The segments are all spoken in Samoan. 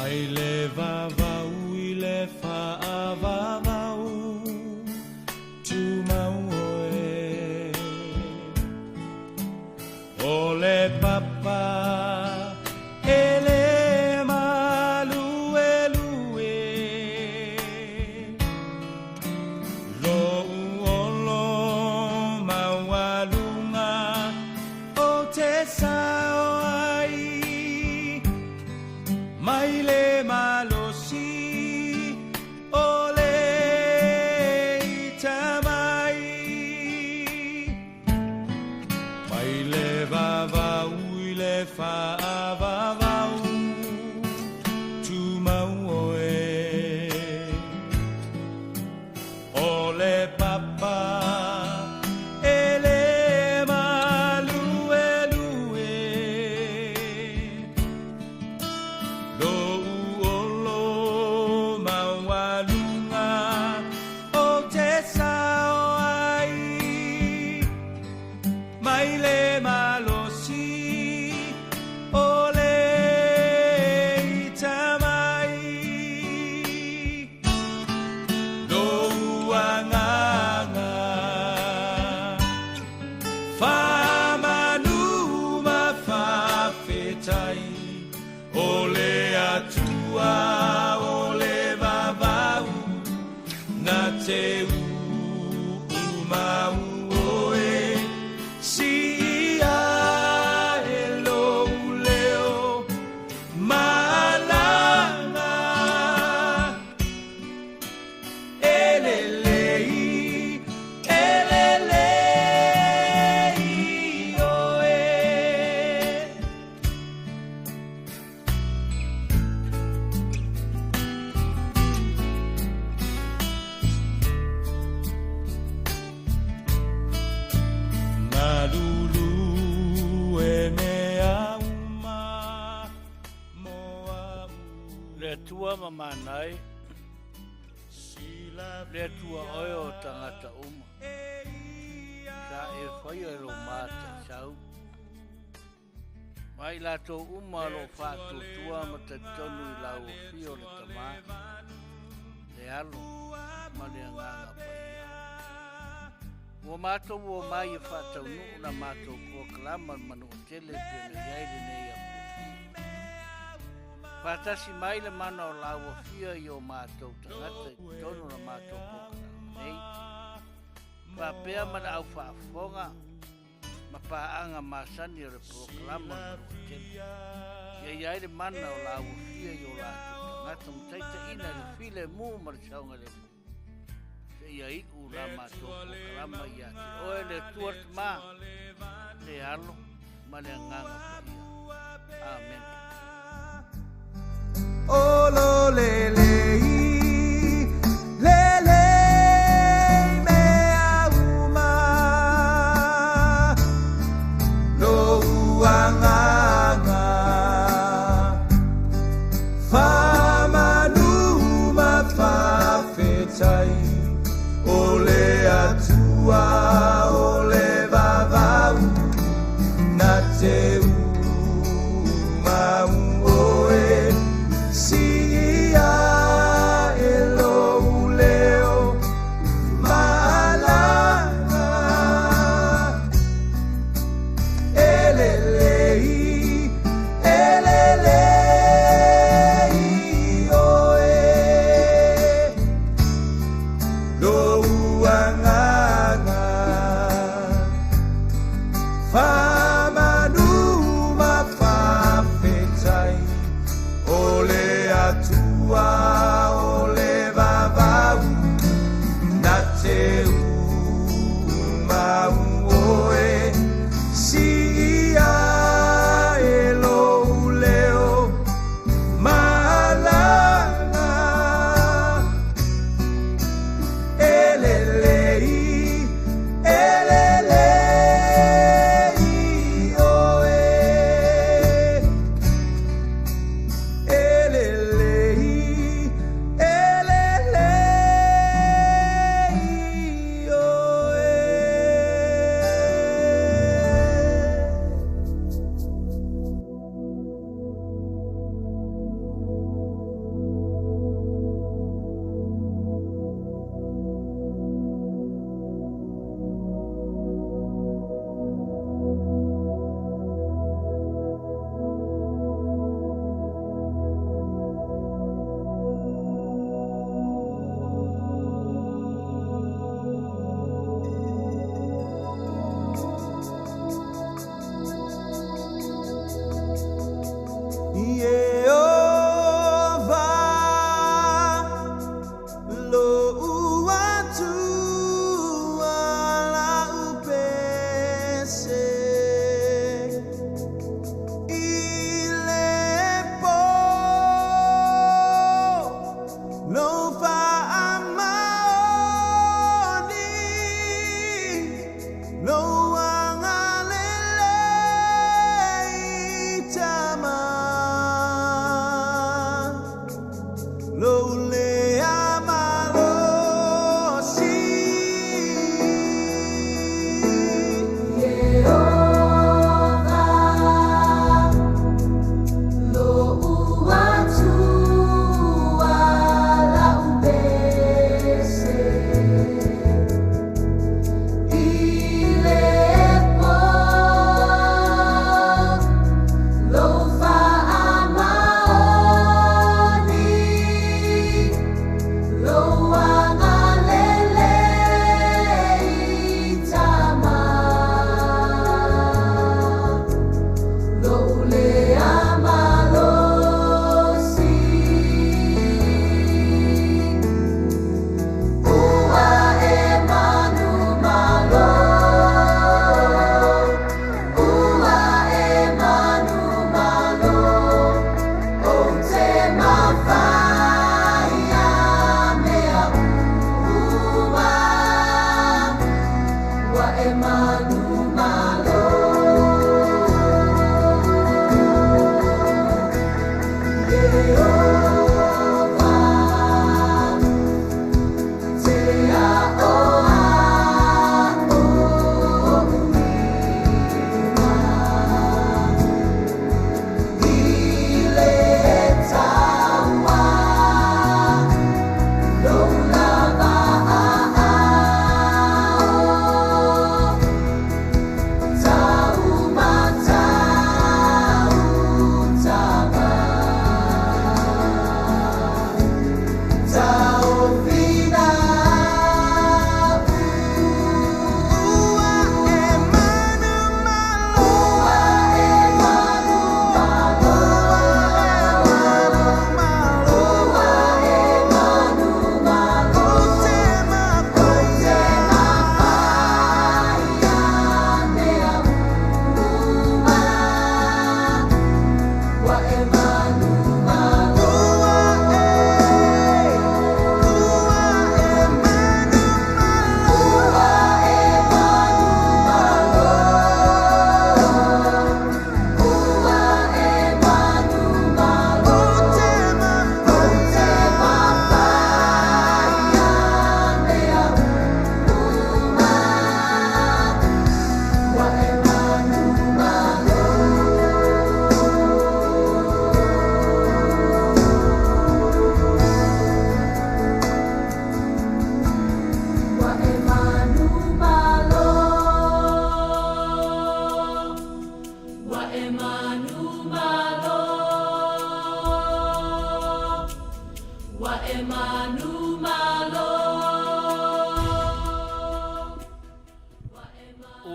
Mai le vavau i le faavavau, tumau oe. O le papa e le maluelue, Lou olo maualuga o te sao ai, Mai le malosi o le ita mai. Mai le vavau i le faavavau, tumau oe. O le papa e le maluelue, Lou olo maualuga o te sao ai, Mai le malosi o le ita mai. Lou agaga faamanu ma faafetai, O le Atua o le vavau na te uumau oe, Siia e lou leo malaga. E lelei, e lelei oe. Malulu e mea uma mo au. Le Atua ma manai, le Atua oe o tagata uma. Sa e faia e lo mataisau. Ma i latou uma o lo o faatuatua ma talitonu i lau afio o le Tama, le Alo ma le Agaga Paia. Ua matou ua mai e faataunuu la matou polokalama le Manuatele e pei ona i ai lenei afiafi. Faatasi mai le mana o lau afio i o matou tagata i totonu o la matou polokalama nei, faapea ma le au faafofoga ma paaga masani o le polokalama o le Manuatele. Ia i ai le mana o lau afio i o latou tagata ma taitaiina i le filemu ma le saogalemu. Seia iu la matou polokalama ia te oe le Atua le Tama, le Alo ma le Agaga Paia. Amene. O lo lelei, lelei mea uma, Lou agaga faamanu ma faafetai, O le Atua o le vavau na te uumau oe, Siia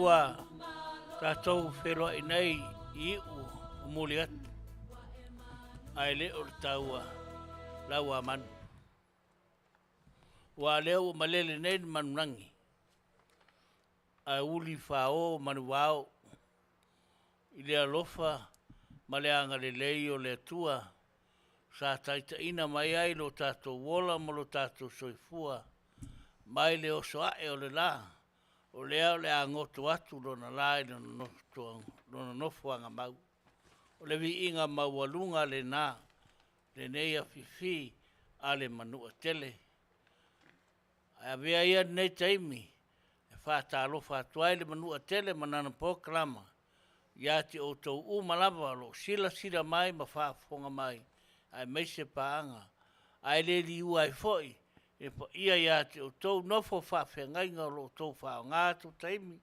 Ua tatou feloai nei i iu o muli atu, ae le o le taua lau a manu. Ua lea ua malele nei le manulagi, ae uli fao manuvao i le alofa ma le agalelei o le Atua sa taitaiina mai ai lo tatou ola ma lo tatou soifua mai le oso ae o le la, o lea o le a goto atu lona la i lona nofoaga mau. O le viiga maualuga lena lenei afifi a le Manuatele. Ae avea ia lenei taimi e faatalofa atu ai le Manuatele ma lana polokalama ia te outou uma lava o lo o silasila mai ma faafofoga mai aemaise paaga ae le liua ai foi le paia ia te outou nofo faafeagaiga o lo o outou faaaoga atu taimi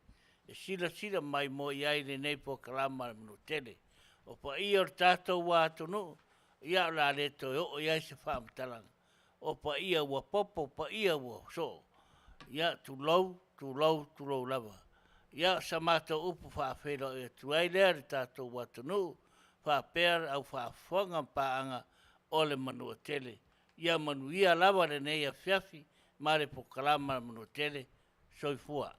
e silasila mai mo i ai lenei polokalama a le Manuatele. O paia o le tatou atunuu, ia o le a le toe oo i ai se faamatalaga. O paia ua popo, o paia ua soo, ia tulou, tulou, tulou lava. Ia, o sa matou upu faafeiloai atu ai lea i le tatou atunuu faapea le au faafofoga ma paaga o le Manuatele. Ia manuia lava lenei afiafi ma le polokalama a le Manuatele. Soifua.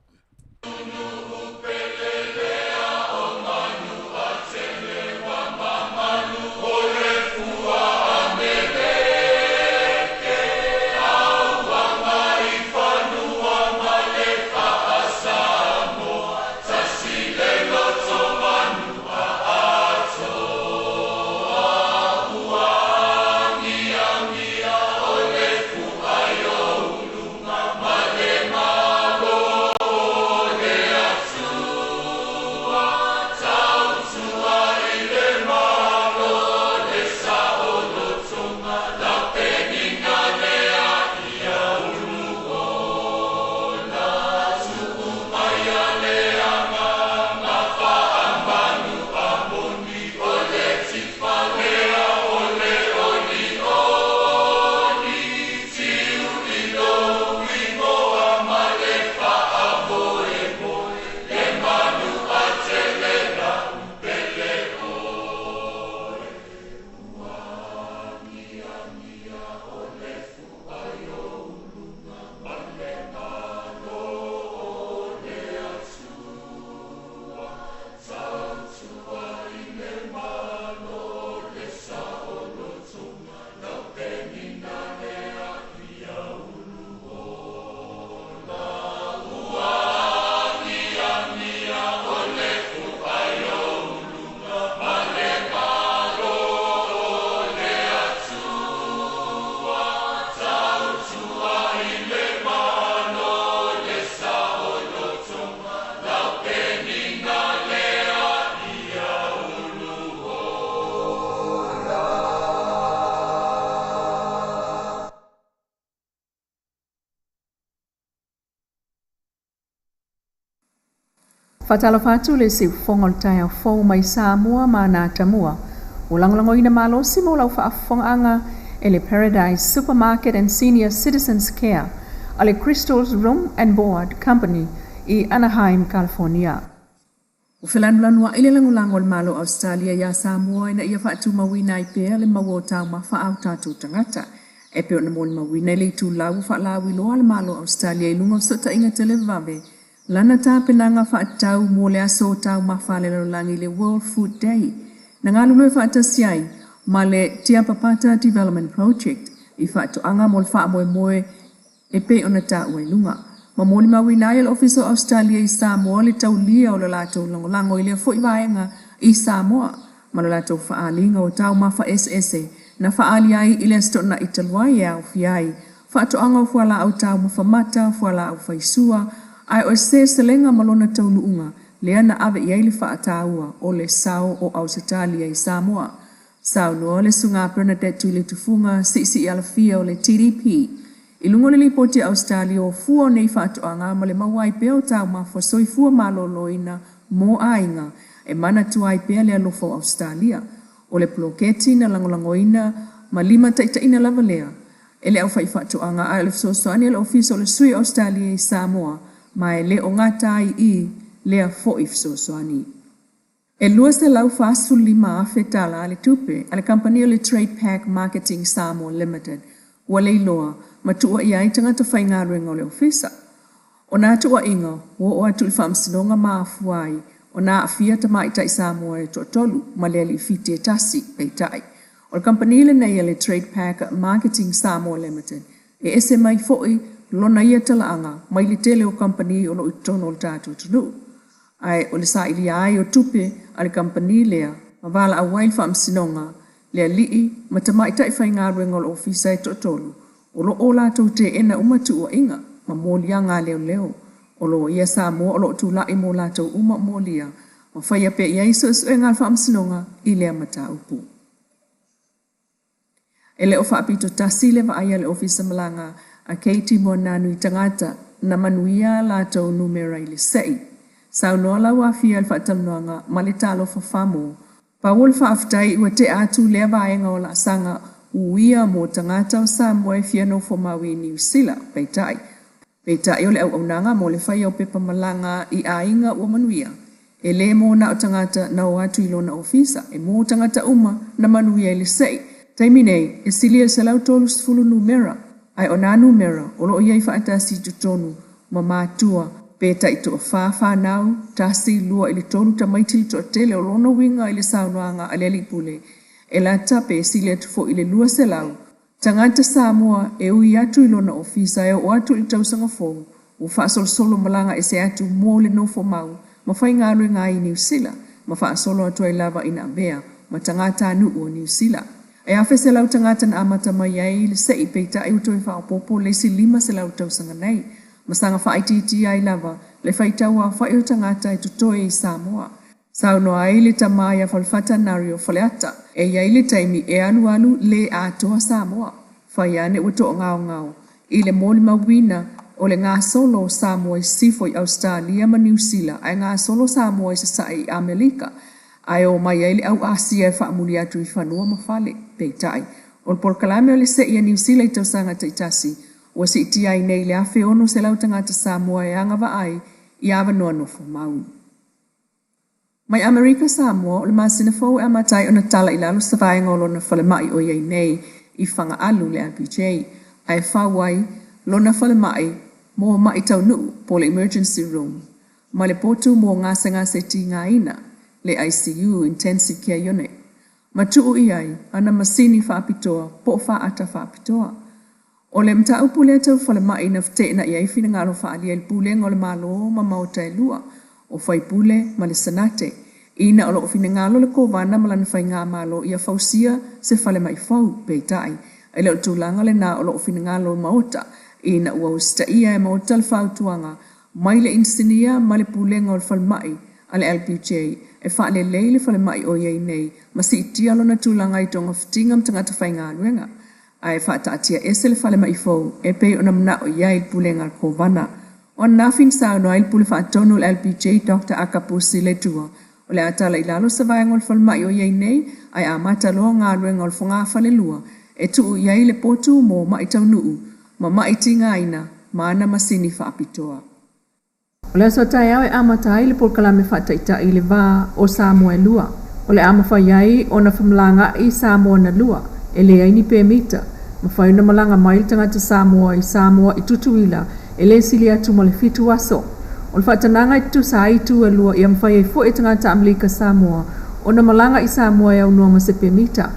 Faatalofa atu le siufofoga o le taeao fou mai Samoa ma ana atamua. Ua lagolagoina malosi mo lau faafofogaaga e le Paradise Supermarket and Senior Citizens Care a le Crystals Room and Board Company i Anaheim, California. Ua felanulanuai le lagolago a le Malo o Ausetalia iā Samoa ina ia faatumauina ai pea le maua o taumafa a o tatou tagata. E pei ona molimauina i le itulau ua faalauiloa a le Malo o Ausetalia i luga o fesootaiga televavave lana tapenaga faatatau mo le Aso Taumafa a le Lalolagi le World Food Day na galulue faatasi ai ma le Tiapapata Development Project i faatoaga mo le faamoemoe e pei ona taua i luga. Ma molimauina ai e le Ofisa o Ausetalia i Samoa le taulia o le latou lagolago i lea foi vaega i Samoa ma le latou faaaliga o taumafa eseese na faaali ai i le Aso Toonai talu ai e aofia ai faatoaga o fualaau taumafa mata, fualaau faisua, ae o se seleselega ma lona taunuuga lea na ave i ai le faataua o le sao o Ausetalia i Samoa. Saunoa le Susuga Bernadette Tuiletufuga, Siisii Alafia o le TDP, i luga o le Lipoti a Ausetalia o fua o nei faatoaga ma le maua ai pea o taumafa soifua maloloina mo aiga e manatua ai pea le alofa o Ausetalia. O le poloketi na lagolagoina ma limataitaiina lava lea e le aufaifaatoaga ae o le fesoasoani a le Ofisa o le Sui o Ausetalia i Samoa ma e le o gata ai i lea foi fesoasoani. E $245,000 le tupe a le kamupani o le Trade Pack Marketing Samoa Limited ua leiloa ma tuuaia ai tagata faigaluega o le ofisa. O nā tuuaiga ua oo atu i le faamasinoga ma afua ai ona aafia tamaitai Samoa e toatolu ma le alii Fiti e tasi. Peitai, o le kamupani lenei a le Trade Pack Marketing Samoa Limited e ese mai foi lona ia talaaga mai le tele o kamupani o lo o i totonu o le tatou atunuu. Ae o le sailia ai o tupe a le kamupani lea ma valaau ai le faamasinoga, le alii ma tamaitai faigaluega o le ofisa e toatolu o lo o latou teena uma tuuaiga ma moliaga a leoleo. O loia Samoa o lo o tulai mo latou uma molia ma faia pea i ai suesuega a le faamasinoga i lea mataupu. E le o faapito tasi le vaai a le Ofisa Malaga a Katie Moananu i tagata na manuia a latou numera i le se'i. Saunoa Lauafia i le faatalanoaga ma le Talofa Famo. Pau o le faafetai ua tea atu lea vaega o laasaga uia mo tagata o Samoa e fia nofomau i Niu Sila. Peitai, Peitai o le auaunaga mo le faia o pepa malaga i aiga ua manuia, e le mo na o tagata na o atu i lona ofisa, e mo tagata uma na manuia i le se'i. Taimi nei, e sili i le 130 numera, ae o nā numera o lo o i ai faatasi i totonu ma matua pe taitoafa fanau, tasi, lua i le tolu tamaiti le toatele o lona uiga i le saunoaga a le alii pule, e lata pe sili atu foi i le 200 Tagata Samoa e ui atu i lona ofisa e oo atu i le tausaga fou ua faasolosolo malaga ese atu mo le nofomau ma faigaluega ai i Niu Sila ma faasolo atu ai lava ina avea ma tagatanuu o Niu Sila. E 1,100 tagata na amata mai ai le se'i peitai ua toe faaopoopo le isi 500 i le tausaga nei ma saga faaitiitia ai lava le faitau aofai o tagata e totoe i Samoa. Saunoa ai le tama ia Falefata Nari o Faleata, E i ai le taimi e alualu le atoa Samoa, fai ane ua toagaogao i le molimauina o le gasolo o Samoa i sisifo i Ausetalia ma Niu Sila ae gasolo Samoa i sasae i Amelika ae o mai ai le au Asia e faamuli atu i fanua ma fale. Peitai, o le polokalame o le se'i a Niu Sila i tausaga taitasi ua siitia ai nei i le 1,600 tagata Samoa e agavaa ai i avanoa nofomau. Mai Amerika Samoa, o le masina fou e amata ai ona tala i lalo se vaega o lona falemai o i ai nei i Fagaalu, le LPJ, ae fau ai lona falemai mo ma'i taunuu po o le emergency room ma le potu mo gasegase tigaina, le ICU, Intensive Care Unit, ma tuu i ai ana masini faapitoa po o faata faapitoa. O le mataupu lea tau falemai na feteenai ai finagalo faaalia i le Pulega o le Malo ma maota e lua, o Faipule ma le Senate, ina o lo o finagalo le Kovana ma lana Faigamalo ia fausia se falemai fou, peitai, e le o le tulaga lena o lo o finagalo maota, ina ua usitaia e maota le fautuaga mai le Inisinia ma le Pulega o le Falemai a le LPJ e faalelei le falemai o i ai nei ma siitia lona tulaga i togafitiga ma tagata faigaluega. Ae faataatia ese le falemai fou e pei ona manao i ai le Pulega a le Kovana. O ananafi na saunoa ai le Pule Faatonu o le LPJ Doctor Akapusi Letua, o le a tala i lalo se vaega o le falemai o i ai nei ae amata loa galuega o le fogafalelua e tuu i ai le potu mo ma'i taunuu ma ma'i tigaina ma ana masini faapitoa. O le aso taeao e amata ai le polokalame faataitai i le va o Samoa e lua. O le a mafai ai ona femalagaai Samoa na lua, e leai ni pemita. Mafai ona malaga mai le tagata Samoa i Samoa i Tutuila e le sili atu ma le fitu aso. O le faatanaga e tutusa ai itu e lua ia mafai ai foi e tagata Amelika Samoa ona malaga i Samoa e aunoa ma se pemita.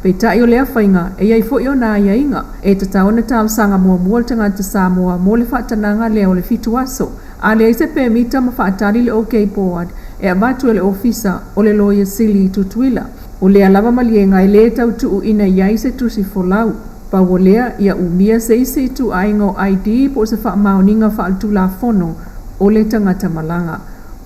Peitai o lea faiga, e i ai foi ona aiaiga, e tatau ona talosaga muamua le tagata Samoa mo le faatanaga lea o le fitu aso. A leai se pemita ma faatali le OK Board e avatu e le Ofisa o le Loia Sili i Tutuila. O lea lava maliega e le tau tuuina i ai se tusi folau. Pau o lea, ia umia se isi ituaiga o ID po o se faamaoniga faaletulafono o le tagata malaga.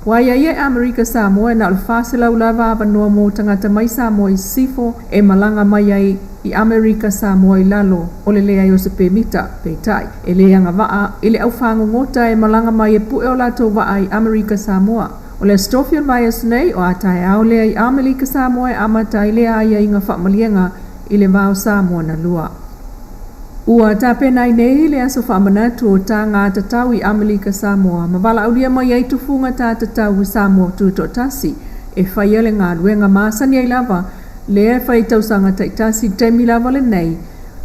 Ua aiaia e Amerika Samoa e na o le 400 lava avanoa mo tagata mai Samoa i Sisifo e malaga mai ai i Amerika Samoa i lalo o le leai o se pemita. Peitai, e le agavaa i le aufāgogota e malaga mai e pue o latou vaa i Amerika Samoa. O le Aso Tofi o le vaiaso nei, o a taeao lea i Amelika Samoa e amata ai lea aiaiga faamaliega i le va o Samoa na lua. Ua tapena ai nei le aso faamanatu o taga tatau i Amelika Samoa ma valaaulia mai ai tufuga tā tatau i Samoa Tutoatasi e faia le galuega masani ai lava lea e fai i tausaga taitasi i le taimi lava lenei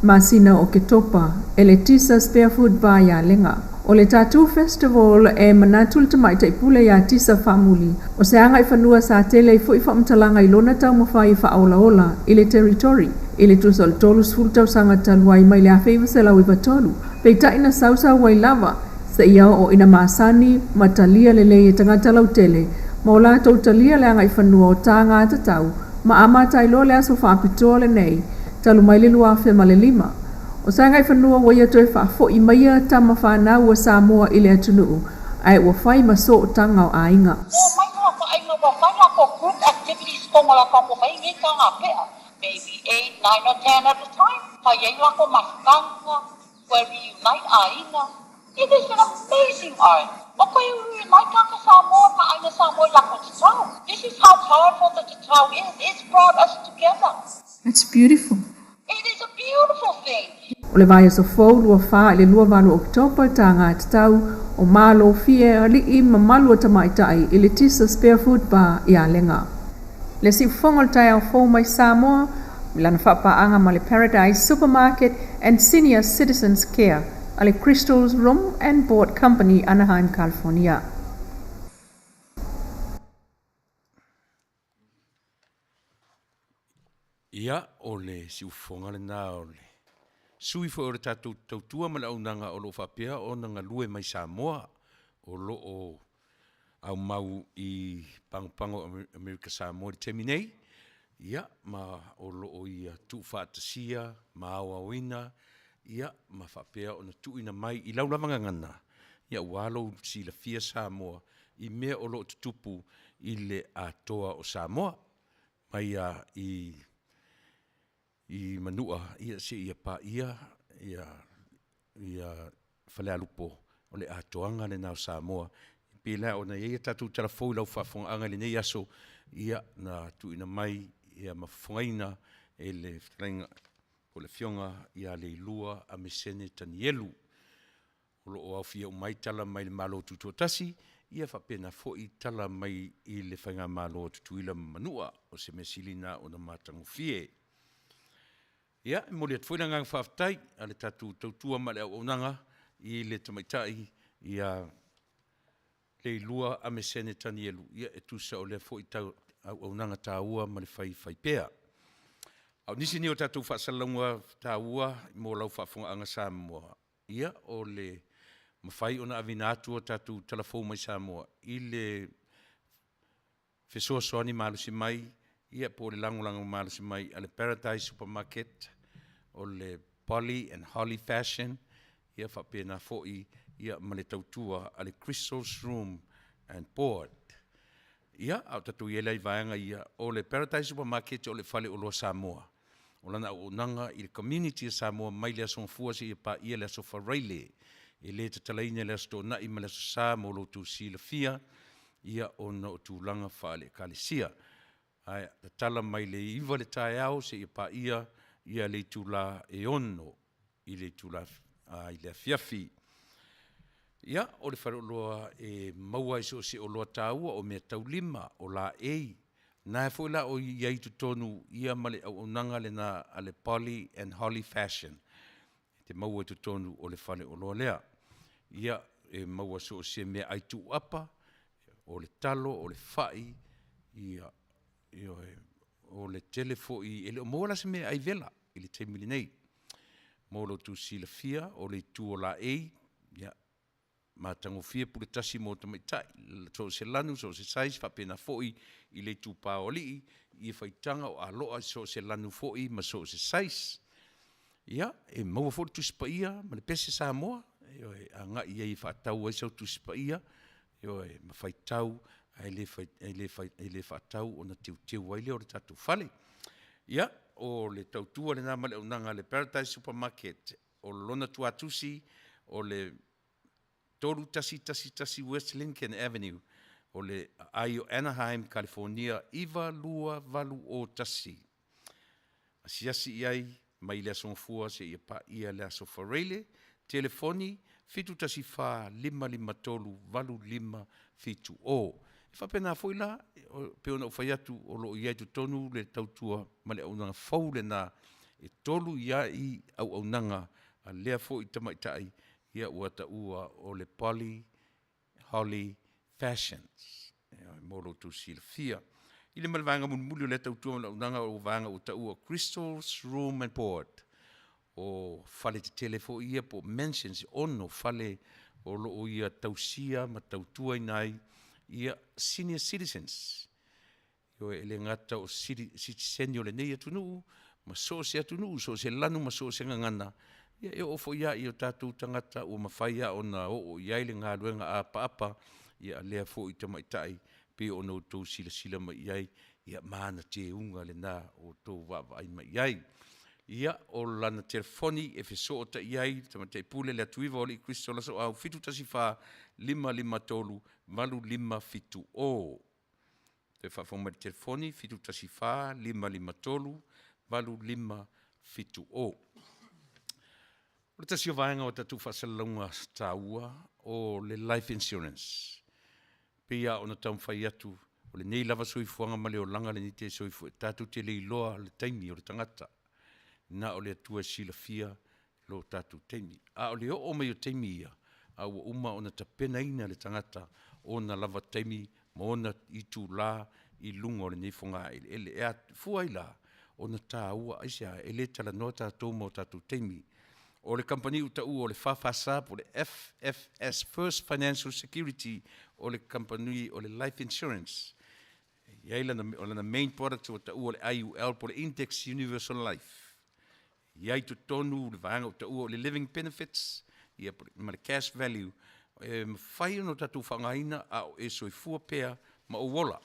masina o Oketopa e le Tisa Barefoot Bar i Alega. O le Tattoo Festival e manatu le tamaitai pule iā Tisa faamuli, o se agaifanua sa tele ai foi faamatalaga i lona taumafai e faaolaola i le territory i le tusa o le 30 tausaga talu ai mai le 1993, peitai na sausau ai lava seia oo ina masani ma talia lelei e tagata lautele ma o latou talia le agaifanua o taga tatau ma amata ai loa le aso faapitoa lenei talu mai le 2005. O se agaifanua ua ia toe faafoi maia tama fanau a Samoa i le atunuu ae ua fai ma sootaga o aiga. O mai loa ka aiga ua fai lako group activities tonga la ka mai ngi ka nga pea maybe 8, 9 or 10 at a time fai ai lako mafukanga ua reunite aiga. It is an amazing art. O koe reunite ka ka Samoa ma aina Samoa i lako tatau. This is how powerful the tatau is. It's brought us together. That's beautiful. It is a beautiful thing. O le vaiaso fou 24 i le 28 Oketopa taga tatau o Malo Fie ali'i mamalu o tamaitai i le Tisa Barefoot Bar i Alega. Le siufofoga o le taeao fou mai Samoa i lana faapaaga ma le Paradise Supermarket and Senior Citizens Care a le Crystals Room and Board Company, Anaheim, California. Ia, o le siufofoga lena o le sui foi o le tatou tautua ma le auaunaga o lo o faapea ona galue mai Samoa, o lo o aumau i Pagopago Amerika Samoa i le taimi nei, ia, ma o lo o ia tuufaatasia ma aoaoina, ia, ma faapea ona tuuina mai i lau lava gagana, ia, ua lou silafia Samoa i mea o lo o tutupu i le atoa o Samoa, mai a i i Manua, ia, seia paia ia ia Falealupo, o le atoaga lena o Samoa. E pei la ona i ai a tatou tala fou i lau faafofogaaga i lenei aso, ia, na tuuina mai ia ma fofogaina e le fetalaiga po o le Afioga ia Leilua Amesene Tanielu. O lo o aofia uma ai tala mai le Malo Tutoatasi, ia faapena foi tala mai i le Faigamalo a Tutuila ma Manua, o se mea sili lena ona matagofie. Ia, e momoli atu foi le agaga faafetai a le tatou tautua ma le auaunaga i le tamaitai ia Leilua Amesene Tanielu, ia e tusa o lea foi tau auaunaga taua ma le faifai pea. A o nisi nei o tatou faasalalauga taua mo lau faafofogaaga Samoa, ia o le mafai ona aveina atu a tatou tala fou mai Samoa i le fesoasoani malosi mai, ia po o le lagolago malosi mai a le Paradise Supermarket, o le Polly and Holly Fashion, ia faapena foi ia ma le tautua a le Crystal's Room and Board. Ia, a o tatou i ai la i vaega ia, o le Paradise Supermarket o le faleoloa Samoa. O lana auaunaga i le community a Samoa mai le Aso Gafua seia paia le Aso Faraile. E le tatalaina i le Aso Toonai ma le Aso Sa mo lo outou silafia, ia, ona o tulaga faale-Ekalesia. Ae tatala mai le 9 i le taeao seia paia le itula e 6 i le itula i le afiafi. Ia, o le faleoloa e maua ai so o se oloa taua, o meataulima, o laei, na foi la o i ai i totonu ma le auaunaga lena a le Poly and Holly Fashion e te maua i totonu o le faleoloa lea. Ia, e maua so o se meaai tuuapa, o le talo, o le fai, ia, ioe, o le tele foi, e le o maua la se meaai vela i le taimi lenei. Mo lo outou silafia, o le itu o laei, ia, matagofie pule tasi mo tamaitai, so o se lanu so o se size, faapena foi i le itupa o alii, ia faitaga o aloa i so o se lanu foi ma so o se size. Ia, e maua foi le Tusi Paia ma le Pese Samoa, ioe, e agai i ai e faatau ai sau Tusi Paia, ioe, ma faitau, ae le faatau ona teuteu ai lea o le tatou fale. Ia, o le tautua lena ma le auaunaga a le Paradise Supermarket, o lona tuatusi o le 3111 West Lincoln Avenue, o le aai o Anaheim, Kalifonia 92801. Asiasi i ai mai le Aso Gafua seia paia le Aso Faraile. Telefoni, 714 553 8570. E faapena foi la, pei ona ou fai atu o lo o i ai i totonu le tautua ma le auaunaga fou lena, e 3 i ai auaunaga a lea foi tamaitai ua taua o le Poly Holly Fashions mo lo outou silafia. I le ma le vaega mulimuli o lea tautua ma le auaunaga o le vaega ua taua o Crystals Room and Board, o faletetele foi ia po o mansions, e 6 fale o lo o ia tausia ma tautuaina ai senior citizens. Ioe, e le gata o sitiseni o lenei atunuu, ma so o se atunuu, so o se lanu ma so o se gagana, ia e oo foi lava i o tatou tagata ua mafai lava ona oo i ai le galuega apaapa a lea foi tamaitai pei ona outou silasila mai i ai, ia ma ana teuga lena ua outou vaavaai mai i ai. Ia, o lana telefoni e fesootai ai le Tamaitai Pule Leatuiva o Alii Crystal Losoau, 714 553 8570. Toe faafofoga mai i le telefoni, 714 553 8570. O le tasi o vaega o tatou faasalalauga taua o le life insurance. E pei lava ona taumafai atu, o lenei lava soifuaga ma le olaga lenei e te soifua, tatou te le iloa le taimi o le tagata, na o le Atua e silafia lo tatou taimi. A o le oo mai o taimi ia, a ua uma ona tapenaina le tagata ona lava taimi ma ona itula i luga o lenei fogaeleele. E afua ai la ona taua, aisea? E le talanoa tatou ma o tatou taimi. O le kamupani ua taua o le FFS po o le FFS, First Financial Security, o le kamupani o le Life Insurance. E i ai lana, o lana main product ua taua o le IUL po o le Index Universal Life. E i ai i totonu le vaega ua taua o le Living Benefits, ia, ma le Cash Value, e mafai ona tatou faaaogaina a o e soifua pea ma ou ola.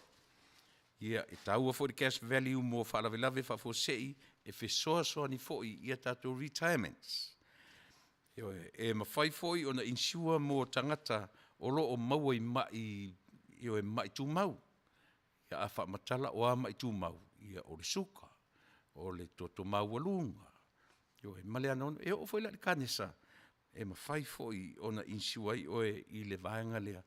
Ia, e taua foi le cash value mo faalavelave faafuasei e fesoasoani foi i a tatou retirements. Ioe, e mafai foi ona insure mo tagata o lo o maua i mai, ioe, mai tumau. Ia, a faamatala o a mai tumau? Ia, o le suka, o le toto maualuga, ioe, ma le anoano. E oo foi la i le kanesa, e mafai foi ona insure ai oe i le vaega lea.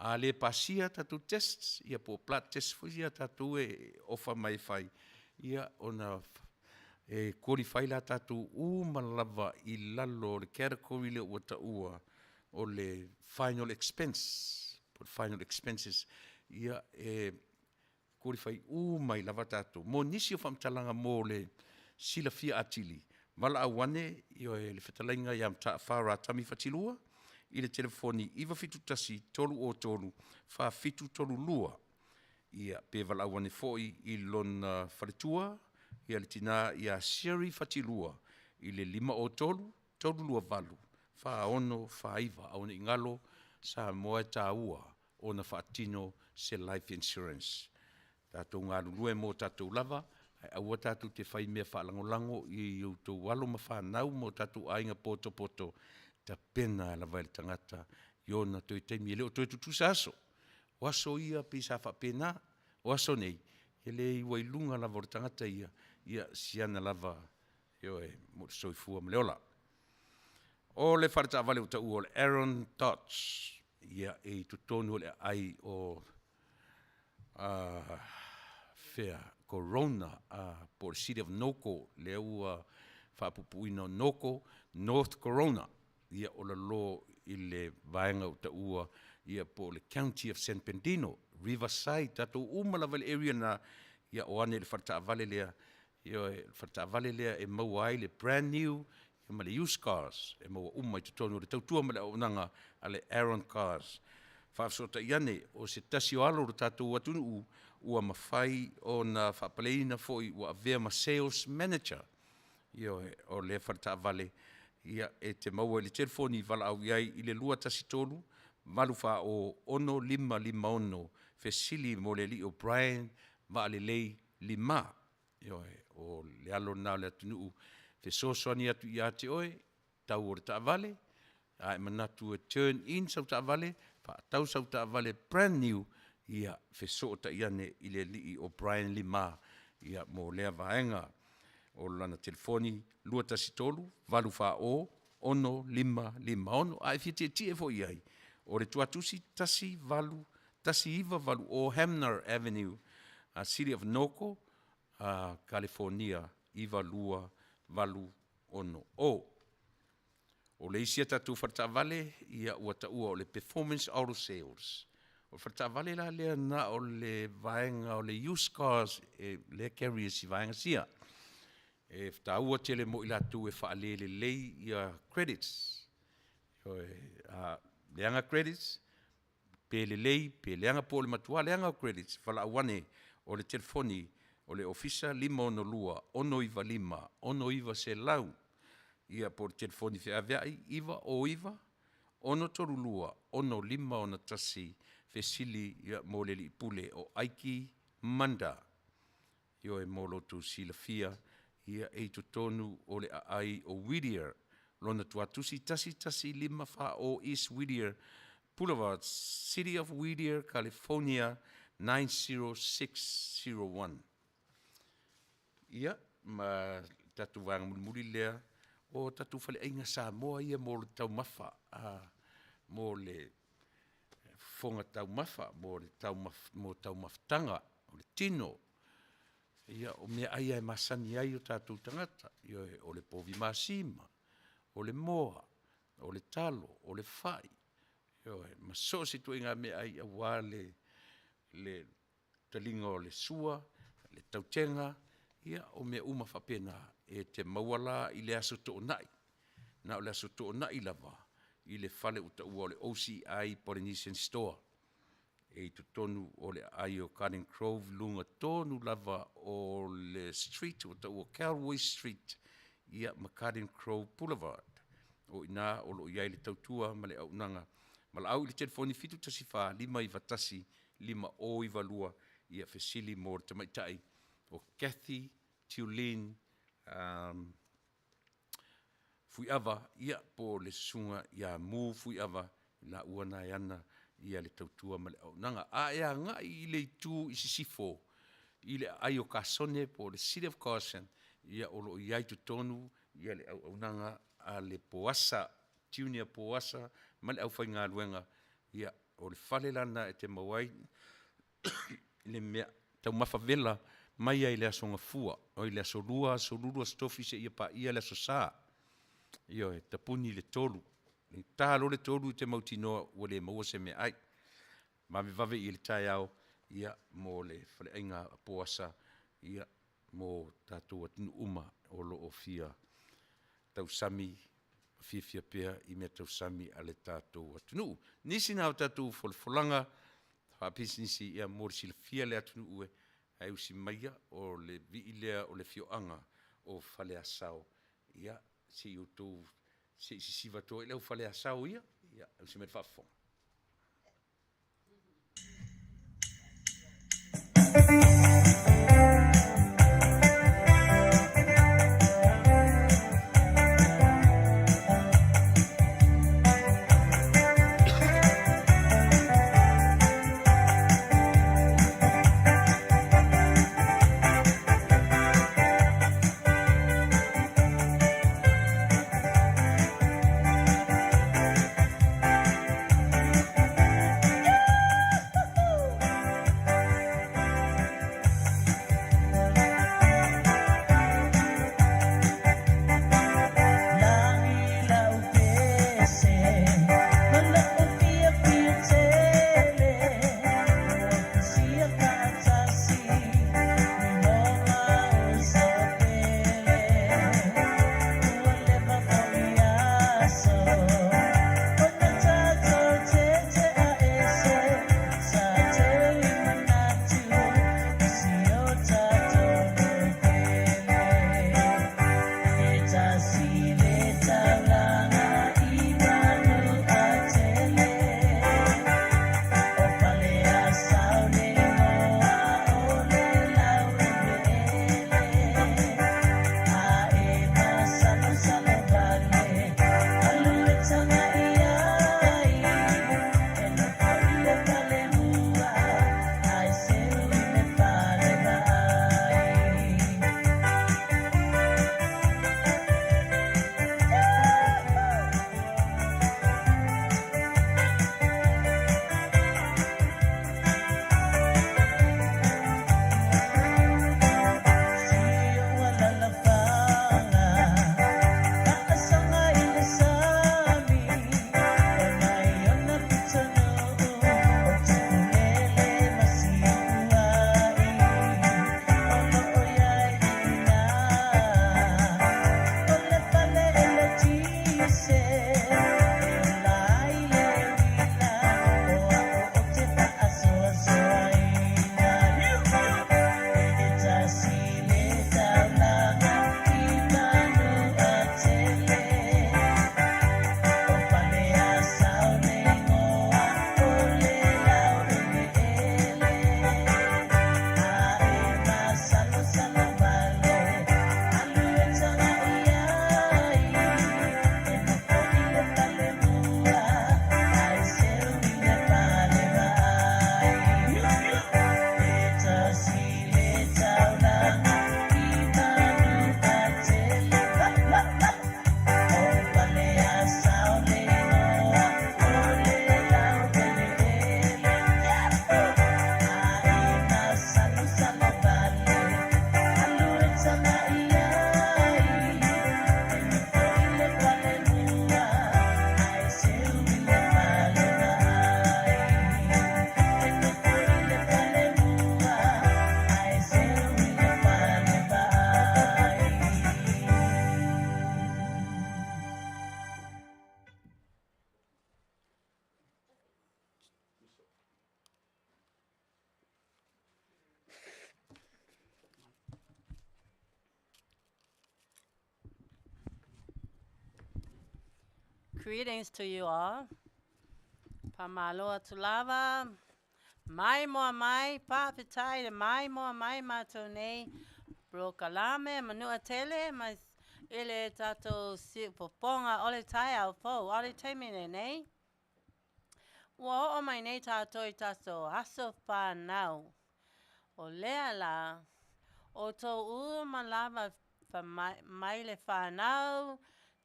A le pasia tatou tests, ia po o blood test foi ia a tatou e ofa mai e fai, ia ona e qualify la tatou uma lava i lalo o le category lea ua taua o le final expense, po o le final expenses, ia e qualify uma ai lava tatou. Mo nisi o faamatalaga mo le silafia atili, valaau ane, ioe, le fetalaiga ia Mataafa Ratami Fatilua i le telefoni 971 303 4732. Ia, pe valaau ane foi i lona faletua, ia le tina ia Sherry Fatilua i le 503 328 4649. Aua ne i galo, Samoa e taua ona faatino se life insurance. Tatou galulue mo tatou lava, ae aua tatou te fai mea faalagolago i outou alo ma fanau ma o tatou aiga potopoto. tapena lava e le tagata i ona toe taimi e le o toe tutusa aso. O aso ia pei sa faapena, o aso nei, e le ua i luga lava o le tagata ia, ia siana lava, ioe, mo le soifua ma le ola. O le faletaavale ua taua o le Aaron Dodge, ia e i totonu o le aai o fea, Corona po o le City of Norco, lea ua faapuupuuina o Norco, North Corona, ia o lalo i le vaega ua taua ia po o le County of San Bernardino, Riverside, tatou uma lava i le area lena, ia o ane i le faletaavale lea, ioe, le faletaavale lea e maua ai le brand new ma le used cars, e maua uma i totonu o le tautua ma le auaunaga a le Aaron Cars. Faafesootai ane, o se tasi o alo o le tatou atunuu ua mafai ona faapaleina foi ua avea ma sales manager, ioe, o lea faletaavale, ia, e te maua i le telefoni valaau i ai i le 213 840 6556, fesili mo le alii o Brian Vaalelei Lima. Ioe, o le alo lena o le atunuu fesoasoani atu ia te oe, tau o le taavale, a e manatu e turn in sau taavale, faatau sau taavale brand new, ia fesootai ane i le alii o Brian Lima, ia mo lea vaega. O lana telefoni 213 840 6556. A e fia tietie foi i ai, o le tuatusi 18 1980 Hamner Avenue, City of Norco, Kalifonia 92860. O le isi a tatou faletaavale, ia ua taua o le Performance Auto Sales. O le faletaavale la lea na o le vaega o le used cars e lea carry e si vaega sia. E taua tele mo i latou e faalelelei ia credits. A leaga credits, pe lelei pe leaga po o le matua leaga o credits, valaau ane o le telefoni o le ofisa 562 695 6900, ia po o le telefoni feaveai 909 632 6561, fesili ia mo le alii pule o Aiki Manda. Ioe, mo lo outou silafia, ia e i totonu o le aai o Whittier, lona tuatusi 11540 East Whittier Boulevard, City of Whittier, California 90601. Ia, ma tatou vaega mulimuli lea, o tatou faleaiga Samoa ia mo le taumafa, mo le fofoga taumafa, mo le mo taumafataga o le tino. Ia, o meaai lava e masani ai o tatou tagata, ioe, o le povi masima, o le moa, o le talo, o le fai, ioe, ma so o se ituaiga meaai aua le taliga o le sua, le tautega, ia o mea uma faapena e te maua la i le Aso Toonai, na o le Aso Toonai lava i le fale ua taua o le OCI Polynesian Store e i totonu o le aai o Garden Grove, luga tonu lava o le street ua taua o Calway Street, ia ma Garden Grove Boulevard. O i ina o lo o i ai le tautua ma le auaunaga. Valaau i le telefoni 714 591 5092, ia fesili mo le tamaitai o Kathy Tulin um, Fuiava, ia, po o le susuga ia Mu Fuiava, laua na e ana ia le tautua ma le auaunaga. A e agai i le itu i sisifo, i le aai o Kasone po o le City of Carson, ia o lo o i ai totonu ia le auaunaga a le Poasa, Junior Poasa ma le aufaigaluega, ia o le fale la lena e te maua ai le mea taumafa vela mai ai le Aso Gafua, oi le Aso Lua, Aso Lulu, Aso Tofi seia paia le Aso Sa. Ioe, tapuni le 3. I ta loa le 3 i te mautinoa ua le maua se meaai. Vavevave i le taeao, ia, mo le faleaiga a Poasa, ia, mo tatou atunuu uma o lo o fia tausami ma fiafia pea i mea tausami a le tatou atunuu. Nisi na o tatou folafolaga faapisinisi, ia mo le silafia le atunuu e ae usi maia o le vii lea o le afioaga o Faleasao, ia se i outou se i sisiva atu ai le au Faleasao ia, ia usi mai le faafofoga. Greetings to you all. Faamalo atu lava. Maimoa mai, faafetai le maimoa mai matou nei polokalame Manu'atele ma i le tatou siufofoga o le taeao fou o le taimi lenei. Ua oo mai nei tatou i tatou aso fanau. O lea la, outou uma lava mai le fanau,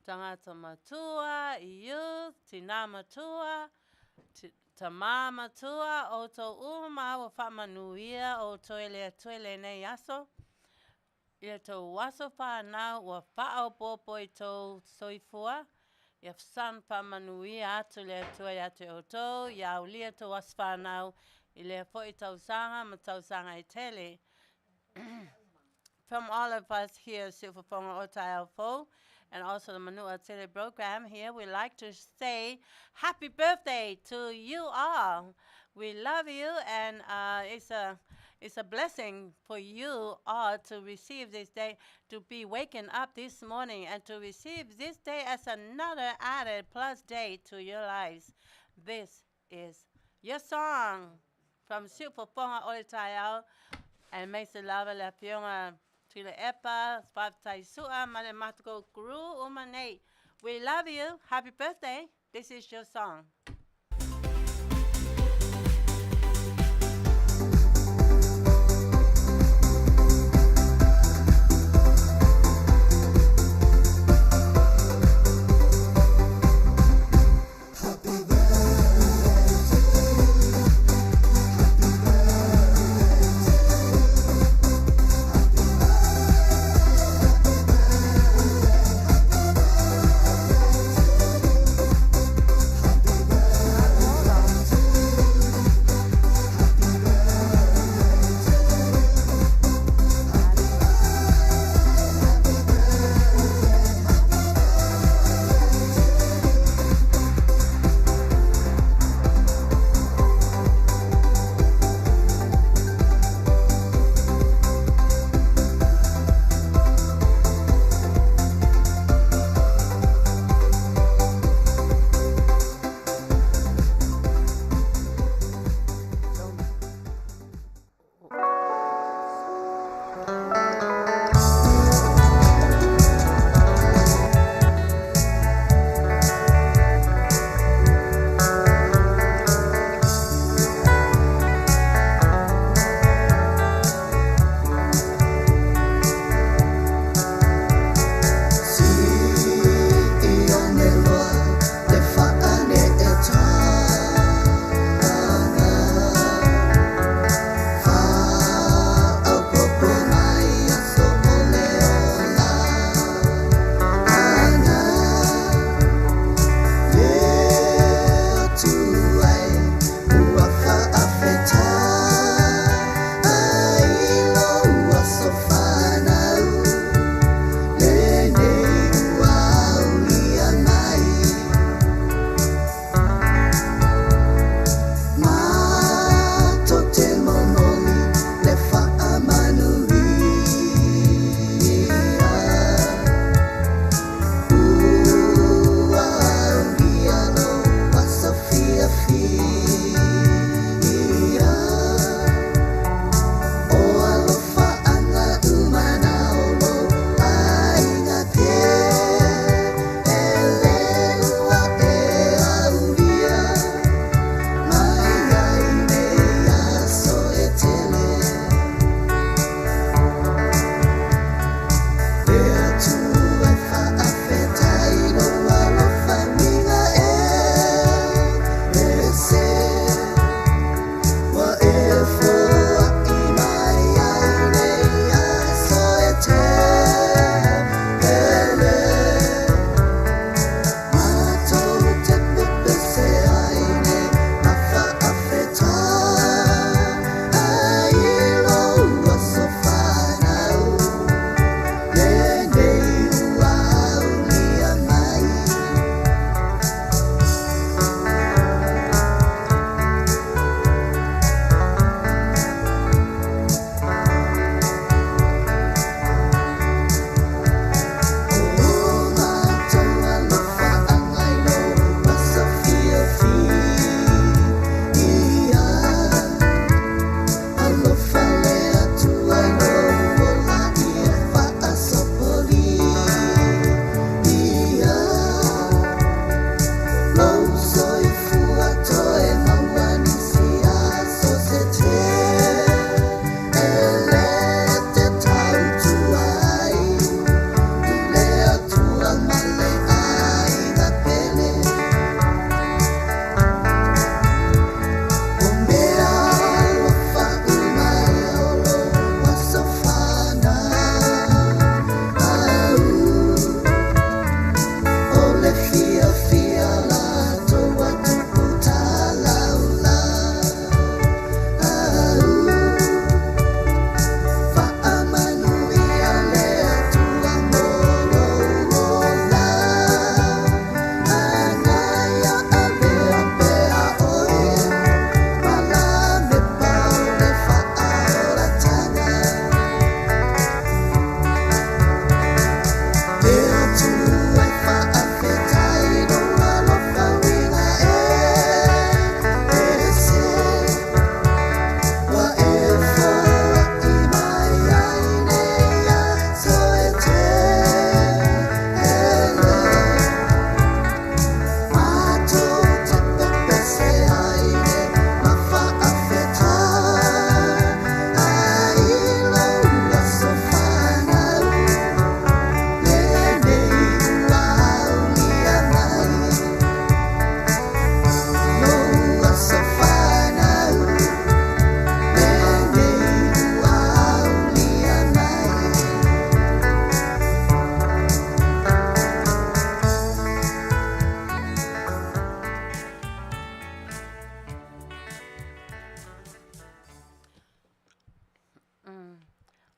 tagata matua, youth, tinā matua, tamā matua, outou uma ua faamanuia outou e le Atua i lenei aso. I le tou aso fanau ua faaopoopo i tou soifua, ia saga faamanuia atu le Atua ia te outou, ia aulia tou aso fanau i lea foi tausaga ma tausaga e tele. From all of us here at Siufofoga o Taeao Fou and also the Manu'atele program here, we like to say happy birthday to you all. We love you, and it's a blessing for you all to receive this day, to be waking up this morning and to receive this day as another added plus day to your lives. This is your song from Siufofoga o le Taeao and makes it lava le afioga Tuilaepa, faafetai Su'a ma le matou crew uma nei. We love you. Happy birthday. This is your song.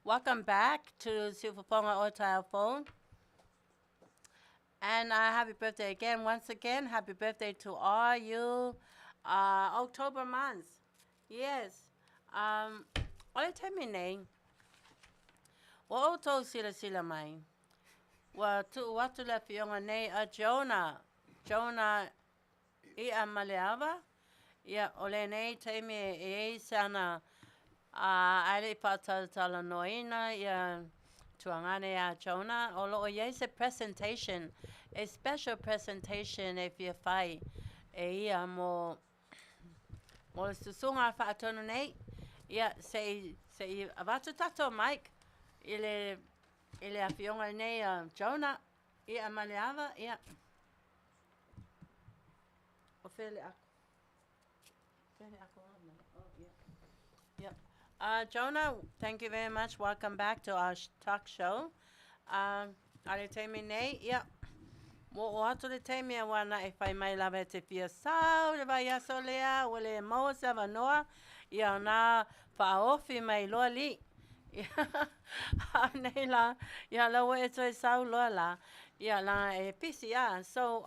Welcome back to Siufofoga o Taeao Fou. And happy birthday again, once again. Happy birthday to all you October months. Yes. O le taimi nei, ua outou silasila mai, ua tuu atu le afioga nei a Jonah, Jonah I'a ma le ava, ia, o lenei taimi e i ai se ana ae le i faatalatalanoaina ia tuagane ia Jonah, o lo o i ai se presentation, a special presentation e fia fai e ia mo mo le susuga faatonu nei. Ia, se i, se i avatu tatou mic i le, i le afioga nei a Jonah I'a ma le ava, ia. O fea le ako? Fea le ako Oh, yeah. Yep. Jonah, thank you very much. Welcome back to our talk show. A le taimi nei, ia, ua oo atu le taimi aua na e fai mai lava e te fia sau le vaiaso lea, ua le maua se avanoa, ia na faaofi mai loa li. Ia, a nei la, ia la ua e toe sau loa la, ia la e pisi a. So,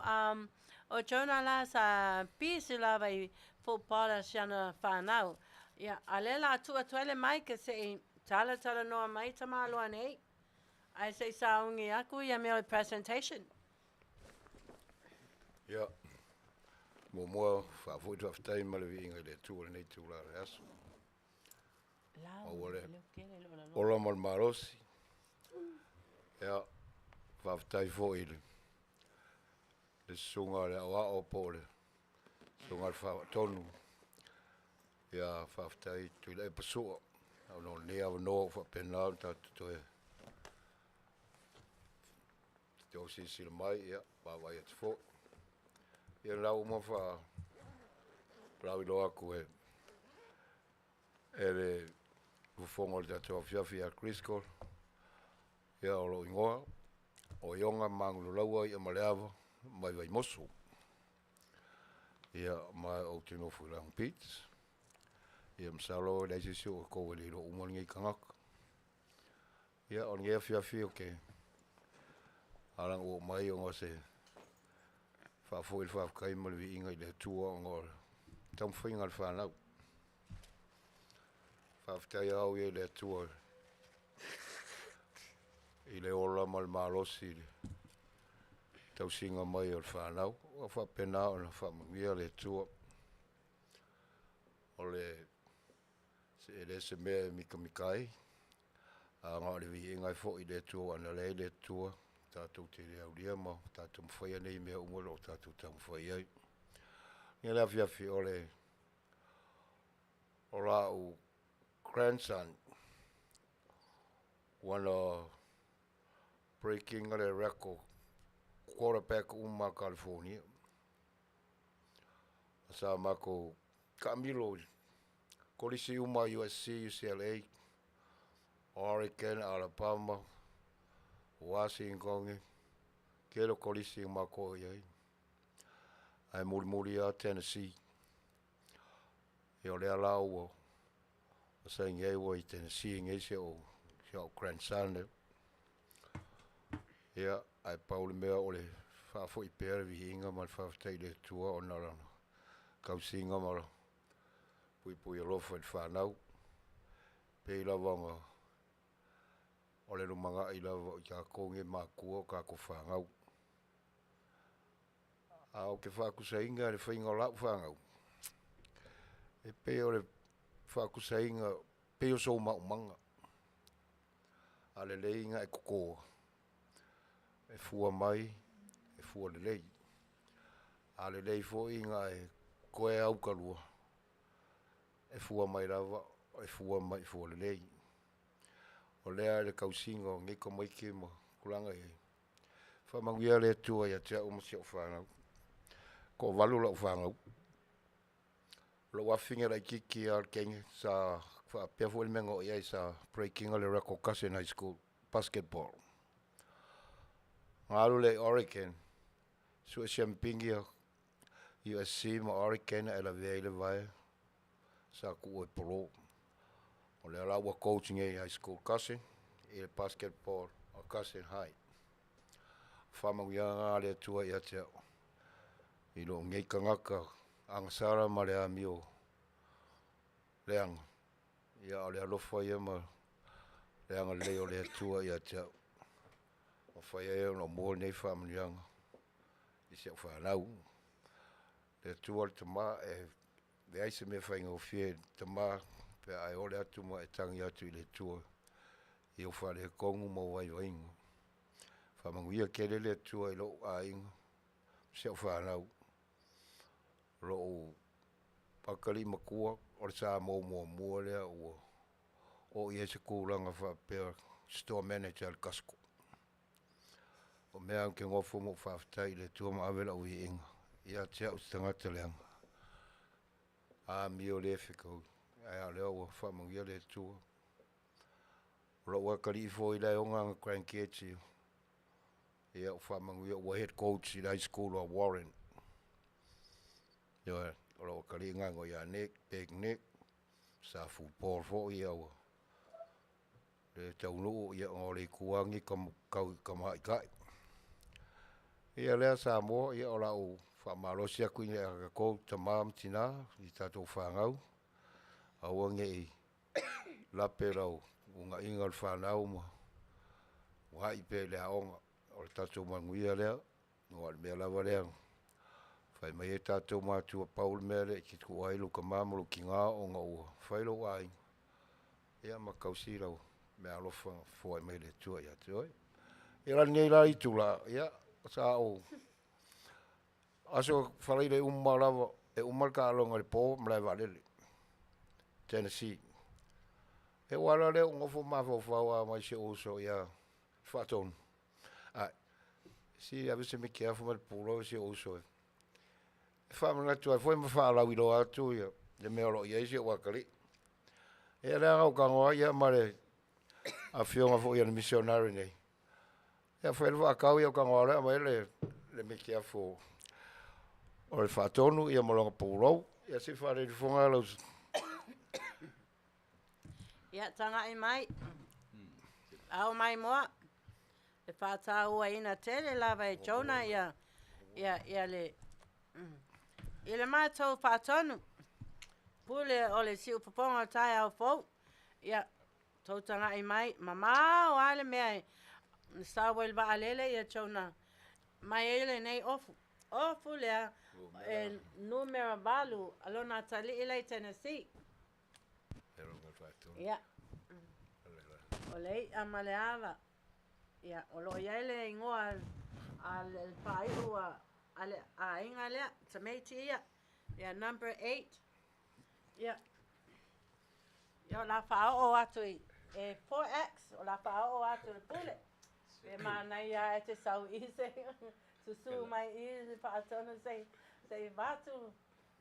o Jonah la sa pisi lava i football a si ana whanau. Ia, a lea la tuu atu ai le mic se i talatalanoa mai tamāloa nei, ae se i sauni aku ia mea o le presentation. Ia, muamua faafoi le faafetai ma le viiga i le Atua i lenei itula o le aso. Maua le ola ma le malosi. Ia, faafetai foi i le susuga i le aoao po o le susuga i le Faatonu. Ia, faafetai Tuilaepa Sua ona o lenei avanoa ua faapena ona tatou toe tou silasila mai, ia, vaavaai atu foi. Ia, o lena ua uma ona faailoa atu e le fofoga o le tatou afiafi ia Driscoll, ia o lou igoa o Iona Magululaua Iamaleava mai Vaimoso. Ia ma ou te nofo i Long Beach. Ia masalo e leai se isi o outou e le iloa uma lenei tagata. Ia o lenei afiafi ou te ala ona ou oo mai ona o se faafoi le faafetai ma le viiga i le Atua ona o le taumafaiga a le fanau. Faafetai lava au ia i le Atua i le ola ma le malosi i le tausiga mai o le fanau, ua faapena ona faamanuia le Atua. O le e le o se mea e mitamita ai, ae na o le viiga e foi i le Atua aua ana leai le Atua, tatou te le aulia ma tatou mafaia nei mea uma o lo o tatou taumafai i ai. I le afiafi o le o la'u grandson ua na break ina le record quarterback uma a California. Sa matou taamilo i Kolisi uma a USC, UCLA, Oregon, Alabama, Washington, tele o Kolisi na matou o i ai, ae mulimuli lava Tennessee. Ia o lea la ua saini ai ua i Tennessee nei si a'u grandson. Ia, ae pau le mea o le faafoi pea le viiga ma le faafetai i le Atua ona o Lana tausiga ma Lona puipui alofa i le fanau. E pei lava ona o le lumanai lava o i tatou nei matua o tatou fanau. Ae ou te faatusaina le faiga o lau fanau, e pei o le faatusaina pei o sou maumaga. A lelei ona e totoa, e fua mai, e fua lelei. A lelei foi ona e toe autalua, e fua mai lava, e fua mai fua lelei. O lea le tausiga o nei tamaiti ma tulaga e i ai, faamanuia le Atua ia te au ma si au fanau. Toavalu lau fanau. O lou afafine laitiiti lava o le teine sa faapea foi le mea na oo i ai sa break ina le record Cousin High School basketball. Na alu lea i Oregon, sue siamupini ia USC ma Oregon ae lavea ai le vae, sa tuua i polo. O lea la ua coach nei i High School Cousin i le basketball a Cousin High. Faamanuiaga a le Atua ia te au i lou nei tagata agasala ma le amio leaga, ia a o le alofa ia ma le agalelei o le Atua ia te au, ua mafai ai ona ou maua lenei faamanuiaga i si au fanau. Le Atua le Tama e leai se mea faigofie i le Tama pe a e ole atu ma e tagi atu i le Atua i ou faaletonu ma ou vaivaiga. Faamanuia tele le Atua i lou aiga ma si au fanau. Lou atalii matua o le Samoa muamua lea ua oo i ai se tulaga faapea Store Manager a le Cusco. O mea ou te nofo ma ou faafetai i le Atua ma ave lau viiga ia te au o se tagata leaga, amio le fetaui, ae o lea ua faamanuia le Atua. O lou atalii foi la e ona ana grandkids ia, ia ua faamanuia ua head coach i le High School a Warren. Ioe, o lou atalii lena e igoa ia Nick, Big Nick, sa football foi, ia ua le taunuu ona o le itu lava lenei tau i tamaitai. Ia lea Samoa, ia o lau faamalosi atu ia i tatou tama ma tina i tatou fanau, aua ne i lape lau uunaiga o le fanau ma uunai pea i le aoga, o le tatou manuia lea. Aua o le mea lava lea na fai mai ai tatou matua, pau le mea lea e te tuua ai lou tama ma lou tina ona ua fai lou aiga, ia ma tausi lau meaalofa na foai mai e le Atua ia te oe. Ia la lenei la itula, ia sa ou aso Faraile uma lava, e uma le taaloga i le po malae vaalele, Tennessee. E ou ala lea ou nofo mafaufau lava ma si ou uso ia Faatonu, ae, se ave se metiafu ma le pulou si ou uso e faamanatu ai foi ma faalauiloa atu le mea o lo o i ai si ou atalii. Ia lea na ou talanoa ai ma le afioga foi a le missionary nei, ia fai le faatau, ia ou tago lava loa aumai le metiafu o le Faatonu ia ma lona pulou. Ia se i faalelefoga lau Ia, tagai mai, ao mai moa, e faatauaina tele lava e Jonah ia, ia, ia le, i le matou faatonu, pule o le siufofoga o le taeao fou. Ia, tou tagai mai, mamao lava le mea e sau ai le vaalele ia Jonah mai ai lenei ofu. Ofu lea e numera 8 a lona atalii la i Tennessee. Ia, o le i'a ma le ava. Ia, o lo o i ai le igoa a le faaiu a le aiga lea, tamaiti ia. Ia, number 8. Ia, ia o le a faaoo atu i e 4X, o le a faaoo atu i le pule. E manaia lava e te sau i se susu mai i le faatonu se i avatu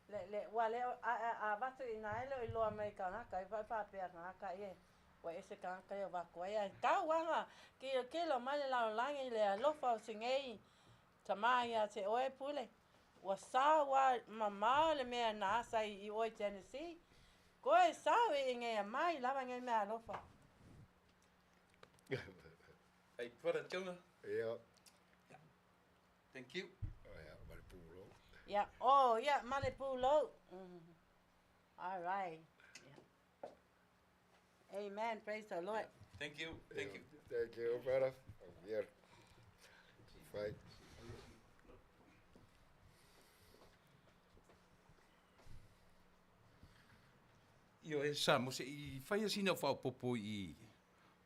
le, le, ua le, a, a, a avatu i ina e le o iloa mai e kanaka, e faapea kanaka ia ua ese kanaka ia ua avatu ai, ae tau lava na kilokilo mai le lalolagi i le alofa o si nei tama ia te oe Pule. Ua sau lava mamao le mea na asa i oe i Tennessee, koe sau i inei e mai lava nei mea alofa. Hey, brother Jonah. Yeah. Thank you. Oh, yeah, ma le pulou. Yeah. Oh, yeah, ma le pulou. All right. Yeah. Amen. Praise the Lord. Yeah. Thank you. Thank you. Thank you, brother. Yeah. Fight. Ioe, sa mo se i whai sina whaopopo i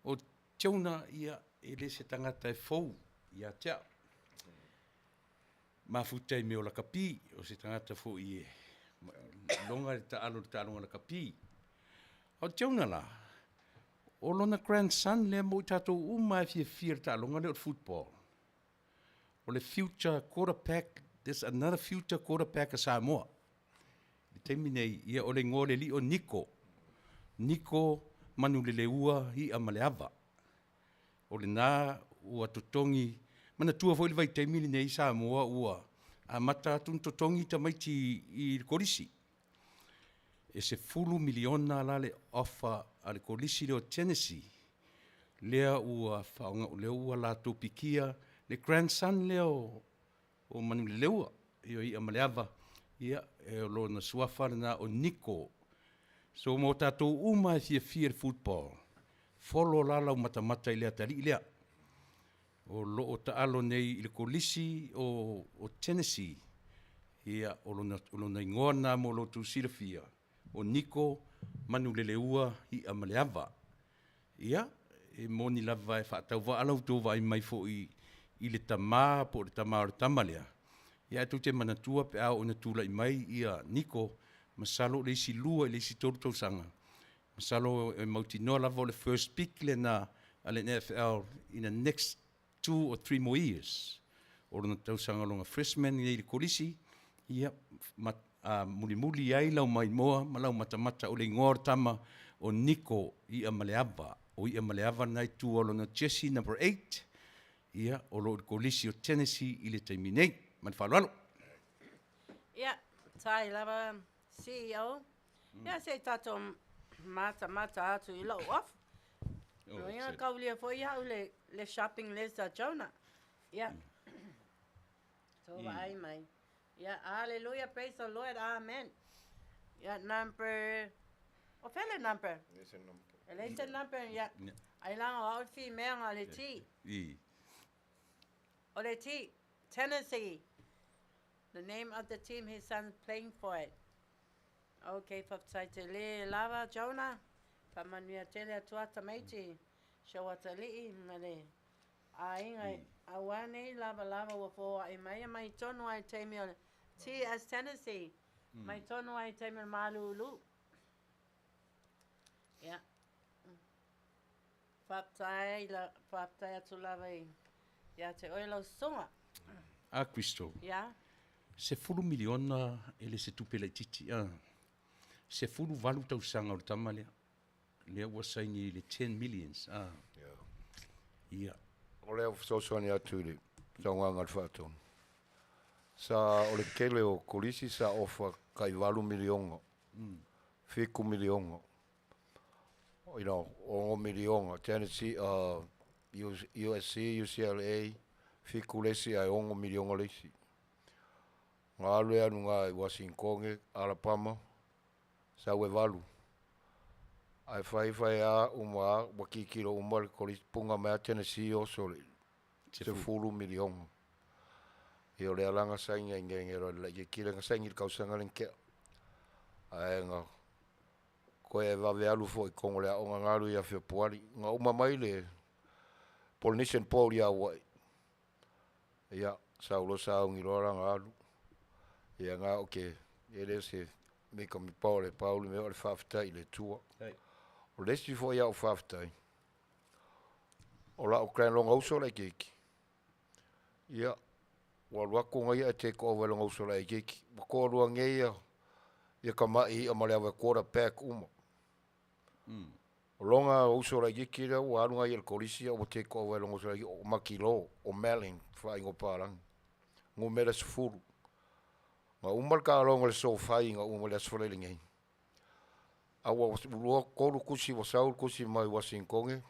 o Jonah ia e le se tagata e fou ia te au. Mafuta i mea o lakapi, o se tagata foi e loga le taalo le taaloga lakapi. O Jonah la, o lona grandson lea mo i tatou uma e fiafia le taaloga lea o le football. O le future quarterback, there's another future quarterback a Samoa. I le taimi nei, ia o le igoa o le alii o Niko. Niko Manuleleua i'a ma le ava. O lena ua totogi, manatua foi le vaitaimi lenei i Samoa ua amata atu ona totogi tamaiti i le kolisi. E 10 miliona la le offer a le Kolisi lea o Tennessee, lea ua faaaoga, lea ua latou pikia le grandson lea o Manuleleua, ia o Iamaleava, ia, o lona suafa lena o Niko. So mo tatou uma e fiafia i le football, follow la lau matamata i le atalii lea. O lo o taalo nei i le Kolisi o Tennessee, ia, o lona igoa lena mo lo outou silafia, o Niko Manuleleua Iamaleava. Ia, e moni lava e faatauvaa la outou vaai mai foi i le tama po o le tama o le tama lea, ia ae tou te manatua pe a oo ina tulai mai ia Niko, masalo o le isi 2 i le isi 3 tausaga, masalo e mautinoa lava o le first pick lena a le NFL in the next 2 or 3 more years. O lona tausaga lona freshman nei i le kolisi, ia, ma, mulimuli ai lau maimoa ma lau matamata o le igoa o le tama o Niko Iamaleava. O Iamaleava lena i tua o lona jersey number 8, ia, o lo o i le kolisi o Tennessee i le taimi nei. Ma le faaaloalo. Ia, tai lava CEO. Ia, se i tatou matamata atu i lou off. Oh, Ia, kaulia foi ia'u le shopping list a Jonah. Ia, tou vaai mai. Ia, hallelujah, praise the Lord, amen. Ia, number, o fea le number? E leai se number, ia. Ai laga o au le fimea o le T. O le T, Tennessee. The name of the team his son's playing for it. Okay, faafetai tele lava Jonah. Faamanuia tele atu a tamaiti, si ou atalii ma le aiga aua nei lavalava ua foai mai mai tonu ai taimi o le T as Tennessee. Mai tonu ai taimi o le malulu. Ia. Faafetai la, faafetai atu lava i ia te oe lau susuga. A Crystal. Ia. 10 miliona e le se tupe laitiiti. 18 tausaga o le tama lea. Lea ua saini i le 10 millions. Ia. O lea fesoasoani atu i le saunoaga a le Faatonu. Sa o le tele o kolisi sa ofa tai 8 miliona, 7 miliona, you know, 6 miliona. Tennessee, USC, UCLA, 7 le isi ae 6 miliona le isi. Na alu e alu nga i Washington, Alabama, sau e 8. Ae fai fai a uma ua kikilo uma le kolisi punga mai a Tennessee oso le 10 miliona. Ia o le alaga saini ai ngenge roa le lai kile nga saini le kausaga le ntea. Ae nga koe e vave alu foi kongo le aoga nga alu ia Fepuari. Nga uma mai le Polynesian Bowl ia Hawaii. Ia, saulo saungi loa la alu. Ia nga o ke ele se me ka mi pao le pauli me o le faafetai i le Atua. O le isi foi au faafetai, o lau clan longa uso lai keiki. Ia, ua alu atu nga ia e take over longa uso lai keiki. Ua toalua nei ia, ia kama'i ia ma le ave quarterback uma. O longa uso lai keiki lea ua alu nga ia i le kolisi ia ua take over longa uso lai o Makilo, o Melling, whaingo palangi. Numera 10. Nga uma le kalogo le sofai nga uma le aso Faraile nei. A ua lua tolu kusi ua sau le kusi mai Washington,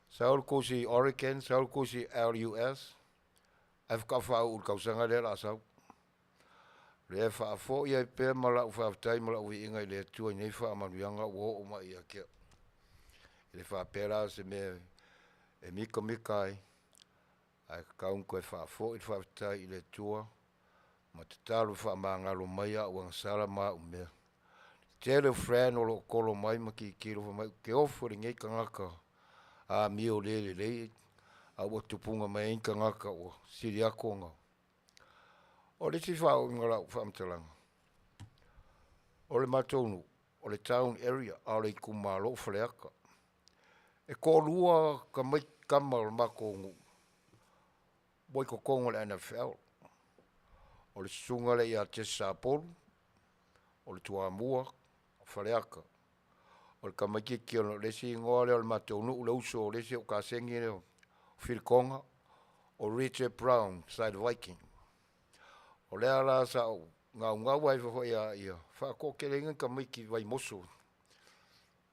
sau le kusi Oregon, sau le kusi LUS, ae faatoa faauu i le tausaga lea o le a sau. Lea e faafoi ai pea ma lau faafetai ma lau viiga i le Atua i nei faamanuiaga ua oo mai ia te au. E le faapea la se mea e mikamika ai, ae tatau ona toe faafoi le faafetai i le Atua ma tatalo faamagalo mai au agasala ma au mea. Tele o friend o lo o tolo mai ma tilotilo fai mai, ou te ofo i lenei tagata amio le lelei, a ua tupuga mai ai ni tagata ua sili atu ona. O le isi faauiga o lau faamatalaga, o le matou nuu, o le town area, a o le itumalo o Faleata. E toalua tamaiti tama o le matou nuu ua i totonu o le NFL. O le susuga lea ia Jesse Sapolu, o le Toamua, o Faleata. O le tamaitiiti o le isi igoa lea o le matou nuu, le uso o le isi o kasegi lea o Filitoga, o Richard Brown, side Viking. O lea la sa ou gaugau ai foi a ia faatoateleina ni tamaiti Vaimoso.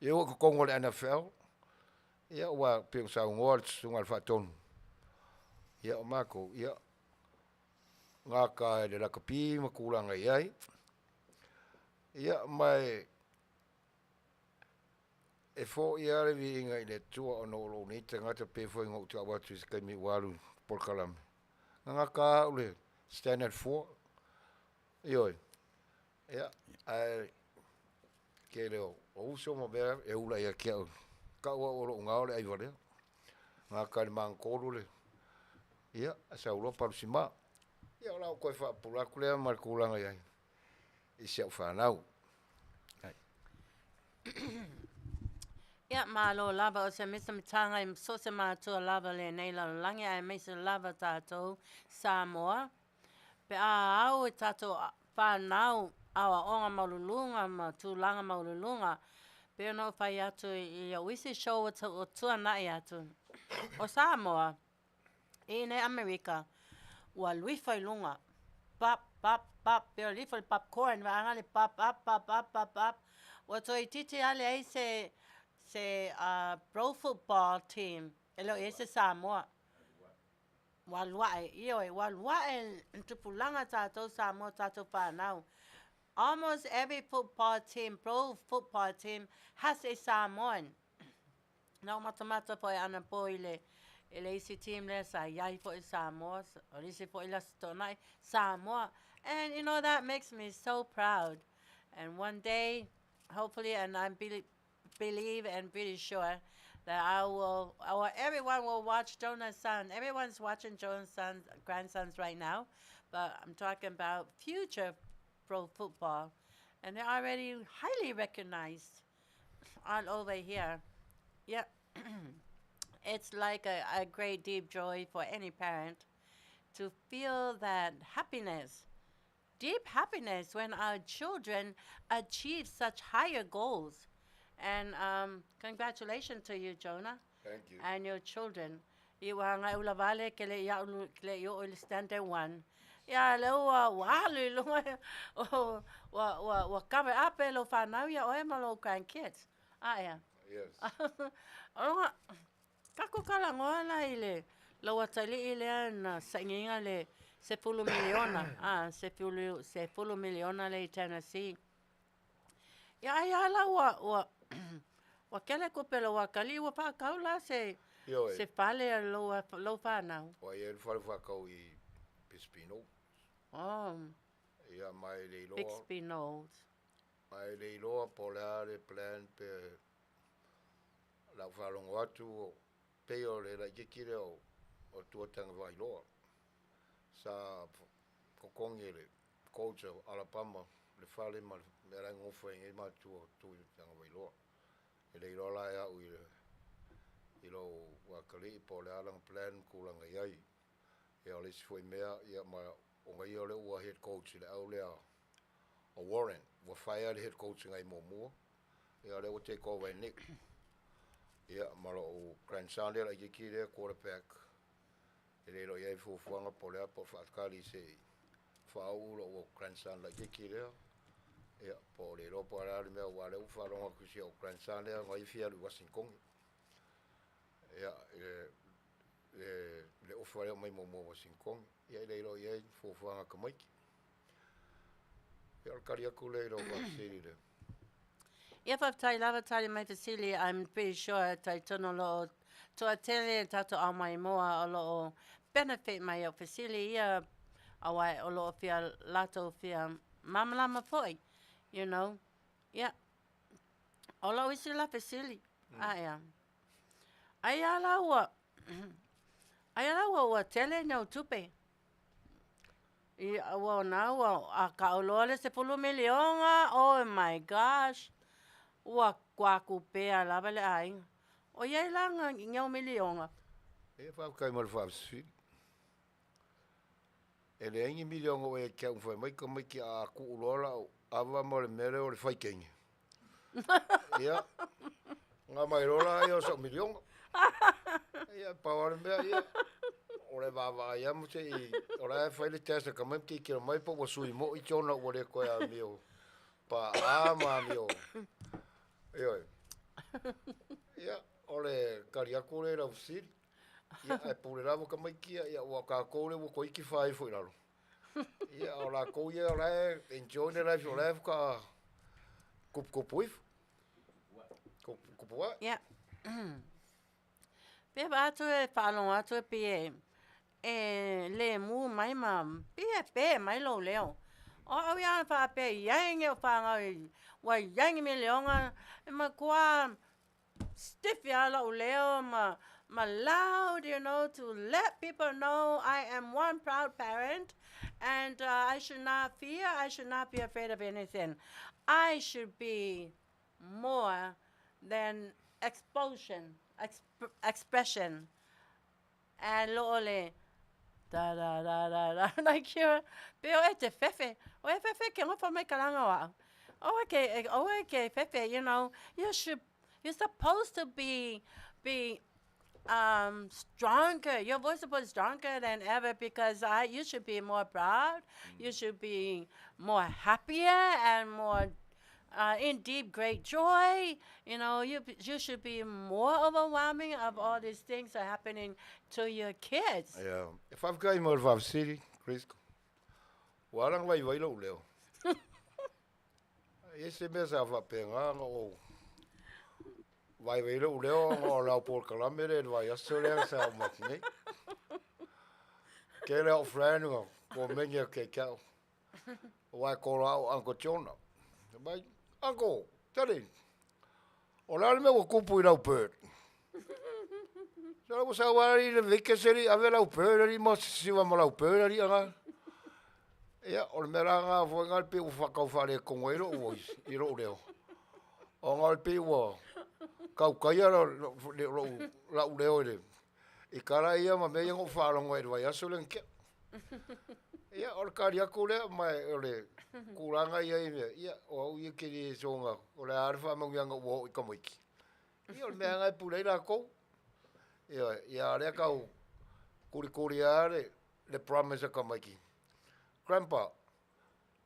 Ia ua i totonu o le NFL, ia ua pei ona saunoa le Susuga i le Faatonu, ia o matou, ia, gata i le lakapi ma tulaga e i ai. Ia ma e e foia lava le viiga i le Atua ona o lou nei tagata pei foi ona ou tau atu i se taimi ua alu i le polokalame, na gata lava au i le Standard 4. Ioe. Ia, ae tele o uso ma mea e ula ia te au, tau au o lou gao le aivalea. Gata i le magatolu le, ia, ae sau loa palusima. Ia o la ou toe faapupula atu lea ma le tulaga e i ai i si au fanau. Ia, malo lava o se mitamitaga i so o se matua lava lenei lalolagi aemaise lava tatou Samoa. Pe a au i tatou whanau aoaoga maualuluga ma tulaga maualuluga, pei ona ou fai atu i ou isi show ua tuanai atu, o Samoa, i inei Amerika, ua alu ifo i luga, pop, pop, pop, pei o le ifo o le popcorn, vaega le pop up, pop up, pop up, ua toeitiiti lava leai se, se pro football team e le o i ai se Samoa. Ua alu ae, ioe, ua alu ae le tupulaga tatou Samoa, tatou whanau. Almost every football team, pro football team, has a Samoan. Na ou matamata foi anapo i le, i le isi team lea sa i ai foi Samoa, o le isi foi le Aso Toonai, Samoa. And you know, that makes me so proud. And one day, hopefully, and I believe and pretty sure that I will, or everyone will watch Jonah's son. Everyone's watching Jonah's sons, grandsons right now, but I'm talking about future pro football. And they're already highly recognized all over here. Yep. It's like a great deep joy for any parent to feel that happiness, deep happiness when our children achieve such higher goals. And congratulations to you, Jonah. Thank you. And your children. I ua agai ula vale ke le iau ke le i oo i le standard one. Ia le ua ua alu i luga ua ua ua cover up e lou whanau ia oe ma lou grandkids. A ea. Yes. Aloha, kako kalagoa la i le lou atalii lea na sainiga le 10 miliona, a, 10 miliona lea i Tennessee. Ia ai lava la ua, ua, ua kele tupe a lou atalii ua faatau la se, Ioe. se fale a lou, lou fanau. Ua i ai le fale faatau i Bixby Knolls. Oh. Ia, ma e le iloa. Bixby Knolls. Ma e le iloa po o le a le plan pe lau faalogo atu pei o le laitiiti lea o Tua Tagovailoa sa totogi e le coach o Alabama le fale ma le mea la e nonofo ai nei matua o Tua Tagovailoa. E le iloa la e au i le i lou atalii po o le a lana plan ma tulaga i ai. Ia o le isi foi mea, ia ma ona ia o lea ua head coach i le au lea o Warren, ua fire le head coach na i muamua, ia o lea ua take over e Nick. Ia ma lou grandson lea laitiiti lea quarterback, e le iloa i ai fuafuaga po o le a po o faatali se i faauu lou grandson laitiiti lea. Ia po o le iloa po o le a le mea aua o lea ua faalogo atu i si ou grandson lea na ia fia alu i Wasingtone. Ia i le le le ofa lea aumai muamua Wasingtone, ia e le iloa i ai fuafuaga a tamaiti. Ia o le tali atu lea i lau faafesili lea. Ia faafetai lava tali mai fesili, I'm pretty sure talitonu o lo o toatele le tatou ao maimoa o lo o benefit mai au fesili ia aua o lo o fia latou fia malamalama foi, you know. Ia, o lou isi la fesili, a ea, ai a la ua, ai a la ua ua tele ni au tupe? I ua ona ua a kau loa le 10 miliona, oh my gosh, ua kuaku pea lava le aiga. O i ai la ni au miliona? E faafetai mo le faafesili. E leai ni miliona o ia te au fai mai tamaiti a tuu loa lau ava ma le mea lea o le faikeine. Ia, na mai loa la ia o sau miliona. Ia, pau lava le mea, ia, o le vaavaai lava ma se i, o la e fai le test a tamaiti ma tilotilo mai po ua sui moi Jonah ua le toe amio paaa ma amio, ioe. Ia, o le tali atu lea i lau fesili. Ia, ae pule lava tamaiti ia, ia aua o tatou lea ua toeitiiti faaifo i lalo. Ia, a o latou ia o la e enjoy le life o la e faatoa tuputupu ifo. Tuputupu ae. Ia. Pe vaai atu e faalogo atu e pei e e lemu mai ma pei e pe mai lou leo. O au ia ana faapea e i ai ni ou fanau ua i ai ni miliona, e matua stiff lava lou leo ma ma loud, you know, to let people know I am one proud parent and I should not fear, I should not be afraid of anything. I should be more than expulsion, expression. And lo o le da da da da da like you're pe o e te fefe. O e fefe ke ngofa mai kalanga o au. O e ke, o e ke fefe, you know, you should, you're supposed to be, be um, stronger. Your voice is supposed to be stronger than ever because I, you should be more proud. You should be more happier and more uh, in deep great joy. You know, you, you should be more overwhelming of all these things that are happening to your kids. Yeah. E faafetai mo le faafesili, Chris. Ua ala ona vaivai lou leo. E i ai se mea sa faapena ona ou vaivai lou leo ona o lau polokalame lea i le vaiaso lea sa uma atu nei. Tele au friend ua komeni atu ia te au. Aua e call au Uncle Jonah. Fai mai, Uncle, Teddy, o le a le mea ua tupu i lau bird? Sala ua sau lava i le Vegas alii ave lau bird alii ma sisiva ma lau bird alii aga. Ia, o le mea la lena foi lena pei ua tau faaletonu ai lou voice i lou leo. Ona e pei ua tautaia lou leo i le i tala ia ma mea ia na ou faalogo ai i le vaiaso lea na tea. Ia, o le tali atu lea, ma o le tulaga ia i mea, ia, o au ia ke le soga, o le a le faamanuiaga ua oo i tamaiti. Ia, o le mea lava lena e pule ai latou. Ioe, ia a o lea tau kulikuli lava le, le promise a tamaiti. Grandpa,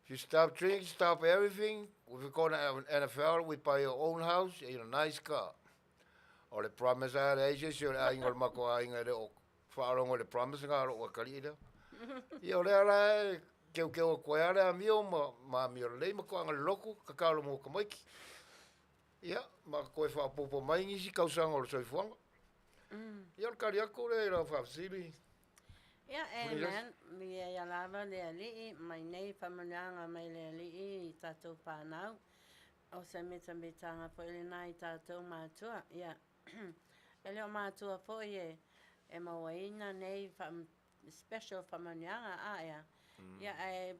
if you stop drinking, stop everything, if we go to NFL, we buy your own house and a nice car. O le promise lava e leai se isi o le aiga o le matou aiga e le o faalogo i le promise lena a lou atalii lea. Ia o lea la e keukeu atu ai lava le amio ma, ma amio lelei ma toaga lolotu, tatalo mo tamaiti. Ia, ma toe faaopoopo mai nisi tausaga o le soifuaga. Ia o le tali atu lea i lau faafesili. Ia, amen. Viia ia lava le Alii, mai nei faamanuiaga mai le Alii i tatou whanau. O se mitamitaga foi lena i tatou matua. Ia, e le o matua foi e, e mauaina nei wha, special faamanuiaga a ea. Ia, ae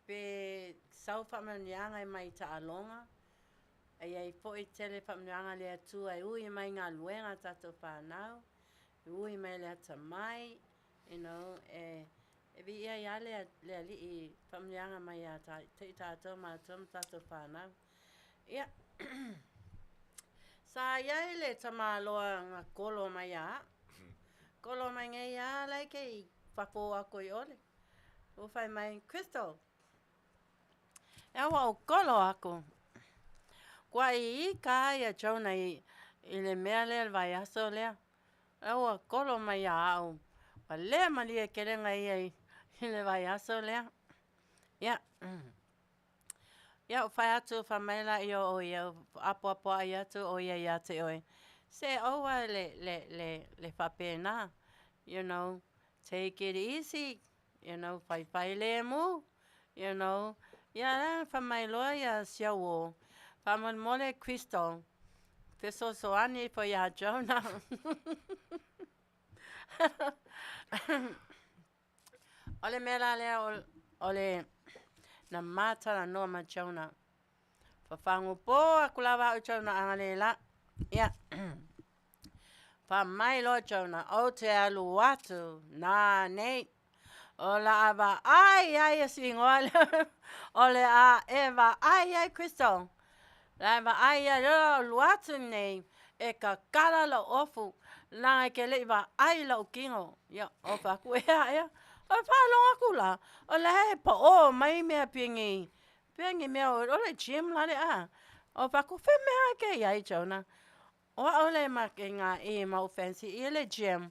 pe sau faamanuiaga e mai taaloga, e i ai foi tele faamanuiaga a le Atua e ui mai galuega a tatou whanau, e ui mai le atamai, you know, e, e viia ai lava le, le Alii i faamanuiaga mai ia ta, i tatou matua ma tatou whanau. Ia, sa i ai le tamaloa na kolo mai ia au. Kolo mai nei lava la e ke i fafo aku i ʻole. Ua fai mai, Crystal, e a ua ou kolo aku. Kua i ika ia Jonah i, i le mea lea le vaiaso lea. E ua kolo mai iā au. Ua le malie kelega ia i, i le vaiaso lea. Ia, Ia, ua fai atu, fai mai laia o ia, apoapoai atu ʻo ia iā te ʻoe, se ʻoua le, le, le, le faapena, you know, take it easy, you know, faifai lemu, you know. Ia, la, fai mai loa ia si au uō, faamolemole Crystal, fesoasoani ifo iā Jonah. O le mea la lea o, o le na matalanoa ma Jonah. Fafagupō aku lava au i Jonah a le la. Ia. Fai mai loa Jonah, ou te alu atu nanei. O le a vaai ai e si ingoa lea. O le a e vaai ai Crystal. La e vaai ai loa alu atu nei. E kakala lou ofu, leaga e ke leʻi vaai lou kino. Ia, o fai atu, ea, ea. O faalogo atu la, o la e paʻō mai mea pei ni, pei ni mea o le gym la le a. O fai atu, fea mea ke iai Jonah? O au le ma ke ngā i ma u fancy i le gym.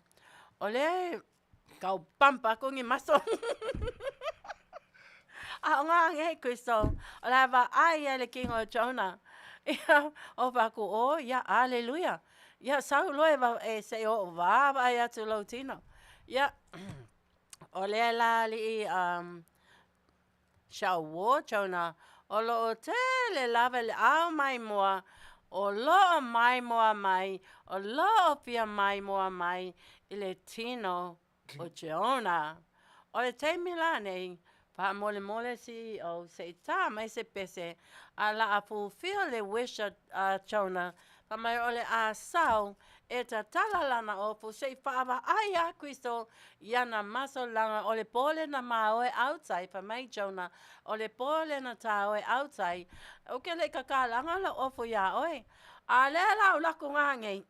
O lea e kau pump aku ni muscle. A o ngā ngei Crystal, o la vaai ia le kino o Jonah. Ia, o fai atu, o, ia, aleluia. Ia, sau loa e, va, e se i o vaavaai atu lou tino. Ia, o lea la alii, um, Shauō Jonah, o loo tele lava le ao maimoa, o loo maimoa mai, o loo fia maimoa mai i le tino o Jonah. O le taimi la nei, faamolemole CEO se i tā mai se pese a la a fulfill le wish a Jonah, fai mai o le a sau e tatala lana ofu se i faavaai iā Kristo i ana maso laga o le pō lena ma oe outside, fai mai Jonah, o le pō lena tā oe outside, ou ke leʻi kakalaga lou ofu iā oe. A lea la u lako ngā nei,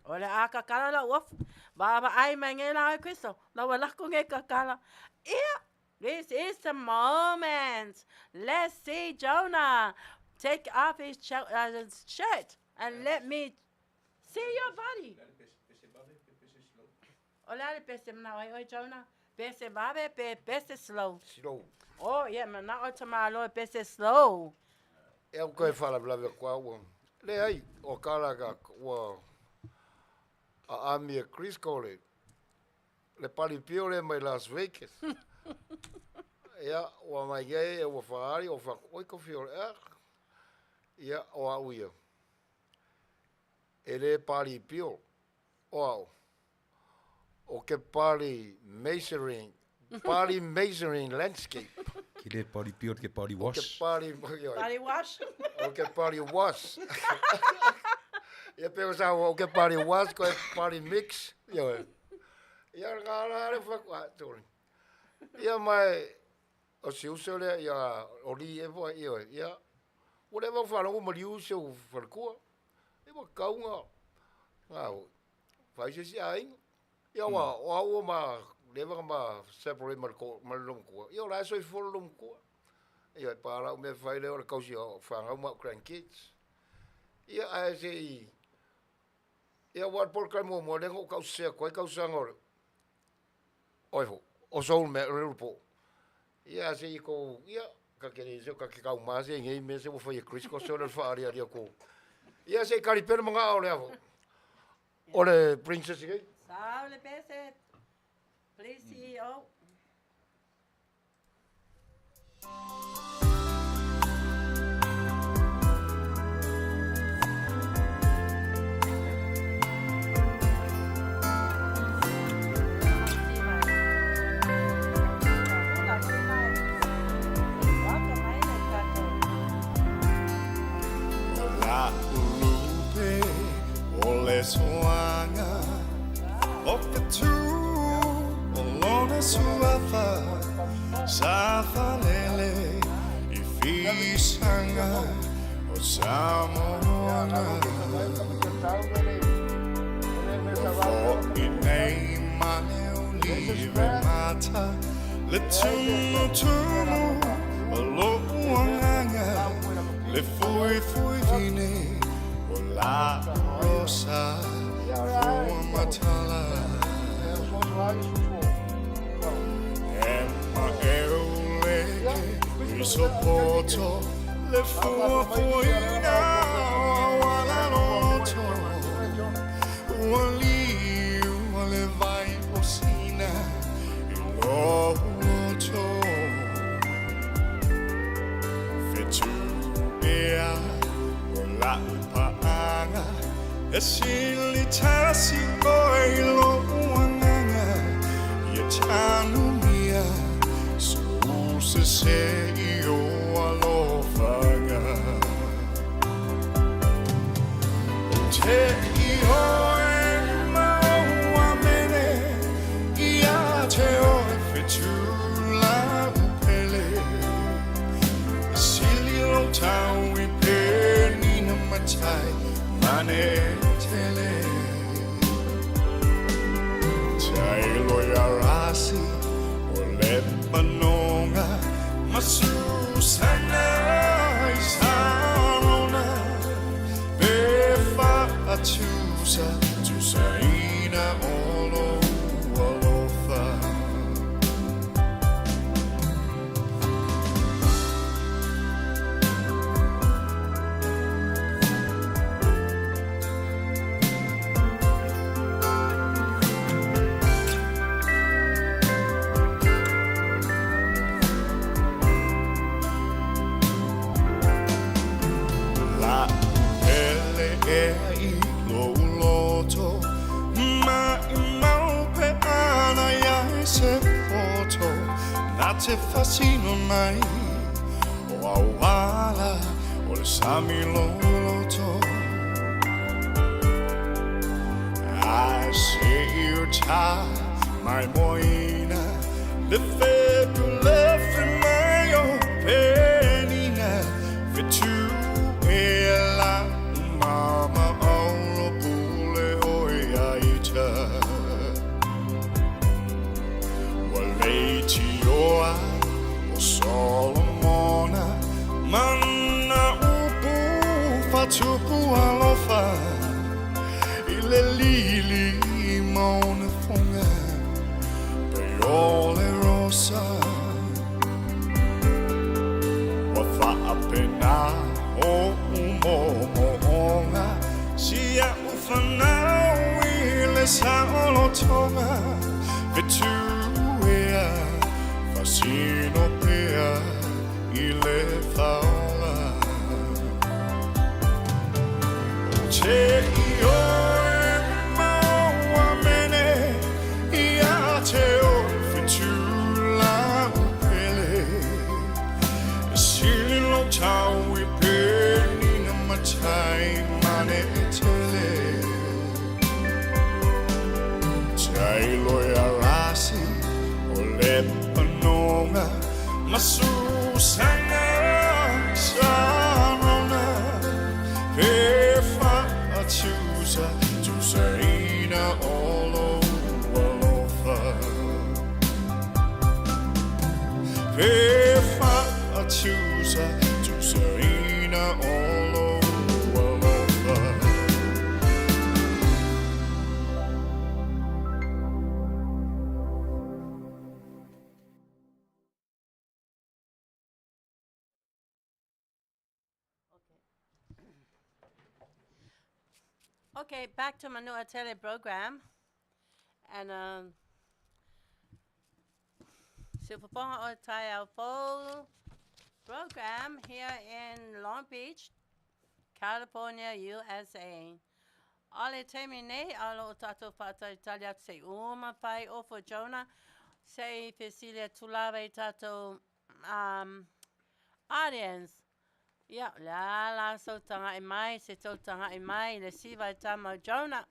o le a kakala lou ofu, vaavaai mai nei la oe Kristo, la ua lako nei kakala. Ia, this is the moment. Let's see Jonah take off his shirt and let me see your body. O le a le pese manao ai oe, Jonah? Pese vave pe pese slow? Slow. Oh, yeah, manao tamalo e pese slow. E au koe whalavelave aku au ua. Leai, o ka la ka ua a ami e Chris ko le le palipio lea mai Las Vegas. Ia, ua mai nei e ua whaari o whaku, oi ko whio le, ah. Ia, o au ia. E le palipio, o au. O ke pali measuring, pali measuring landscape. Ke le pali pio, ke pali wash. O ke pali, pali wash. O ke pali wash. Ia pe o sa o ke pali wash, ko e pali mix. Ia, ia ngā rā le whaku, ah, sorry. Ia mai, o se uso lea, ia, o li e fua, ia, ia, ua leva whalongo ma liu se u whalekua. Ia ua kaunga, ngā, fai se isi aiga. Ia ua, o au ua ma leva ma separate ma le ko, ma le lomakua. Ia o la e soifua le lomakua. Ia e pā lau mea fai lea o le kausi o whanau ma o grandkids. Ia ae se i, ia ua le polokalame muamua lea na ou kausese atu ai kausaga o le, oi ho, o soul me, o le ulupo. Ia se i kou, ia, ka ke se ka ke kau ma se ngei me se ua fai e Chris ko se o le whaariari a kou. Ia se i karipere ma ngā o le aho. O le princess nei. Sau le pese. Please CEO. O la'u lupe o le soaga O fetu o lona suafa Sa falele i fisaga o Samoana Ua fo'i nei ma le olive mata Le tumutumu o lo'u agaga Le fuifuivine o la'u rosa fuamatala E maʻeu leke i sopoto Le fuafuaina o auala loloto Ua liu a le vai o Sina i lou loto Fetu ea o la'u paaga E sili tasi oe i lo'u agaga Ia tanumia sou sese i ou alofaga Ou te ioe ma ou amene Ia te oe fetu la'u pele E sili lou tau i penina matai mane tele. faatusa Tusaina o lou alofa. La'u hele ea i lou loto Maʻimau pe ana i ai se poto Na te fasino mai o auala o le sami loloto Ae seʻi o tā mai moina Le fepulefe mai o penina Fetu e la mama aulo pule o ia ita Ua leitioa o Solomona Mana upu faatupu alofa I le lili ma ona foga Pei o le rosa Ua faapena o'u mo'omo'oga Si a'u fanau i le saolotoga Fetu ea fasino pea i le faola Ou te ioe mau amene Ia te oe fetu la'u pele E sili lou tau i penina matai mane e tele Tailo ia rasi o Lepanoga Ma Susana Sarona Pe faatusa tusaina o lou alofa Pe faatusa tusaina o lou alofa. Okay, back to Manua Tele program. And um, Siufofoga o Taeao Fou program here in Long Beach, California, USA. O le taimi nei, a o lo o tatou faatalitali atu se i uma fai ofo Jonah, se i fesili atu lava i tatou um, audience. Ia, o le a la sou taga'i mai, se tou taga'i mai i le siva e tama o Jonah,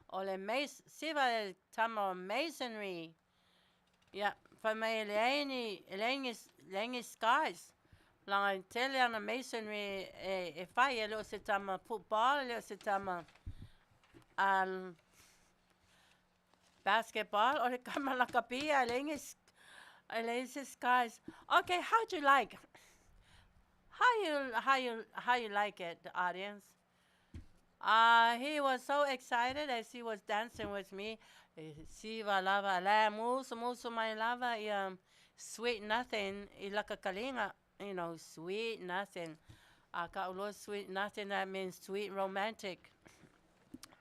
o le mas, siva e tama o masonry. Ia, fai mai e leai ni, e leai ni, leai ni skies. Leaga e tele ana masonry e, e fai, e le o se tama football, e le o se tama um, basketball, o le kama lakapi, a e leai ni, e leai se skies. Okay, how'd you like? How you, how you, how you like it, the audience? He was so excited as he was dancing with me. E siva lava la musu musu mai lava ia sweet nothing i laka kalinga, you know, sweet nothing. A ka uloa sweet nothing, that means sweet romantic.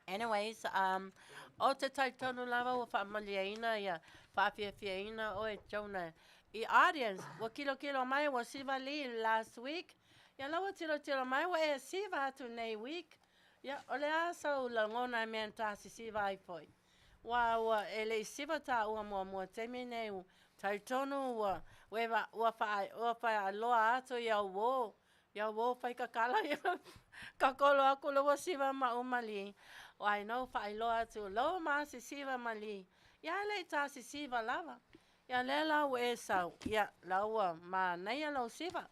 Anyways, um, o te talitonu lava ua faamaliaina ia faafiafiaina oe Jonah i audience. Ua kilokilo mai, ua siva li last week. Ia la ua tilotilo mai ua e siva atu nei week. Ia, o le a sau lagona e mea na tasisiva ai foi. Ua, ua, e le i siva tāua muamua taimi nei, ua talitonu ua, ua e ua wha, ua whaaloa atu i au wō, i au wō whaikakala ia kakolo aku le ua siva ma u mali. I know whaailoa atu, lo masisiva mali. Ia e le i tasisiva lava. Ia lea la ua e sau, ia, la ua manaia lou siva.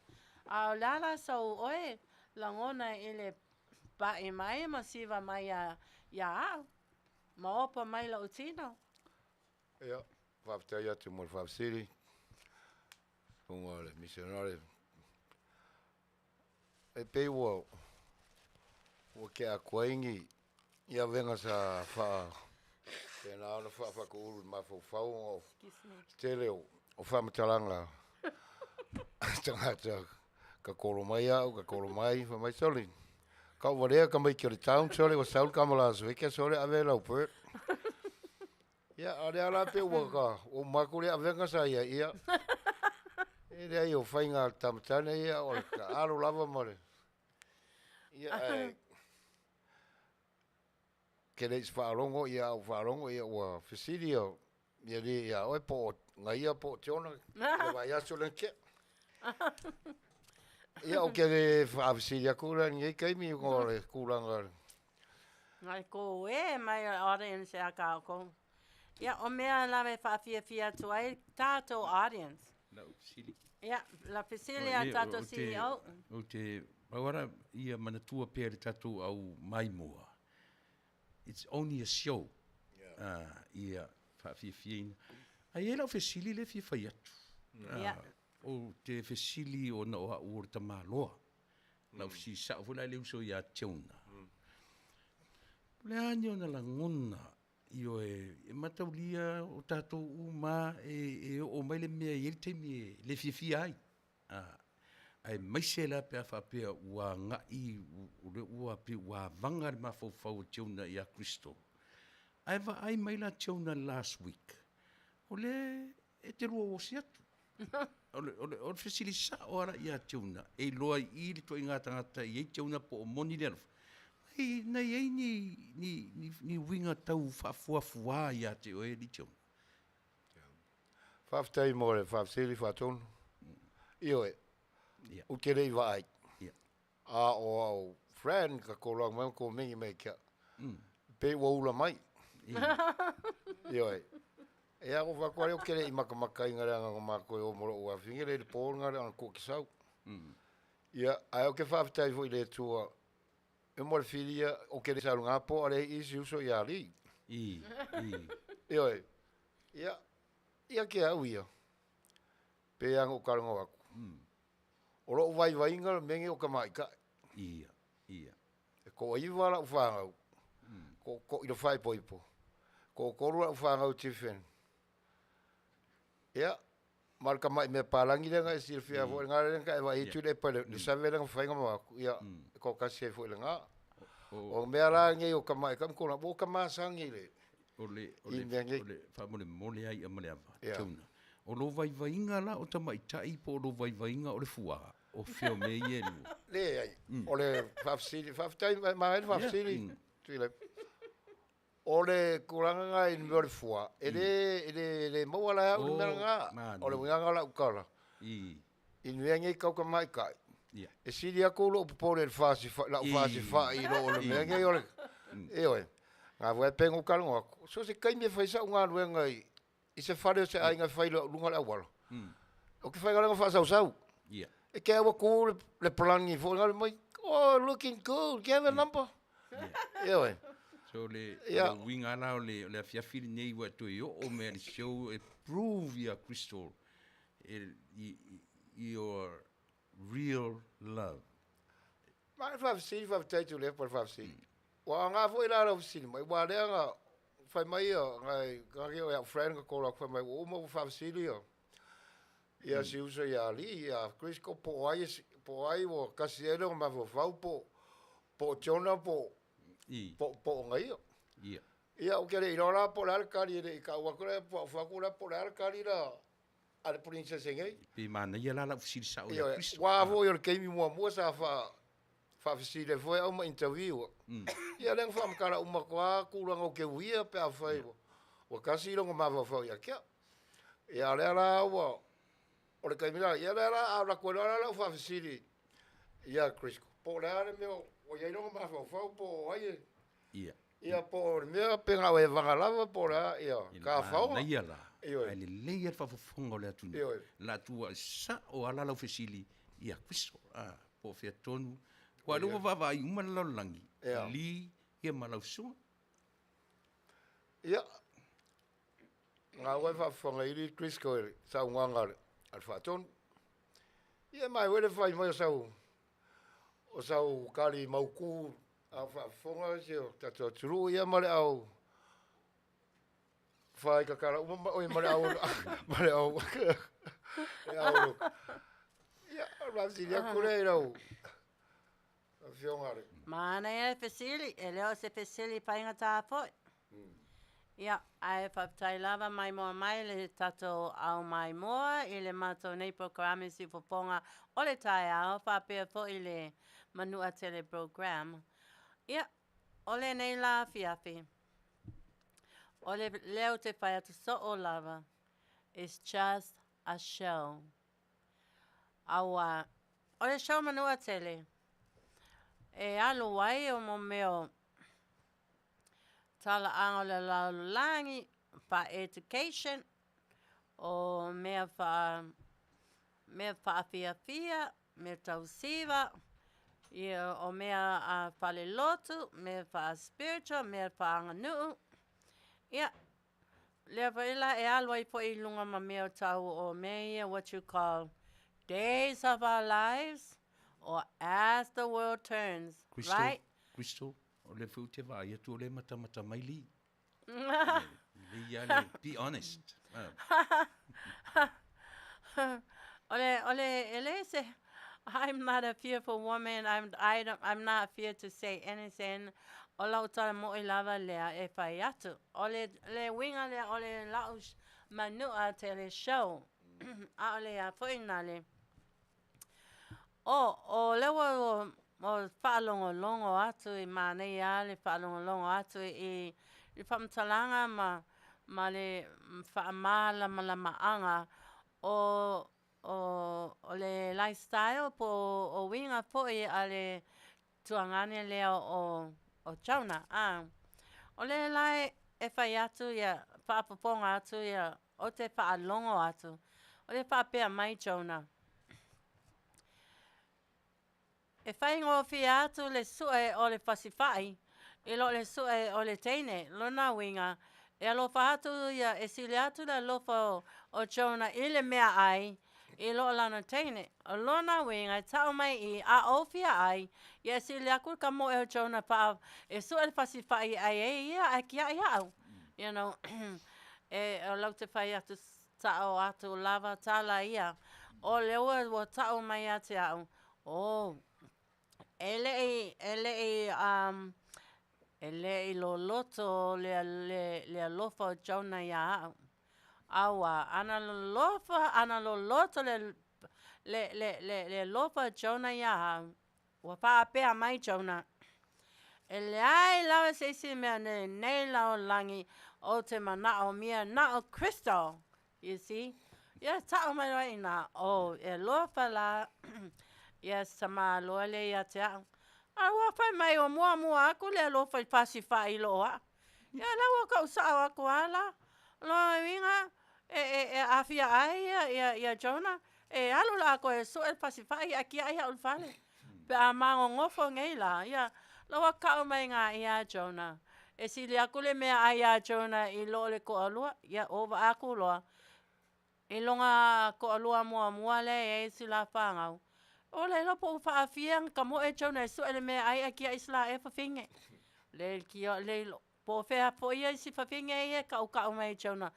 A o le a la sau oe lagona i le paʻi mai ma siva mai iā, iā aʻu, ma opa mai loʻu tino. Ia, faafetai atu mo le faafesili, luga o le misionare. E pei ua, ua kea atu ai ni I avega sa faa pena ona faafakuulu i le mafaufau ona o le tele o faamatalaga a tagata ka kolo mai au ka kolo mai fai mai sole ka ou valea tamaiti o le town sole ua sau le tama last week sole ave lau bird. Ia a o lea la pei ua ka ua uma atu lea avega sa i ai ia e leai o faiga a le tamatane ia o le taalo lava ma le ia ae Ke le i faalogo ia a ou faalogo ia ua fesili ia ia alii ia oe po o Gaia po o Tiona i le vaiaso lea na tea. Ia ou te le faafesili atu la i lenei taimi ona o le tulaga Ngai ko e mai o le audience ia kākou. Ia, o mea lava e faafiafia atu ai tātou audience. Lau fesili. Ia, la fesili a tātou CEO. Ou te, pau lava ia manatua pea i le tatou au maimoa, it's only a show. Yeah. Ia faafiafiaina. Ae i ai lau fesili lea e fia fai atu. Yeah. Ou te fesili ona o au o le tamaloa. Lau fesili sao foi la i le uso ia Jonah. O le a ni ona lagona Ioe, e mataulia o tatou uma e oo mai le mea e i ai le taimi e le fiafia ai, aemaise la pe a faapea ua agai, o lea ua pei ua avaga le mafaufau o Jonah ia Kristo. Ae vaai mai la Jonah last week, o lea e te lua osi atu. O le, o le, o le fesili sao lava la ia Jonah, e iloa i i le ituaiga tagata e i ai Jonah po o moni le alofa. Nai, na i ai ni, ni, ni, ni uiga tau faafuafuā ia te oe, alii Jonah? Faafetai mo le faafesili Faatonu. Ioe, ou te le i vaai. A o au friend ka koloa mai ma komeni mai kia. Pei ua ula mai. Ioe. E a ko whakoa leo kere i makamaka i ngare anga mākou e o mo lou afine le le pō ngare anga kua ki sau. Ia, ae o ke whawhetai fo i le tua, e mo le whiria o ke le sau ngā pō a le isi uso i a li. Ioe. Ia, ia ke au ia. Pe anga o karonga aku. O lou vaivaiga le mea o ka maʻitaʻi. Ia, ia. E toaiva lau fanau, ko i le faaipoipo. Toatolu lau fanau Tiffany. Ia, ma le tamaʻi mea palagi lea na e silafia foi lena lea na e vaai atu i le epa i le save lea na fai ma aku, ia, e toatasi ai foi i lena. O mea la nei o tamaʻi ka ma ua ka masani i le O le, o le, o le faamolemole lava ia ma le ava, Jonah. O lou vaivaiga la o tamaitai po o lou vaivaiga o le fuā, o fea o mea ia e lua? Leai, o le faafesili, faafetai manaia le faafesili, Tuilaepa. O le tulaga lena i le mea o le fuā, e le, e le, e le maua la e au le mea lena. O le uiga o lau tala, i le mea nei tau tamaitai, e sili atu lou popole i le fasi, lau fasifai i lo le mea nei o le, ioe, na foi e pei ona ou talanoa atu, so o se taimi e fai ai sau galuega i, i se fale o se aiga e fai i luga o le auala, ou te faigaluega faasausau. E te au atu le palagi foi lea mai, oh, looking good, do you have a number? Ioe. So le, yeah. le uiga la o le, o le afiafi lenei ua e toe oo mai i le show e prove ia Crystal e, i, your real love. Ma le faafesili, faafetai Tuilaepa i le faafesili. Ua aoga foi la lau fesili mai, aua lea na fai mai ia nai nai o au friend ka call atu fai mai ua uma ua faafesili ia ia si uso ia Alii ia Crisco po o ai po o ai ua kasi ai lona mafaufau po po o Jonah po po po o Gaio. Ia. Ia ou te le iloa la po o le a le kali e le i tau atu lea po o fai atu la po o le a le kali la a le princess nei. Pe manaia la lau fesili sao ia Crisco. Ua foi o le taimi muamua sa fa faafesili ai foi au ma interview. Ia lea na faamatala uma atu lava tulaga o teuia pe afai ua tasi lona mafaufau ia te au. Ia a o lea la ua, o le taimi la, ia lea la a alu atu ai loa la lau faafesili ia Crisco, po o le a le mea ua i ai lona mafaufau po o ai e, ia po o le mea pe na o e vaga lava po o le a, ia, ka faoga. Manaia la, ae lelei lava le faafofoga o le atunuu, la tua sao lava la lau fesili ia Crisco. Po o fea tonu. Aua o lea ua vaavaai uma le lalolagi, Lee ia ma lau susuga. Ia, na ua e faafofoga i le Crisco i le saunoaga a le Faatonu. Ia, e manaia foi le fai mai o sau, o sau kali mautu. A o faafofoga si o tatou atunuu ia ma le au faikakala uma ma oi ma le au ma le au le au ia o le faafesili atu lea i lau Afioga le Manaia le fesili, e le o se fesili faigata foi. Ia, ae faafetai lava maimoa mai le tatou au maimoa i le matou nei polokalame siufofoga o le taeao faapea foi le Manua Tele Program. Ia, o lenei la afiafi, o le lea ou te fai atu soo lava, it's just a show. Aua, o le show Manua Tele, e alu ai o mo mea o talaaga o le lalolagi, faa-education, o mea faa mea faafiafia, mea tausiva, ia o mea a faalelotu, mea faa-spiritual, mea faaaganuu. Ia, lea foi la e alu ai foi i luga ma mea tau o mea ia what you call days of our lives or as the world turns, Crystal, right? Crystal, o lea foi ou te vaai atu o lea e matamata mai Lee. Lelei lava le be honest. O le, o le, e leai se, I'm not a fearful woman, I'm, I don't, I'm not fear to say anything. O lau tala moʻi lava lea e fai atu. O le, le uiga lea o le lau manua tele show. ʻAʻole a foi nā le. O, o lea ua ua faalogologo atu i manaia lava le faalogologo atu i le faamatalaga ma ma le faamalamalamaga o o o le lifestyle po o uiga foi a le tuagane lea o o Jonah a. O lea la e fai atu ia faafofoga atu ia ou te faalogo atu, o le faapea mai Jonah, E faigofie atu le sue o le fasifai i lo le sue o le teine. Lona uiga, e alofa atu ia, e sili atu le alofa o Jonah i le meaai i lo lana teine. O lona uiga, e tau mai i, a ou fia ai, ia e sili aku le kamoe o Jonah faa, e sue le fasifai e ai ai ia ae kiai au. You know, e, o lau te fai atu sao atu lava tala ia, o lea ua, ua tau mai ia te au, oh, e le i, e le i, um, e le i loloto le, le, le alofa o Jonah iā au. Auā, ana lolofa, ana loloto le, le, le, le, le alofa o Jonah iā au, Ua faapea mai Jonah, E leai lava se isi mea i lenei lalolagi ou te manaʻomia na o Kristo. You see? Ia taʻu mai loa i inā, oh, e alofa la ia si tamāloa lea ia te aʻu. A ua fai mai ua muamua aku le alofa i le fasifaʻi i loo aʻu. Ia la ua kaʻu saʻo aku a la. Lona uiga, e, e, e afia ai ia, ia, ia Jonah, E alu lākou e suʻe le fasifaʻi ae kiaʻi aʻu i le fale. Pe a magogofo nei lā, ia, la ua kaʻu mai ngā iā Jonah. E sili aku le meaʻai iā Jonah i lo le koʻalua, ia, ʻo waʻa aku loa. I loga koʻalua muamua lea e ai si la whāngau. O le po ua whaafia ka moe Jonah e suʻe le meaʻai ae kiaʻi si la e fafine. Le kia, le Po o fea foi ia i si fafine ia e kaʻukaʻu mai e Jonah.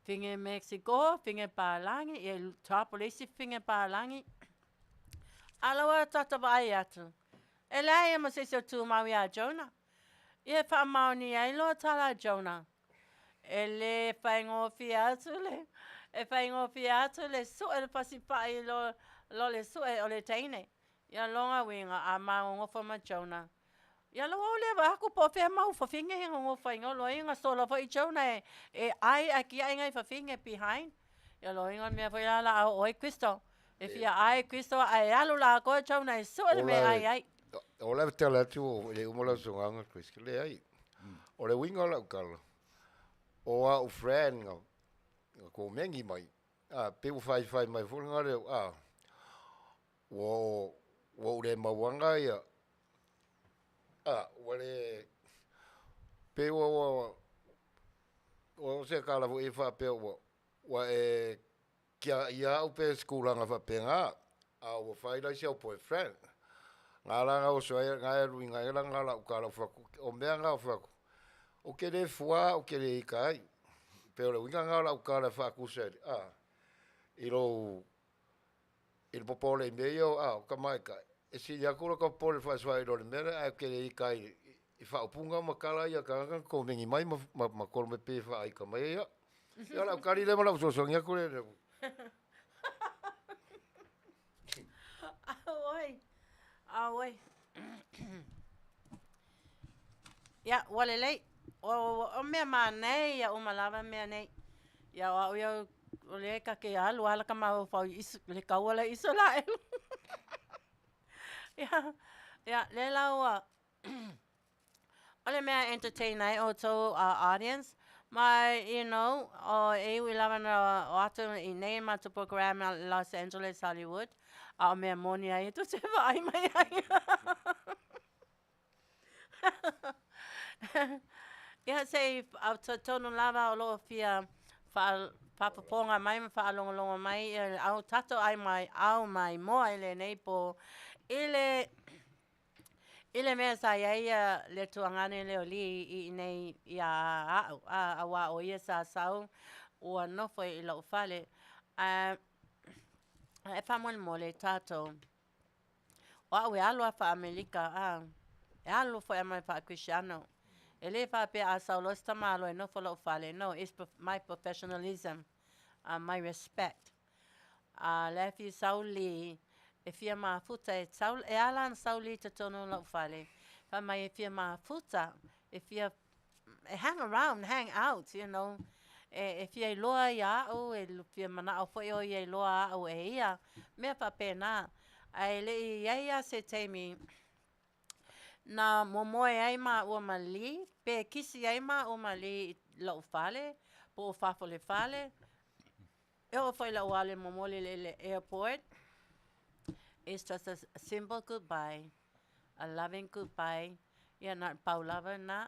Fine Mexico, fine Pālagi, ia i top o le isi fine Pālagi. A la ua tata vaai atu. E leai ia ma se isi o tumau iā Jonah. Ia e faamaoni ai loa tala a Jonah. E lē faigofie atu le, e faigofie atu le suʻe le fasipaʻi lo, lo le suʻe o le teine. Ia loga uiga a magogofo ma Jonah. Ia lau au lea vaai atu po o fea mau fafine ia gogofo ai loa ia na sola foi Jonah e e ai ae kiai nai fafine behind. Ia loa ia mea foi la la a oo ai Crystal. E fia ai Crystal ae alu la koe Jonah e sue le mea ai ai. O le tala atu o le uma lau sogaga Chris, leai. O le uiga o lau tala, o au friend nga, nga komeni mai, a, pe ua faifai mai foi nga leo, a, Ua ua ou le mauaga ia, a, ua le, pei ua, ua, ua se tala foi e faapea ua, ua e kiaia au pe se tulaga faapena, a ua fai la si au boyfriend. Ga la ga oso ai ga e luiga ai la ga la'u tala ou faiatu, o mea ga ou faiatu, ou te lē fuā ou te lē ita ai. Pei o le uiga lena o la'u tala e fa'atusa a i lou i le popole i mea ia a o tamaitai, e sili atu lota popole i le fa'asoa i lo le mea lea ae e te le ita ai i fa'aupuga ma tala ia a tagata na komeni mai ma tolo mai pei e fa'aita mai ai a'u. Ia o la'u tali lea ma la'u fesoasoani atu lea. Auoi, auoi. Ia, ua lelei. O mea manaia ia uma lava mea nei. Ia o a'u ia o lea e ta te alu lava la ta mafaufau i le taua lea i Isaraelu. Ia, ia lea la ua o le mea e entertain ai ʻoutou audience ma you know e ui lava na o atu i nei matou program Los Angeles Hollywood a o mea moni a ia tou te vaai mai ai. Ia se i talitonu lava o lo o fia faafofoga mai ma faalogologo mai ia le au tatou ai mai au maimoa i lenei pō i le i le mea sa i ai ia le tuagane lea o Lee i inei iā a'u a auā o ia sa sau ua nofo i lo'u fale ae e faamolemole tatou O a'u e alu a faa-Amelika a e alu foi a ma le faa-Kerisiano. E le faapea a sau loa se tamāloa e nofo lo'u fale, no, it's my professionalism, my respect. A la e fia sau Lee e fia mafuta e sau, e a la ona sau Lee i totonu o lo'u fale? Fai mai e fia mafuta, e fia e hang around, hang out, you know, e fia iloa ia a'u, e fia mana'o foi ʻo ia e iloa a'u e ia, mea faapena. Ae le i i ai a se taimi na momoe ai māua ma Lee, pe kisi ai māua ma Lee i lo'u fale, po o fafo o le fale. E oo foi i la'u alu e momoli i le airport, it's just a simple goodbye, a loving goodbye. Ia na o le pau lava lena.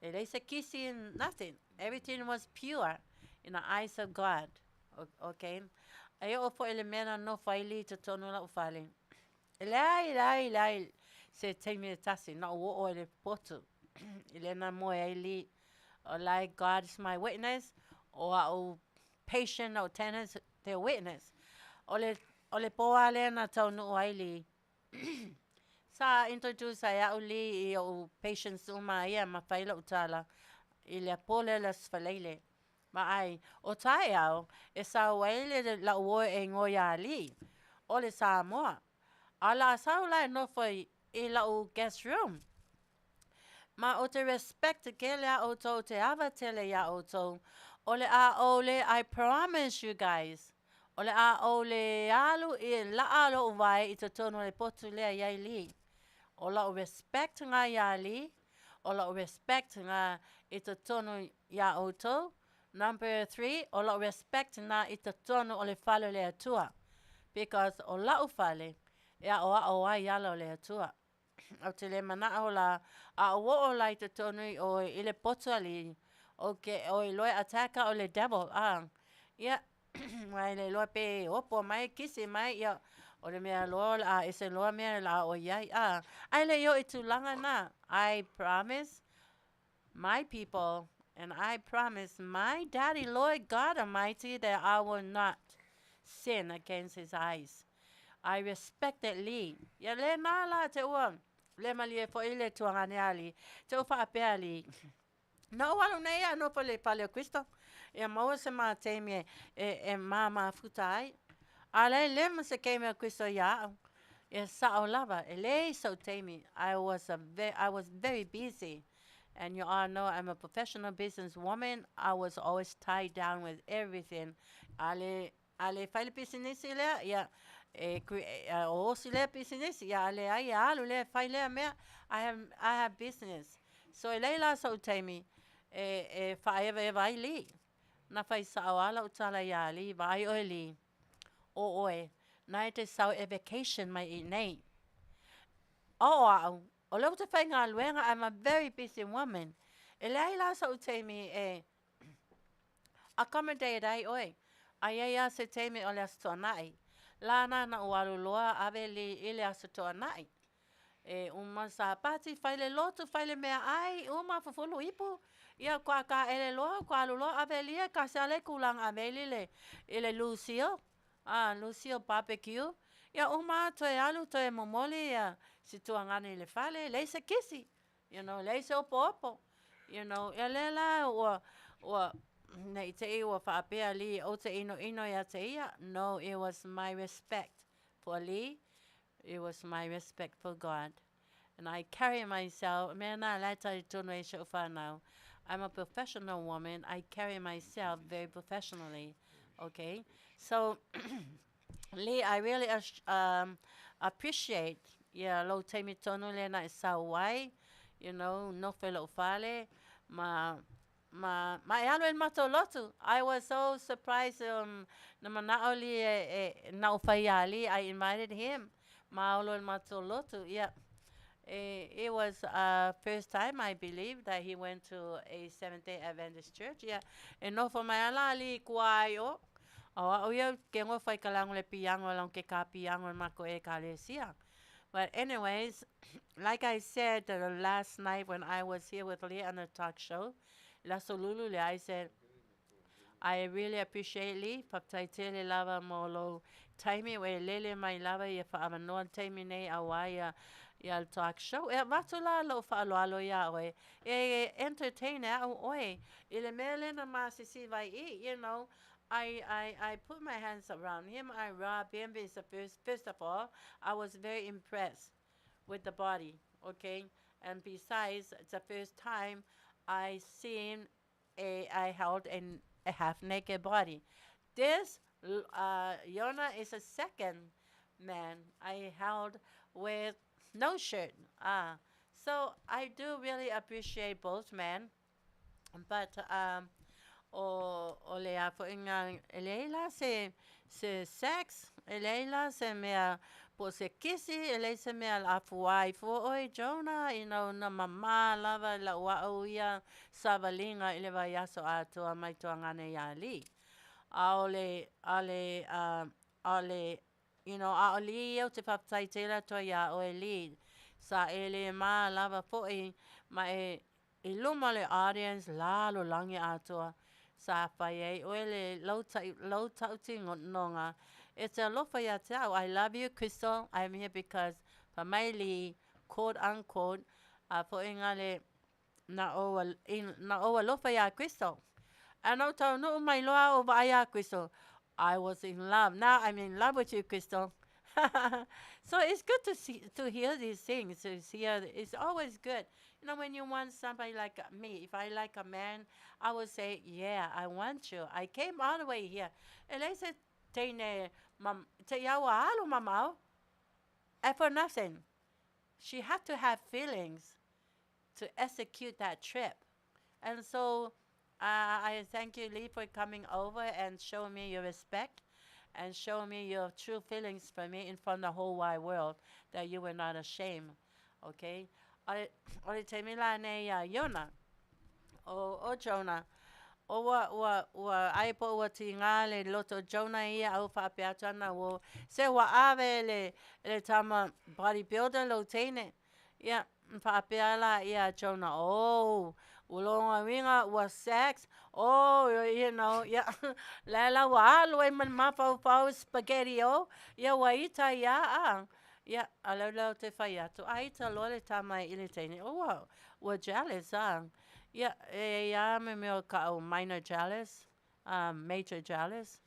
E leai se kisi, nothing. Everything was pure in the eyes of God. Okay? E oo foi i le mea na nofo ai Lee i totonu o la'u fale, e leai, leai, leai se taimi e tasi na ou oo ai i le potu i lea na moe ai Lee. O la e God is my witness, o a'u patient a'u tenants, they're witness. O le, o le pō lava lea na taunuu ai Lee, sa introduce ai a'u Lee i o'u patients uma ia ma fai la'u tala i le pō lea o le Aso Faraile. Vaai, o taeao e sau ai le la'u oe e igoa iā Lee, o le Samoa. A o le a sau la e nofo i la'u guest room. Ma ou te respect tele a ʻoutou, ou te ava tele iā ʻoutou, o le a ou le, I promise you guys, o le a ou le alu i laʻa loʻu wae i totonu o le potu lea i ai Lee. O la'u respect lena iā Lee, o la'u respect lena i totonu iā ʻoutou. Number three, o la'u respect lena i totonu o le fale o le Atua. Because o la'u fale e aʻoaʻo ai ala o le Atua. Ou te le manaʻo la, a ou oo la i totonu i ʻoe i le potu a Lee, okay, ʻoe loa e attack au e le devil, a ia, a e le iloa pe opo mai, kisi mai, ia, o le mea loa o le a ese loa mea o le a ʻoe i ai, a. A e le i oo i tulaga na, I promise my people and I promise my daddy Lord God Almighty that I will not sin against his eyes. I respected Lee. Ia le nā la te ua le malie foi le tuagane a Lee. Te ua faapea Lee. Na ou alu nei a nofo i le fale o Kristo. Ia maua se ma taimi e, e, e mamafuta ai. A le le ma se keimi o Kristo ia a'u. Ia sa'o lava, e leai so'u taimi. I was a ve I was very busy and you all know I'm a professional business woman, I was always tied down with everything. A le, a le fai le pisinisi lea, ia, e, e osi lea pisinisi, ia a leai e alu lea e fai lea mea. I have, I have business. So e leai la so'u taimi e, e fa'aevaeva ai Lee. Na fai sa'o a la'u tala iā Lee, vaai ʻoe Lee, o ʻoe, na e te sau e vacation mai i nei. O a'u, o lea ou te faigaluega, I'm a very busy woman. E leai la so'u taimi e accommodate ai ʻoe. A i ai a se taimi o le Aso Toonai, la na na ou alu loa ave Lee i le Aso Toonai. E uma Sapati, fai le lotu, fai le meaai, uma fufulu ipu, ia kua kaele loa, kua alu loa avelia, kasi a le kulaga aveli le, i le Lucille, a Lucille Barbecue, ia uma toe alu toe momoli ia si tuagane i le fale, leai se kisi, you know, leai se opoopo, you know, ia lea la ua, ua, ne i te i ua faapea Lee ou te inoino ia te ia, no, it was my respect for Lee, It was my respect for God and I carry myself, mea na la e talitonu ai si o'u whanau, I'm a professional woman, I carry myself very professionally, okay? So, Lee, I really um, appreciate ia lou taimi tonu lea na e sau ai, you know, nofo i lo'u fale, ma Ma, ma e alu e le matou lotu. I was so surprised um, na mana'o Lee e, e, na ou fai iā Lee, I invited him ma olo i le matou lotu, yeah. E, it was uh, first time, I believe, that he went to a Seventh-day Adventist church, yeah. E nofo mai ala a Lee i kua ai o, a o a'u ia ke ngofo ai ka lago le piango lago ke ka piango i makou ʻekalesia. But anyways, like I said the last night when I was here with Lee on the talk show, le aso lulu lea, I said, I really appreciate Lee, faafetai tele lava mo lou taimi ua e lele mai lava ia faaavanoa le taimi nei auā ia ia le talk show. E avatu la lou faaaloalo iā oe, e entertain e a'u oe i le mea lea na masisi vai i, you know, I, I, I put my hands around him, I rub him, it's the first, first of all, I was very impressed with the body, okay? And besides, it's the first time I seen a, I held an, a half-naked body. This, uh, Yona is a second man I held with no shirt. Ah, so I do really appreciate both men. But um, o, o le a foi ngā, e leai la se, se sex, e leai la se mea po o se kisi, e leai se mea la fuā i fua ʻoe Jonah, you know, na mamā lava i lau aʻo ia savaliga i le vaiaso atoa mai Tuagane iā Lee. ʻAʻole, ʻaʻole, uh, ʻaʻole, you know, ʻaʻole ia ou te faafetai tele atu ai iā ʻoe Lee. Sa e le mā lava foʻi ma e I luma o le audience lalolagi atoa, sa fai ai ʻoe le lou taʻi, lou taʻutinoga e te alofa iā te au. I love you Crystal, I'm here because fai mai Lee, quote unquote, a foʻi nga le na ou, na ou alofa iā Crystal. And ou taunuu mai loa au vaai iā Crystal, I was in love, now I'm in love with you Crystal. So it's good to see, to hear these things, to hear, it's always good. You know, when you want somebody like me, if I like a man, I would say, yeah, I want you. I came all the way here. E leai se teine, ma, te ia ua alu mamao, and for nothing. She had to have feelings to execute that trip. And so uh, I thank you, Lee, for coming over and showing me your respect and showing me your true feelings for me in front of the whole wide world, that you were not ashamed. Okay? O le taimi la nei iā Iona, o, o Jonah, o ua, ua, ua ai po ua tīngā le loto o Jonah ia au faapea atu ana ua, se ua ave le, le tama bodybuilder lou teine. Ia, faapea la ia Jonah, oh, ua loga uiga, ua sex, oh, you know, ia, la la ua alu ai ma le mafaufau spaghetti oh, ia ua ita ia a. Ia, a leu lea o te whai atu, a ita loa le tama i le teine, ua, ua jealous, a. Ia, e ia me mea o kaʻu minor jealous, a major jealous,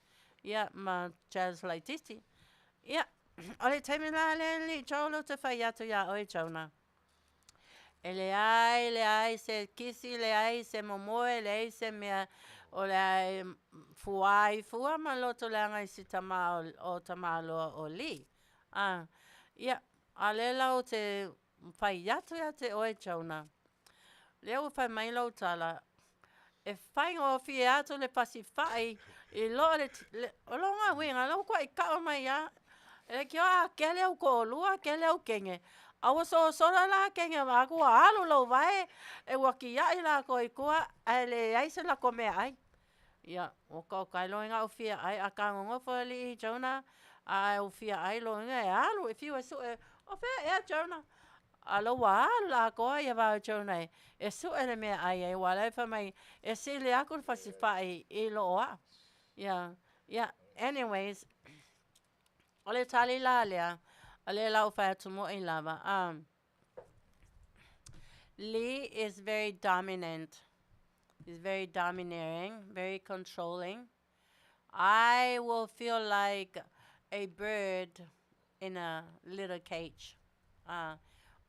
ia, ma jealous laitiiti. Ia, o le taimi la le alii Joel o te whai atu iā ʻoe, Jonah. E leai, leai se kisi, leai se momoe, leai se mea o le a e fuā i fua ma loto leaga i si tama o, o Tamaloa o Lee. A, ia, a le la o te whai atu ia te oe, Jonah. Lea ua fai mai lou tala, e faigofie atu le fasifaʻi i loa le, le o lona uiga, la ua kuaʻi kaʻo mai ia, e le kioa a kele au koʻolua, kele au kenge, a ua sosola la kenge ma aku ua alu lou wae, e ua kiaʻi lākou i kua, ae leai se lako meaʻai. Ia, ua kaokae loa au fia ʻai, akā gogofo aliʻi Jonah, a au fia ʻai loa e alu e whiu e suʻe, o fea ea Jonah? A o la ua alu le atoa ia va o Jonah e suʻe le meaʻai ai, aua o la e fai mai e sili atu le fasifaʻi i lo aʻo. Yeah. Yeah. Anyways, o le tali la lea, o lea la ua fai atu moʻi lava. Lee is very dominant. He's very domineering, very controlling. I will feel like a bird in a little cage.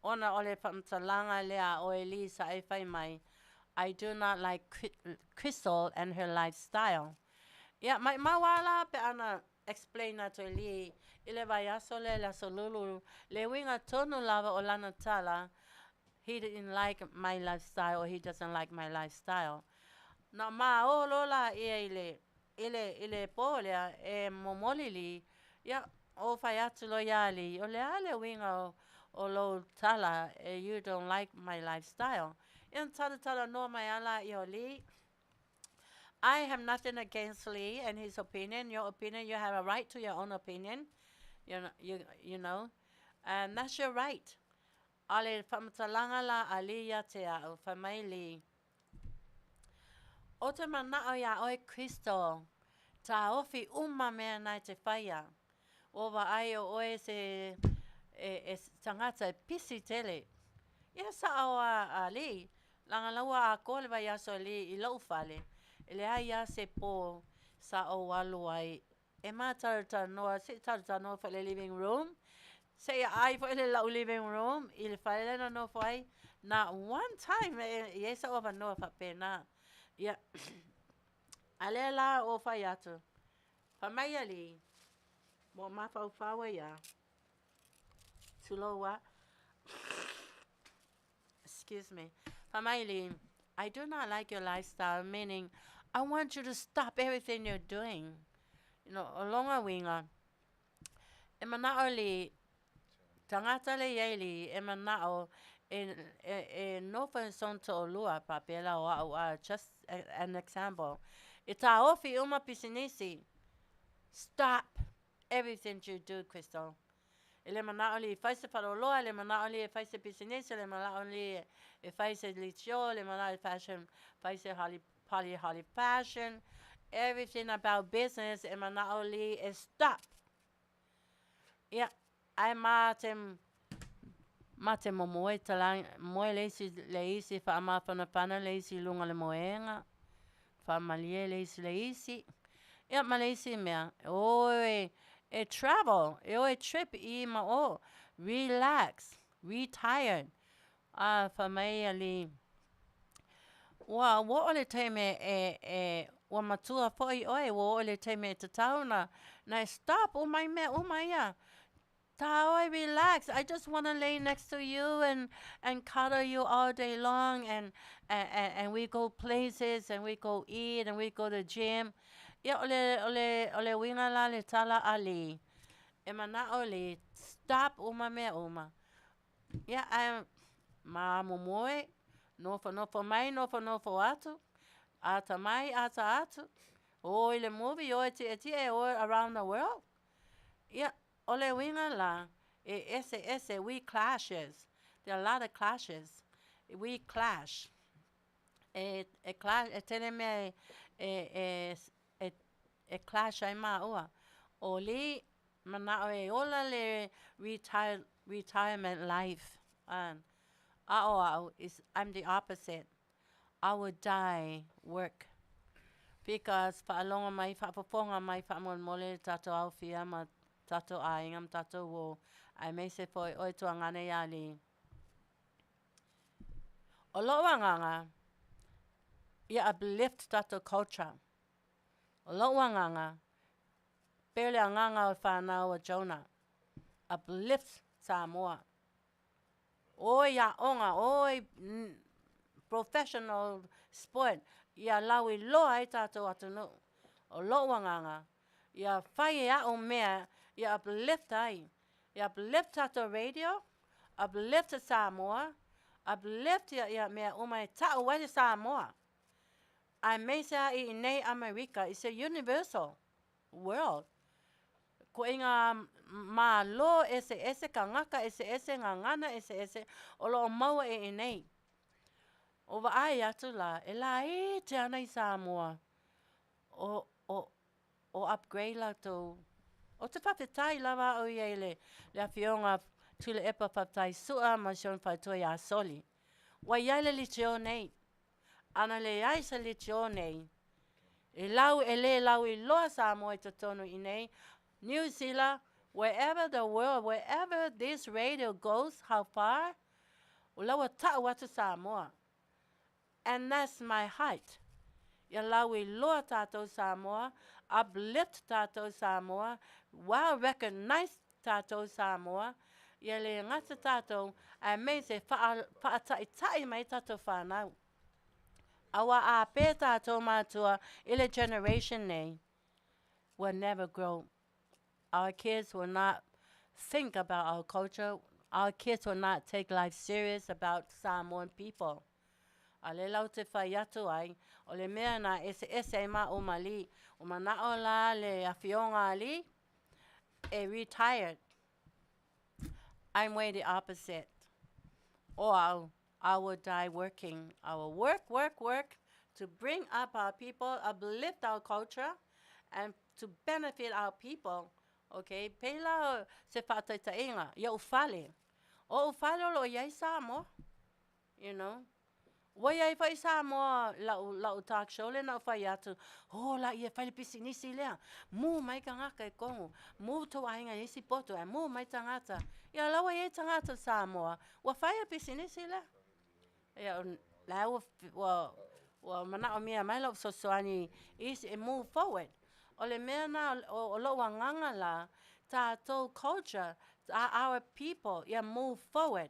Ona o le faamatalaga lea a oe Lee sa e fai mai, I do not like Crystal and her lifestyle. Ia, maʻimau a la pe ana explain atu e Lee i le vaiaso lea i le aso Lulu, le uiga tonu lava o lana tala, he didn't like my lifestyle or he doesn't like my lifestyle. Na ma o loa laia i le, i le, i le pō lea e momoli Lee, ia, ou fai atu loa iā Lee, o le a le uiga o lou tala e you don't like my lifestyle? Ia, na talatalanoa mai lava laia o Lee. I have nothing against Lee and his opinion. Your opinion, you have a right to your own opinion. You know, and that's your right. A o le faamatalaga la a Lee ia te a'u, fai mai Lee, Ou te manaʻo iā ʻoe Crystal, tāofi uma mea na e te faia. Ua vaai ʻo ʻoe se e tagata e pisi tele. Ia saʻo a a Lee, leaga la ua atoa le vaiaso a Lee i loʻu fale, e leai a se pō sa ou alu ai E mātalatalanoa, se i talatalanoa foi i le living room, se i aai foi le la'u living room i le fale lea na nofo ai, not one time e i ai sa'u avanoa faapena. Ia, a lea la ua fai atu, fai mai alii, ua mafaufau ai a, tulou a, excuse me, fai mai alii, I do not like your lifestyle, meaning I want you to stop everything you're doing. You know, o lona uiga, e manaʻo li tagata le iai li e manaʻo e, e, e nofo e sona toʻalua faapea o aʻu a just an example. E tāofi uma pisinisi. Stop everything you do, Crystal. E le manaʻo li e fai se faleoloa, e le manaʻo li e fai se pisinisi, e le manaʻo li e fai se leitio, e le manaʻo e fashion, fai se hali, pali hali fashion, everything about business e manaʻo li e stop. Ia, ae ma te, ma te momoe tala, moe le isi, le isi faamafanafana le isi i luga o le moega, Faamalie le isi le isi. Ia ma le isi mea, e o e, e travel, e o e trip i ma o, relax, retired. A fai mai ia Lee, Ua, ua oo le taimi e, e, ua matua foi oe, ua oo le taimi e tatau na, na e stop uma i mea uma ia. Tā oe relax, I just wanna lay next to you and and cuddle you all day long and and and we go places and we go eat and we go to gym. Ia o le o le o le uiga la le tala a Lee. E manaʻo Lee, stop uma mea uma. Ia ae ma momoe, nofonofo mai, nofonofo atu, ata mai, ata atu, o i le movie, o e tiʻetiʻe, o around the world. Ia, o le uiga la, e eseese, we clashes, there are a lot of clashes, we clash. E, e clash, e tele mea e, e, e, e, e clash ai māua. ʻO Lee, manaʻo e ola le retire, retirement life, a ʻo aʻu, is, I'm the opposite. I will die work because faalogo mai, faafofoga mai faamolemole le tatou aofia ma tatou aiga ma tatou uō, aemaise foi oe tuagana iā Lee. O loʻu agaga, ia uplift tatou culture. O loʻu agaga, pei o le agaga o le whanau a Jonah, uplift Samoa. Oi aoga, oi professional sport ia lauiloa ai tatou atunuu. O loʻu agaga, ia fai e aʻu mea ia uplift ai, ia uplift tatou radio, uplift Samoa, uplift ia ia mea uma e taʻu ai le Samoa. Aemaise a i inei Amerika, it's a universal world. Koʻiga malo eseese, kagaka eseese, gagana eseese o loo maua i inei. O vaai atu la, e laiti ana i Samoa o, o, o upgrade latou. Ou te faafetai lava au ia i le, le afioga Tuilaepa Faafetai Su'a ma si ona faletua ia Soli. Ua i ai le leitio nei. Ana leai se leitio nei, e lau e le lauiloa Samoa i totonu i inei, New Zealand, wherever the world, wherever this radio goes, how far, o la ua ta'u atu Samoa. And that's my height. Ia lauiloa tātou Samoa, uplift tātou Samoa, well recognized tātou Samoa, ia le gata tātou, aemaise whaa, whaataita'i mai tātou whānau. Aua a pē tātou mātua i le generation nei will never grow. Our kids will not think about our culture. Our kids will not take life serious about Samoan people. A le lau te whai atu ai, o le mea na eseese ai ma o mali, o mana'o la le afioga ali, e retired. I'm way the opposite. O au, I will die working. I will work, work, work to bring up our people, uplift our culture, and to benefit our people. Okay, pela se whaataitainga, ia u fale. O u fale o lo iai Samoa, you know. Ua iai foi Samoa lau, lau talk show le na fai atu, oh la ia fai le pisinisi lea, mu mai tagata i Kogo, mu tou aiga i isi poto, e mu mai tagata. Ia la ua iai tagata Samoa, ua fai le pisinisi lea. Ia, la ua, ua, ua manaomia mai lau fesoasoani isi e move forward. O le mea na o, o lou agaga la, tātou culture, our people, ia move forward.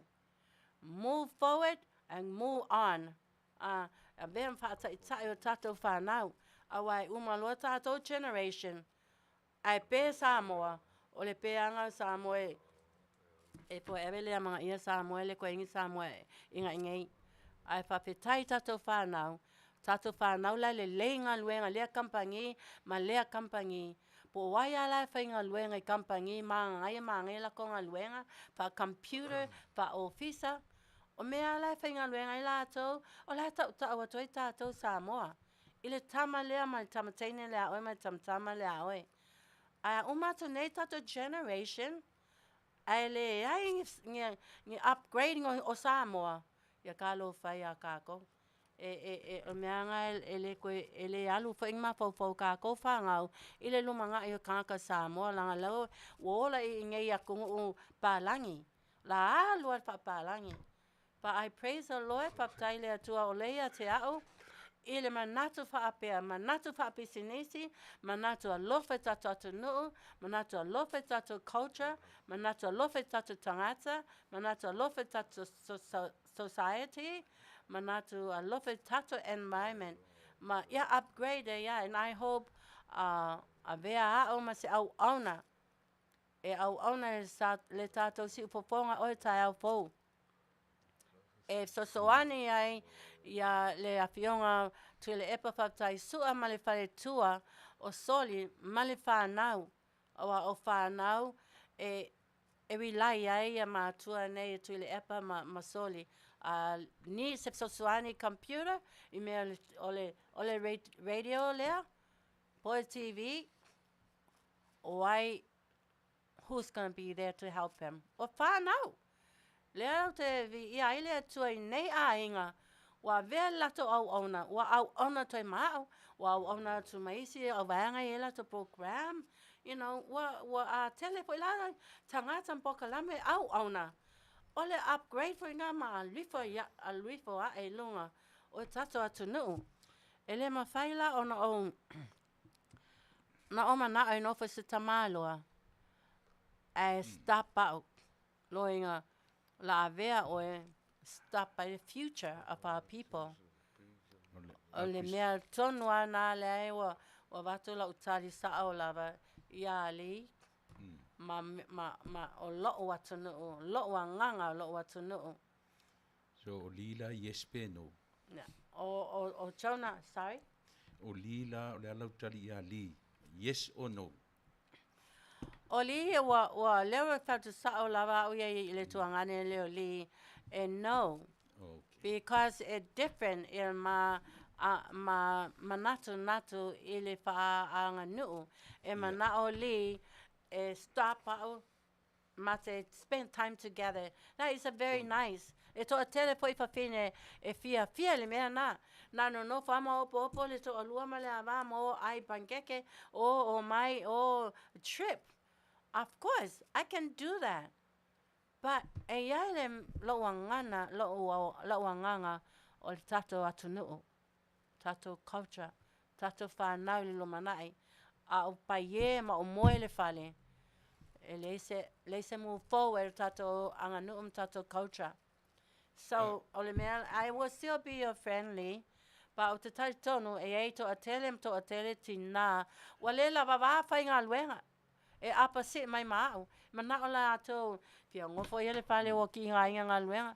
Move forward and move on. A, a mea whaataita'i o tātou whānau. Aua e uma loa tātou generation. Ae pē Samoa, o le peaga o Samoa e, e forever le amaga ia Samoa le koe ingi Samoa inga ingei. Ae faafetai tātou whānau. Tātou whānau la le lei galuega lea kamupani ma lea kamupani. Po o ai a la e faigaluega i kamupani magagai e magagai lako galuega, wha-computer, wha-ofisa. O mea la e faigaluega ai latou, o la e tautau atu ai tātou Samoa. I le tama lea ma le tama teine lea oe ma le tamatama lea oe. Ae a uma atu nei tātou generation, ae leai ni, ni upgrading o, o Samoa, ia ka lo whai a kākou. E, e, e, o mea nga e, le koe, e le alu foi ni mafaufau kākou whāngau i le lumaga'i o kāka Samoa langa lau ua ola i i nei atunu'u palagi. La alu a le faapalagi. But I praise the Lord, faafetai le Atua o lea ia te a'u i le manatu faapea, manatu faapisinisi, manatu alofa i tatou atunuu, manatu alofa i tatou culture, manatu alofa i tatou tagata, manatu alofa i tatou society, manatu alofa i tatou environment. Ma ia upgrade e ia, and I hope uh, avea a'u ma se auauna e auauna i le tatou siufofoga o le taeao fou. E fesoasoani ai ia le afioga Tuilaepa Faafetai Su'a ma le faletua o Soli ma le whānau. Aua o whānau e, e rely ai ia matua nei e Tuilaepa ma, ma Soli. Uh, ni se fesoasoani computer i mea o le, o le radio lea, po e TV, o ai who's gonna be there to help him? O whānau! Lea au te viia ai le Atua i nei aiga, ua avea le latou auauna, ua auauna atu ai ma au, ua auauna atu ma isi au vaega i ai latou program, you know, ua, ua atele foi la tagata ma polokalame auauna. O le upgrade foi na ma alu ifo ia, alu ifo aʻe i luga o tatou atunuu. E le mafai la ona ou na o mana'o e nofo i se tamāloa, ae stop out loiga la avea oe stop by the future of our people. O le mea tonu a nā le ai ua, ua avatu lau tali sa'o lava iā Lee ma, ma, ma o lo'u atunuu, lo'u agaga o lo'u atunuu. So o Lee la yes pe no? Yeah. O, o, o Jonah, sorry? O Lee la, o le ala tali iā Lee, yes or no? O Lee ua ua lea ua fautusaʻo lava aʻu ia i le tuagane leo Lee e no. Okay. Because it different il ma a ma manatunatu i le faaaganuu e manao Lee e stop aʻu ma te spend time together. That is a very nice. E toatele foʻi fafine e fiafia i le mea na. Na nonofo a ma opoopo le toalua ma le ava ma o ai pankeke o o mai o trip. Of course, I can do that. But e iai le loʻu agana, loʻu loʻu agaga o le tatou atunuu, tatou culture, tatou whanau i le lumanai, a o paie ma o moe le fale, e leai se, leai se move forward o tatou aganuu ma tatou culture. So, o le mea, I will still be your friend, Lee, but o te talitonu, e iai toatele ma toatele tinā, ua le lava vā faigaluega, e apa see mai ma aʻu. Manaʻo latou, fia gofo ia le fale ua kiʻigaina galuega.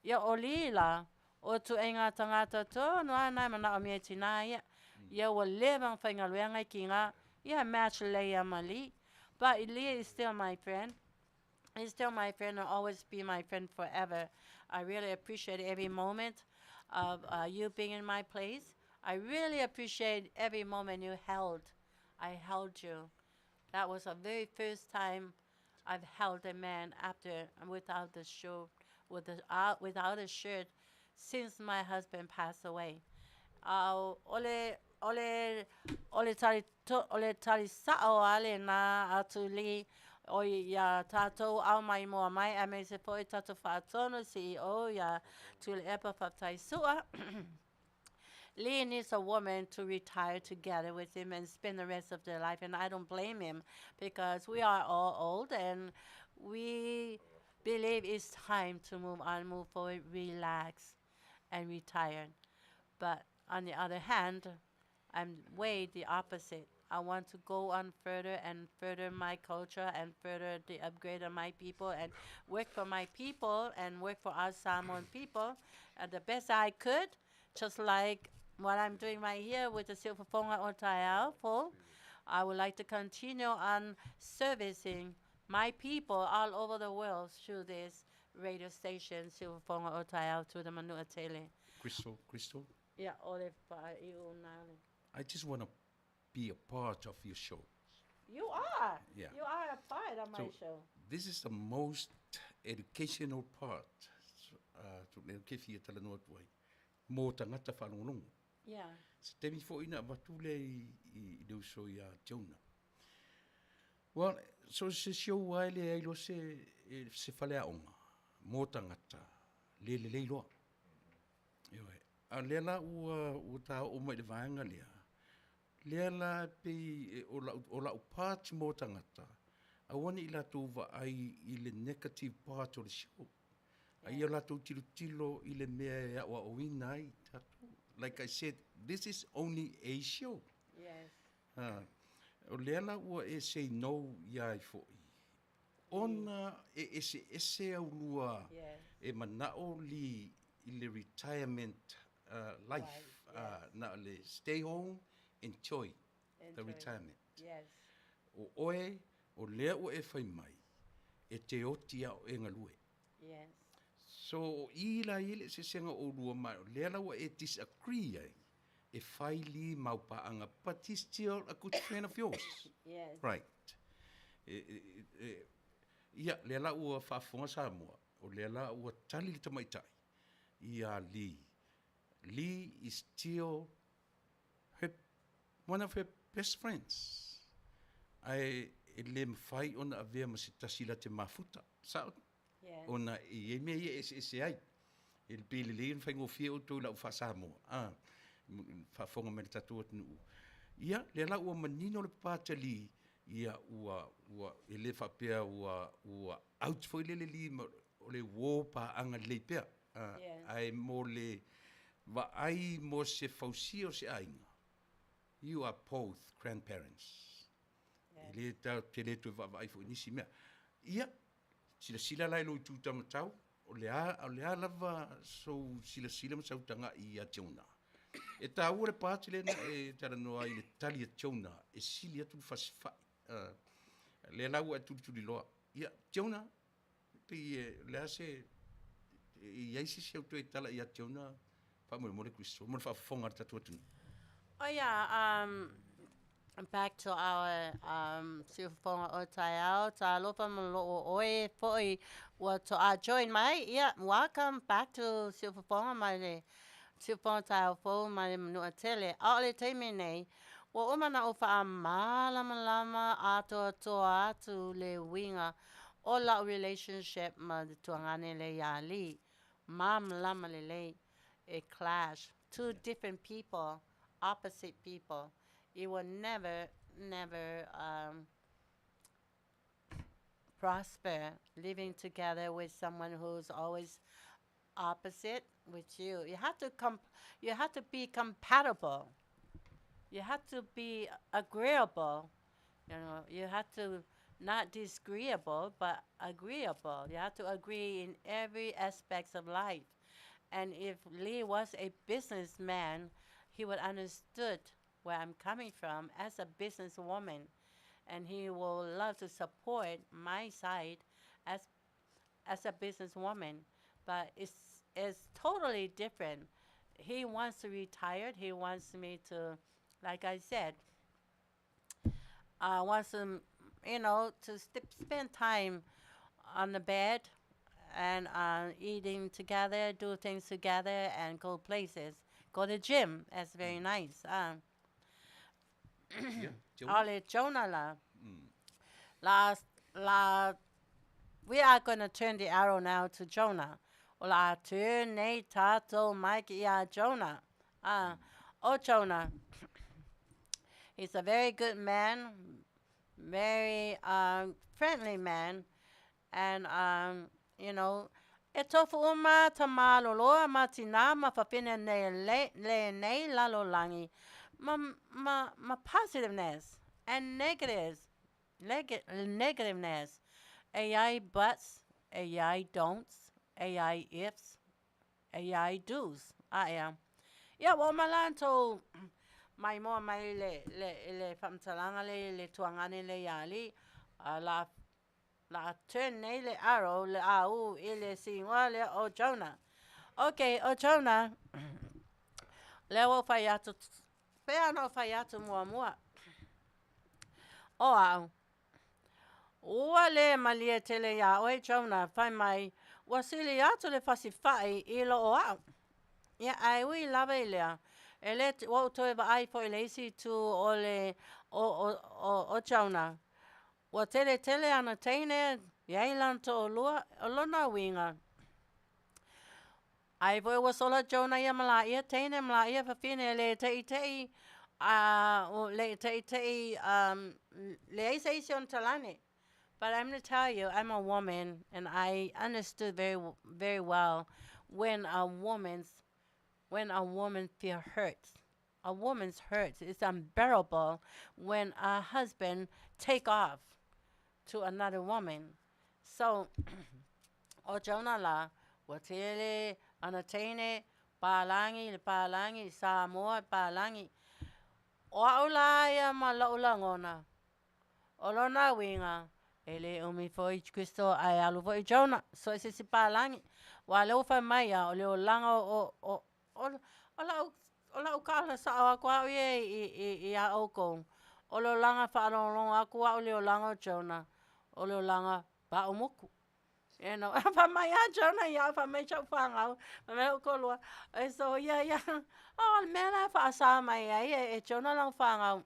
Ia o Lee la, o tuʻaiga tagata tonu a na e manaʻomia e tinā ia. Ia ua leva ona faigaluega i kiga, ia match lelei ia ma Lee. But Lee is still my friend. He's still my friend and always be my friend forever. I really appreciate every moment of uh, you being in my place. I really appreciate every moment you held. I held you. That was the very first time I've held a man after without the shirt, with the, uh, without a shirt since my husband passed away. Uh, ole, ole, ole tali, to, ole tali sa'o ale nā atu li o ia tātou ao mai mua mai a me se foʻi tātou whaatonu CEO ia Tuilaepa Faafetai Lee needs a woman to retire together with him and spend the rest of their life. And I don't blame him because we are all old and we believe it's time to move on, move forward, relax, and retire. But on the other hand, I'm way the opposite. I want to go on further and further my culture and further the upgrade of my people and work for my people and work for our Samoan people uh, the best I could, just like what I'm doing right here with the Siufofoga o Taeao full. I would like to continue on servicing my people all over the world through this radio station, Siufofoga o Taeao, through the Manua Tele. Crystal, Crystal, Yeah, ole faaiu na. I just want to be a part of your show. You are. Yeah. You are a part of my So- show. This is the most educational part. So, uh, to le ke fia tala noa atu ai. Mō tagata whaalongolongo. Yeah. Se temi fo ina avatu le i, i, i le uso ia Jonah. Well, so se show ai le ai lo se, e, se fale aonga. Mō tagata. Le le leiloa. Ioe. A lea la ua, ua tā o mai le vaega lea. Lea la pei e, o lau, o lau part mō tagata. Aua ne i latou vaai i le negative part o le show. A ia latou tilotilo i le mea e aoaoina ai tatou. Like I said, this is only a show. Yes. Ha. O lea la ua e say no ia ai foʻi. Ona e eseese aulua Yes. e manao li i le retirement uh, life. Right, Uh, na le stay home, enjoy, the Enjoy. retirement. Yes. O oe, o lea ua e fai mai, e te oti a o e galue. Yes. So, o i la i le sesega o lua mai, o lea la ua e disagree ai, e fai li mau paanga, but he's still a good friend of yours. Yes. Right. E, e, e, ia, lea la ua faafofoga Samoa, o lea la ua tali le tamaitai ia Lee. Lee is still her, one of her best friends. Ae e le mafai ona avea ma se tasi la te mafuta. Sao? Yes. Ona e iai mea ia e eseese ai. E le pe lelei ona faigofie outou i lau faa-Samoa. Ah, faafofoga mai le tatou atunuu. Ia, lea la ua manino le papatali, ia ua, ua, e le faapea ua, ua out foi lele li ma o le uō paaga lelei pea. Ah, Yes. Ae mo le vaai mo se fausia o se aiga, you are both grandparents. Yes. E le ta, te le toe vaavaai foi i nisi mea. Ia, silasila la i lou itu tamatau, o le a, o le a lava sou silasila ma sau taga'i ia Jonah. E tāua le pāti lena e talanoa ai i le tali a Jonah e sili atu le fasifa'i. Uh, Lea la ua e tulituliloa. Ia, Jonah, pei e, o le a se, e i ai se isi au toe tala ia Jonah faamolemole Crystal mo le faafofoga a le tatou atunuu? Oh yeah, back to our siufofoga o taeao, talofa ma loo oe foi ua toa join mai. Yeah, welcome back to siufofoga mai le siufofoga taeao fou mai le Manua Tele. A o le taimi nei, ua uma na ou faamalamalama atoatoa atu le uiga o la'u relationship ma le tuagane lea iā Lee. Malamalama lelei, e clash, two different people, opposite people. It will never, never prosper living together with someone who's always opposite with you. You have to you have to be compatible. You have to be agreeable. You know, you have to not disagreeable, but agreeable. You have to agree in every aspect of life. And if Lee was a businessman, he would understood where I'm coming from as a businesswoman. And he will love to support my side as a businesswoman. But it's totally different. He wants to retire. He wants me to, like I said, wants to, you know, to spend time on the bed and eating together, do things together, and go places. Go to gym. That's very nice. Ia, Jonah. A o le Jonah la. La, la, we are going to turn the arrow now to Jonah. O le a turn nei tātou mai ki iā Jonah. O Jonah, he's a very good man, very friendly man, and e tofu uma tamā loloa ma tinā ma fafine nei le, lenei lalolagi ma, ma, ma positiveness and negatives, negativeness. E iai buts, e iai don'ts, e iai ifs, e iai do's. A ea. Ia, ua uma la ona tou maimoa mai le, le, le faamatalaga le i le tuagane le iā Lee, a la, la a turn nei le arrow, le a u i le sigoa lea o Jonah. Okay, o Jonah, lea ua ou fai atu, pei ona ou fai atu muamua, o au, Ua le malie tele iā ʻoe, Jonah, fai mai, ua sili atu le fasifaʻi i lo o aʻu. Ia, ae ui lava i lea, e le, ua ou toe vaai foi i le isi itu o le, o, o, o, o Jonah. Ua tele tele ana teine, i ai lana toʻolua, o lona uiga, Ai foi ua sola Jonah ia ma lāia teine ma lāia fafine e le teʻiteʻi a le teʻiteʻi leai se isi ona talane. But I'm gonna tell you, I'm a woman and I understood very very well when a woman's when a woman feel hurt. A woman's hurt is unbearable when a husband take off to another woman. So, ʻo Jonah la, ua tele ana teine, pālagi, le pālagi, Samoa, pālagi. ʻO aʻu lā ia ma loʻu lagona, ʻo lona uiga, e le ʻumi foi Crystal a e alu foi Jonah, so e se isi pālagi. Ua lea ua fai mai ia, o le olaga o, o, o, o laʻu, o laʻu kaʻala saʻo aku aʻu ia i, i, iā ʻoukou, ʻo le olaga faalogologo aku aʻu le olaga o Jonah, ʻo le olaga paʻu moku. You know, fai mai a Jonah iaʻu, fai mai soʻu whānau, fai mai loʻu toalua, e so ia ia, oh o le mea la e faasā mai ai e Jonah lana whānau,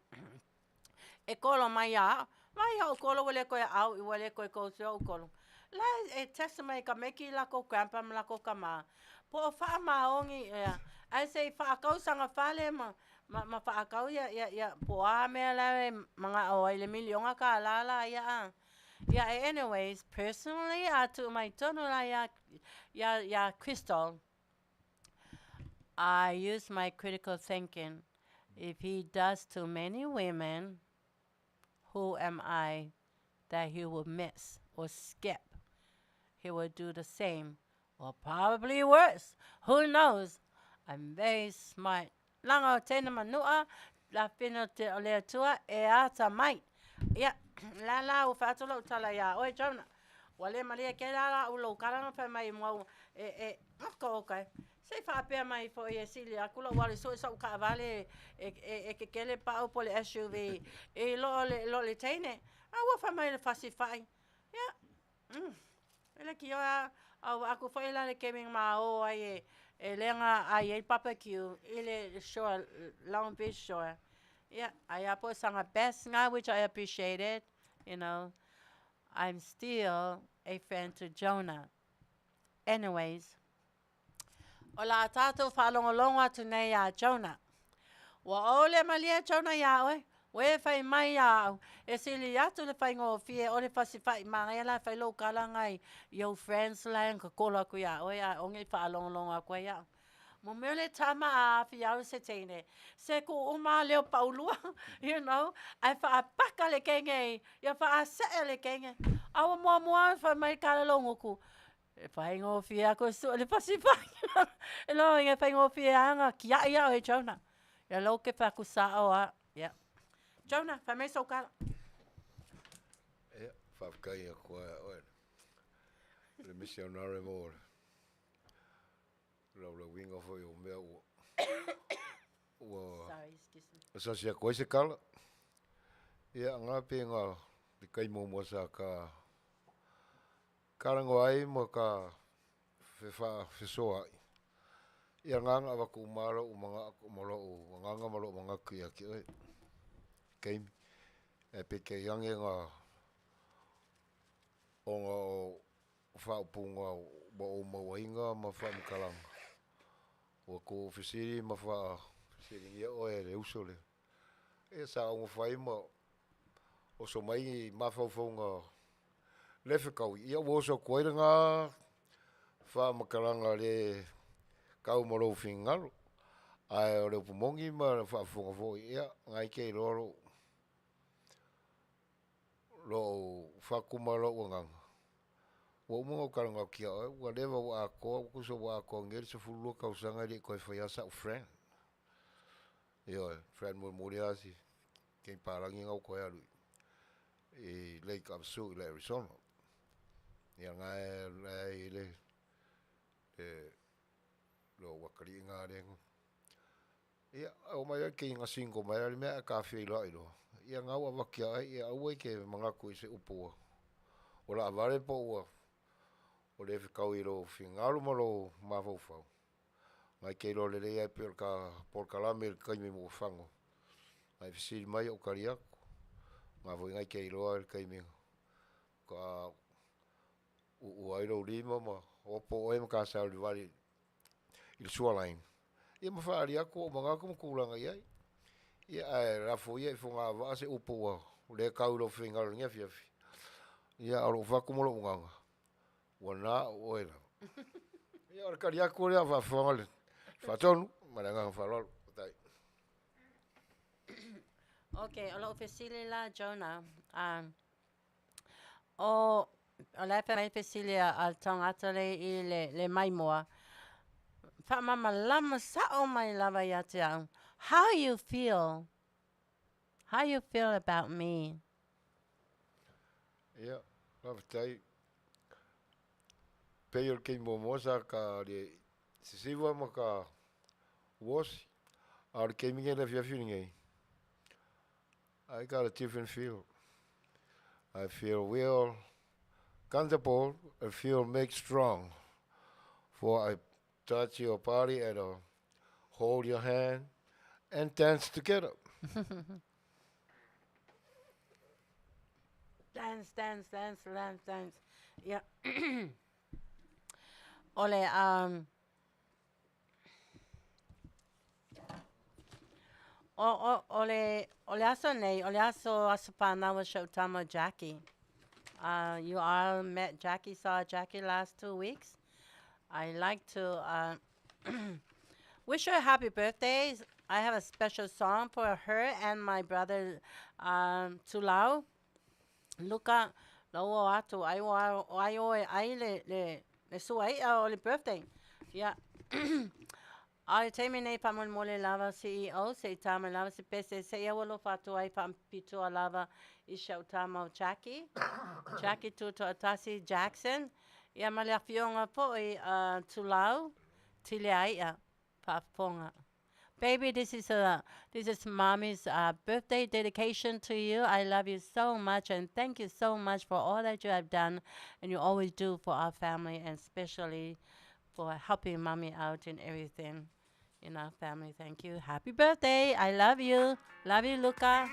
e kolo mai iā aʻu. Mai oʻu kolo ua le koe au, ua le koe kou oʻu kolo. La e text mai ka meki lākou grandpa ma lākou kamā. Po o whaamaongi ea, ae se i whaakau fale ma, ma, ma whaakau ia, ia, ia, po a mea la e manaʻo ai le miliona kālā la ia a. Yeah, anyways, personally, a tuu mai tonu la iā, iā, iā Crystal, I use my critical thinking. If he does too many women, who am I that he will miss or skip? He will do the same or probably worse. Who knows? I'm very smart. Laga o teine Manua, la whina te o le Atua e atamai. Ia, la la ua fai atu lau tala iā oe Jonah. Ua le malie kēlā la u lou kala na fai mai mua e e oka oka e. Se i faapea mai foi e sili aku lou alu e sue soʻu taavale e e e kekele paʻu po o le SUV i lo le lo le teine. A ua fai mai le fasifaʻi. Ia, e leitioa a a ua aku foi la le taimi na ma o ai e e lega ai ai barbecue i le shore, Long Beach shore. Ia, ai a po o saga best na which I appreciated, you know. I'm still a friend to Jonah. Anyways, o le a tātou faalogologo atu nei iā Jonah. Ua ou le malie Jonah iā oe, ua e fai mai iā au, e sili atu le faigofie o le fasifaʻi manaia la e fai lou kala na i ou friends la e na tatolo atu iā oe ae aua nei faalogologo atu ai iaʻu. Mo mea o le tama a afiau se teine, se tuu uma leo paulua, you know, ae faapaka le teine ia faasee le teine. A ua muamua fai mai kala lou gutu, e faigofie atu e sue le fasifai. E loa e faigofie lava ona tiai ia oe Jonah. Ia lea ou te fai atu sao lava. Ia. Jonah, fai mai sou tala. Ia, faafetai atu ia oe le missionary mo le laulauina foi o mea ua ua Sorry, excuse me. asasi atu ai se tala. Ia, nga pe nga le taimi muamua sa ta talanoa ai ma ta fesoaai. Ia nga na avatu uma lou manao ma lou agaga ma lou manatu ia te oe. Taimi. Ae peitai ane na ona o faaupuga ua ou mauaina ma faamatalaga, ua tuufesili ma faafesiligia oe e le uso lea. Ia sa ou nofo ai ma oso mai ni mafaufauga le fetaui, ia ua oso atu ai lena faamatalaga le tau ma lou finagalo. Ae o le upu moni ma le faafofoga foi, ia na e te iloa lou lou fatu ma lou agaga, ua uma ona ou talanoa atu ia oe, ua leva ua atoa, ua tusa ua atoa nei le 12 tausaga e le i toe faia sau friend. Ioe, friend mulimuli lava si taimi palagi na ua toe alu i Lake Havasu i le Arizona. Ia na e i ai le lou atalii na lea Ia, oo mai loa le taimi na single mai ai le mea ae ta feiloai loa, ia na ua avatu ia oe, ia aua e te manatu i se upu ua laavale po o ua le fetaui i lou finagalo ma lou mafaufau. Na e te iloa lelei lava e pei o le ta polokalame i le taimi ua fano, a e fesili mai ou tali atu. O na foi na e te iloa le taimi faatoa uua ai lou lima ma opo oe ma ta savalivali i le shoreline, ia ma faaali atu ou manatu ma tulaga e i ai. Ia ae lafo ia i fogavaa se upu ua le tau i lou finagalo i lenei afiafi, ia ae o lou fatu ma lou agaga, ua na o oe lava. Ia o le tali atu lea a o faafofoga le faatonu ma le agaga faaaloalo. Faafetai. Okay, o lou fesili la Jonah, o o la e fai mai fesili a le tagata lea i le le maimoa, faamalamalama sao mai lava ia te au, how you feel? How you feel about me? Ia, faafetai. Pei o le taimi muamua sa ta sisiva ma ta uosi, a o le taimi lenei i le afiafi lenei, I got a different feel. I feel real comfortable. I feel make strong. For I touch your body and hold your hand and dance together. Dance, dance, dance, dance, dance. Ia. O le um, O, o, o le, o le aso nei, o le aso aso whānau o si ou tama Jackie. You all met Jackie, saw Jackie last 2 weeks. I like to wish her a happy birthday. I have a special song for her and my brother Tulau. Luka, lau o atu, ai o ai o e ai le, le, le suai'a o le birthday. Ia. A o le taimi nei faamolemole lava CEO se i ta mai lava se pese se i aualofa atu ai faapitoa lava i si au tama o Jackie, Jackie Tutoatasi Jackson, ia ma le afioga foi a Tulau Tileai'a faafofoga. Baby, this is a this is mommy's birthday dedication to you. I love you so much and thank you so much for all that you have done and you always do for our family and especially for helping mommy out in everything in our family. Thank you. Happy birthday. I love you. Love you, Luca.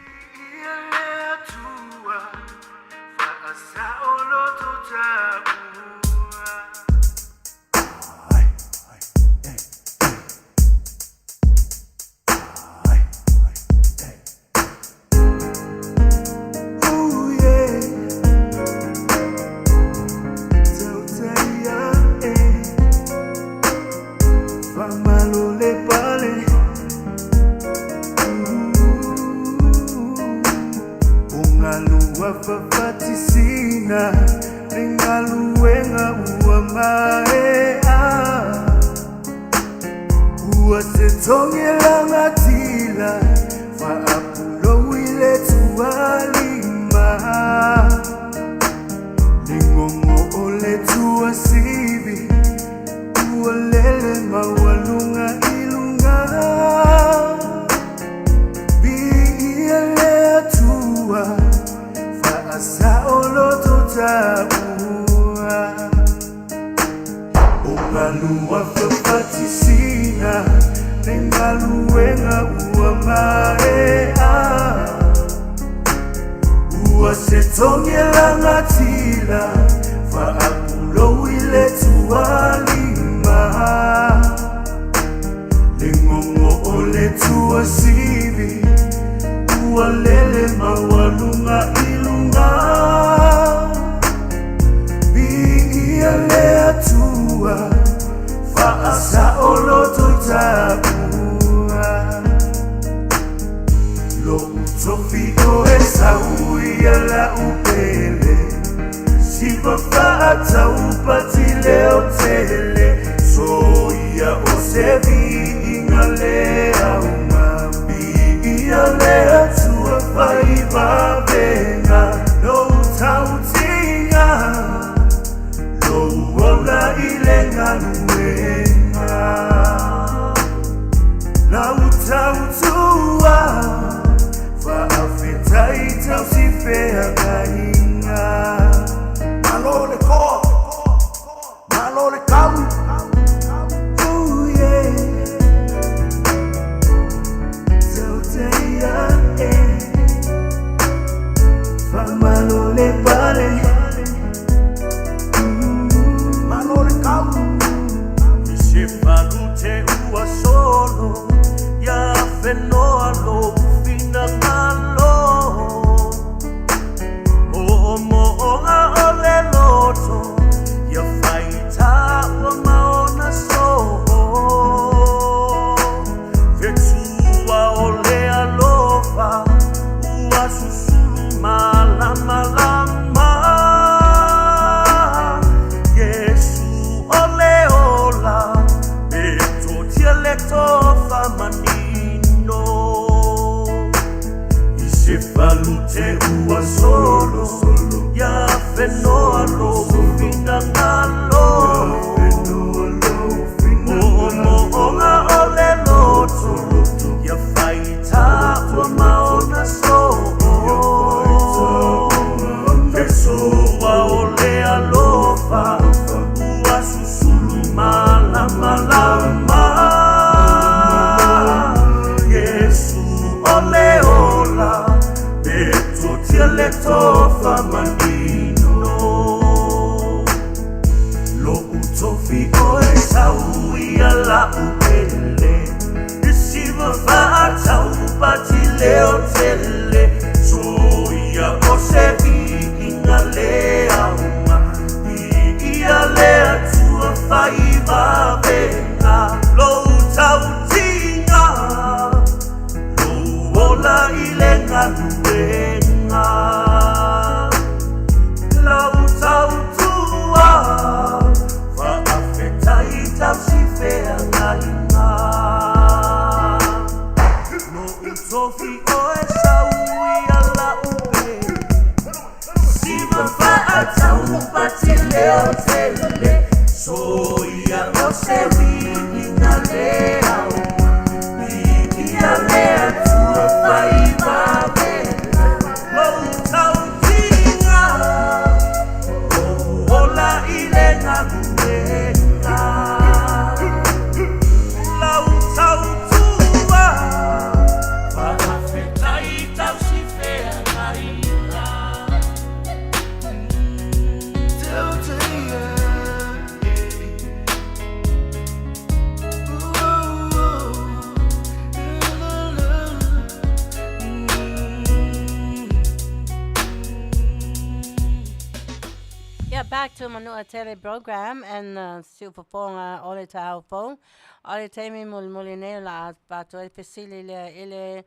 Yeah, back to Manua Tele program and siufofoga o le taeao fou. O le taimi mulimuli nei o le a avatu ai le fesili lea i le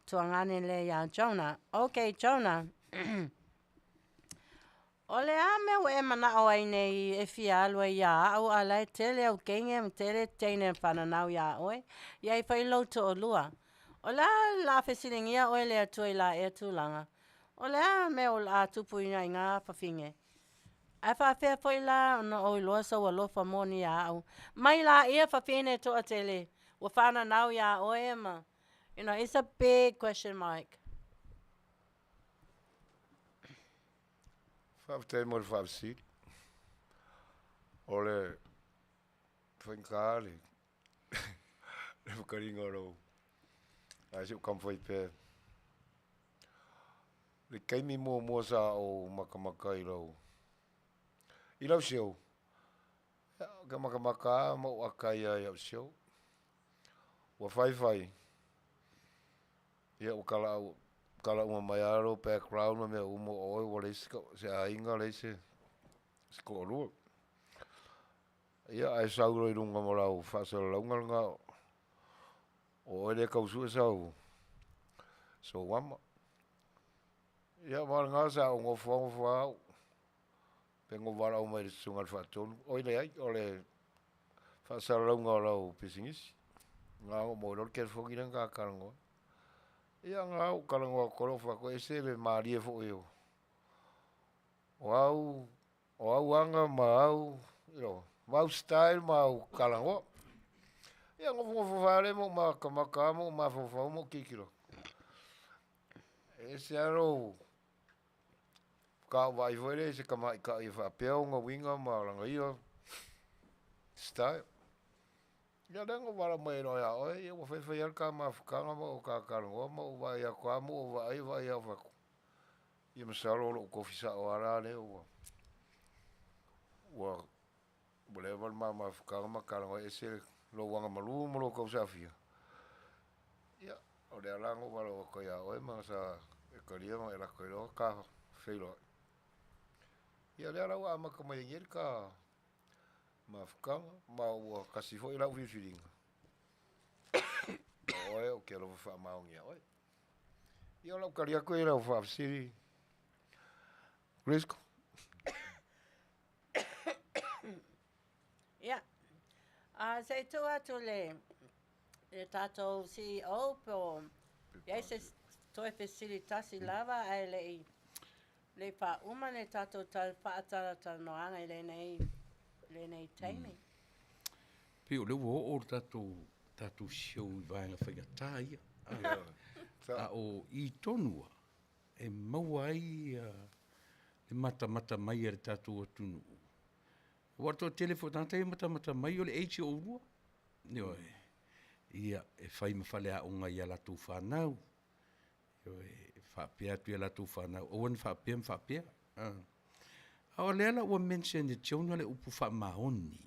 tuagane lea iā Jonah. Okay, Jonah. O le a mea ua e manao ai nei e fia alu ai iā au a la e tele au teine ma tele teine fananau iā oe, ia i fai lou toalua. O le a o le a fesiligia oe le Atua i la ea tulaga? O le a mea o le a tupu i nai ngā fafine? Ae faafefea foi la ona ou iloa sou alofa moni iā au? Mai laia fafine toatele ua fananau iā oe ma, you know, it's a big question mark. Faafetai mo le faafesili. O le faigata le le fukaliga o lou ae se i ou taumafai pea. Le taimi muamua sa ou matamata i lau i lau show, ou te matamata lava ma ou ata ai lava i au show. Ua fai fai, Ia ua tala tala uma mai lava lou background ma mea uma o oe ua leai se aiga leai se toalua. Ia ae sau loa i luga ma lau faasalalauga lena o oe lea e tau sue sau sou ama. Ia ma o lena sa ou nofo lava nofo lava au pe na ou valaau mai i le susuga i le Faatonu, oi leai o le faasalalauga o lau pisinisi. Na ona ou maua loa le telefoni lea na ta talanoa ai. Ia na ou talanoa atu loa ou fai atu, e ese le malie foi o au o au aga ma au, you know, ma au style ma au talanoa. Ia nofonofo lava lea ma ou matamata lava ma ou mafaufau ma ou tilotilo atu. E ese lava lou faatoa ou vaai foi lea i se tamaitai e faapea ona uiga ma lana ia style. Ia lea na ou valaau mai ai loa ia oe, ia ua fai fai lava le ta mafutaga ma o ta talanoa ma ou vaai atu lava ma ou vaai, vaai lava ou fai atu, ia masalo o lou tofi sao lava la lea ua ua ua leva le ma mafutaga ma talanoa e ese lou agamalu ma lou tausafia. Ia, o lea la na ou valaau atu ai ia oe ma sa e talia ma e lata ai loa ta feiloai. Ia lea la ua amata mai ai nei le ta mafutaga ma ua tasi foi lau filifiliga, o oe ou te alofa faamaoni ia oe. Ia o lau tali atu ia i lau faafesili, Grisco. Ia, a se i tuu atu le le tatou CEO po o i ai se toe fesili tasi lava ae le i le i faauma le tatou faatalatalanoaga i lenei lenei taimi. Pei o lea ua oo le tatou tatou show i vaega faigata ia. A o i tonu lava e maua ai le matamata mai a le tatou atunuu. Aua o le toatele foi o tagata ia e matamata mai o le age o oulua. Ioe. Ia, e fai ma faleaoga i a latou fanau. Ioe, e faapea atu i a latou fanau, aua ne faapea ma faapea. A o lea la ua mention e Jonah le upu faamaoni.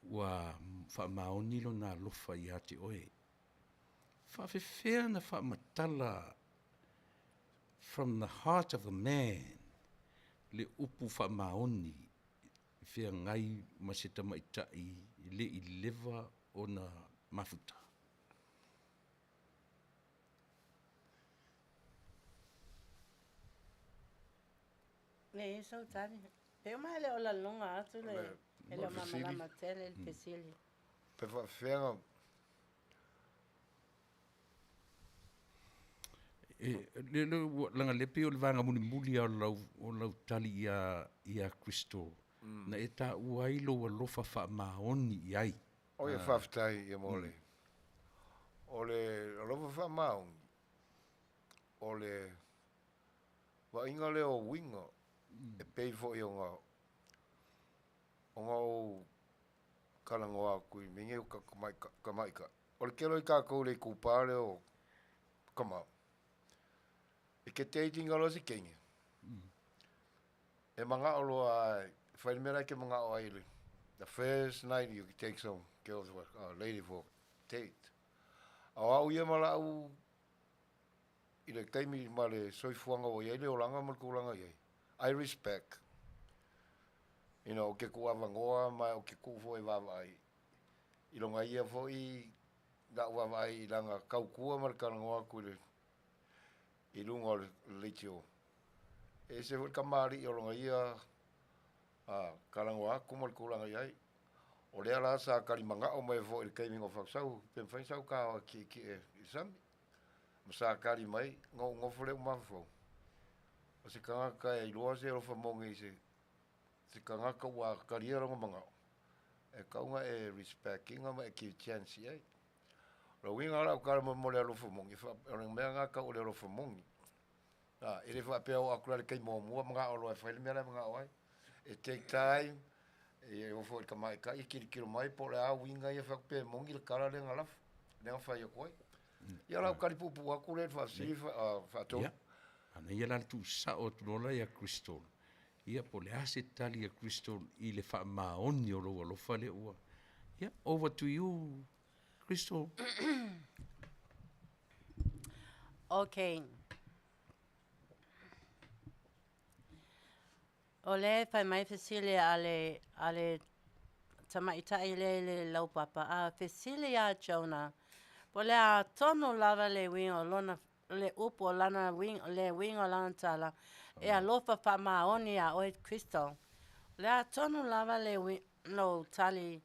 Ua faamaoni lona alofa ia te oe. Faafefea na faamatala from the heart of a man le upu faamaoni i feagai ma se tamaitai e le i leva ona mafuta? Leai sau tali. Pe uma e le o laloga atu le, e le o malamalama tele le fesili. Pe faafefea E, le, le, ua, laga le pei o le vaega mulimuli lava o lau, o lau tali ia, ia Crystal, mm. na e taua ai lou alofa faamaoni i ai. O ia faafetai ia mo le, o le alofa faamaoni, o le vaaiga lea o uiga, e pei foi ona, ona ou talanoa atu i mea nei o tamaitai. O le tele o i tatou i le itupa lea o tama, e te dating loa se teine, e manao loa e fai le mea la e te manao ai le the first night you take some girls or lady for date. A o au ia ma lau i le taimi ma le soifuaga ua i ai le olaga ma le tulaga i ai, I respect. You know, o ke tuu avanoa ma o ke tuu foi e vaavaai i lona ia foi la'u vaavaai i lana tautua ma le talanoa atu i le i luga o le leitio. E ese foi le kamali'i o lona ia talanoa atu ma le tulaga i ai. O lea la sa talimana'o mai foi i le taimi na ou fai atu, sau pe mafai ona sau ta o e ki'eki'e i le sami. Ma sa tali mai, na ou nofo lea ou mafaufau, o se tagata e iloa se alofa moni i se se tagata ua talia lona manao, e tatau ona e respect ina ma e give chance i ai. O le uiga o lau tala mo le alofa moni, o le mea lena e tau o le alofa moni. A, e le faapea o atu la i le taimi muamua manao loa e fai le mea la e manao ai. E take time, e oo foi i le tamaitai e tilotilo mai po o le a uiga ia e fai atu pe moni le tala lea na lafo, lea na fai atu ai. Ia o lau tali puupuu atu lea i le faafesili faatolu. Ia, manaia la le tuusao atu loa la ia Crystal. Ia, po o le a se tali a Crystal i le faamaoni o lou alofa lea ua. Ia, over to you, Crystal. Okay. O lea e fai mai fesili a le, a le tamaitai lea i le laupapa, a fesili ia Jonah, po o le a tonu lava le uiga o lona, le upu o lana uiga, le uiga o lana tala, e alofa faamaoni iā oe Crystal. O le a tonu lava le ui, lou tali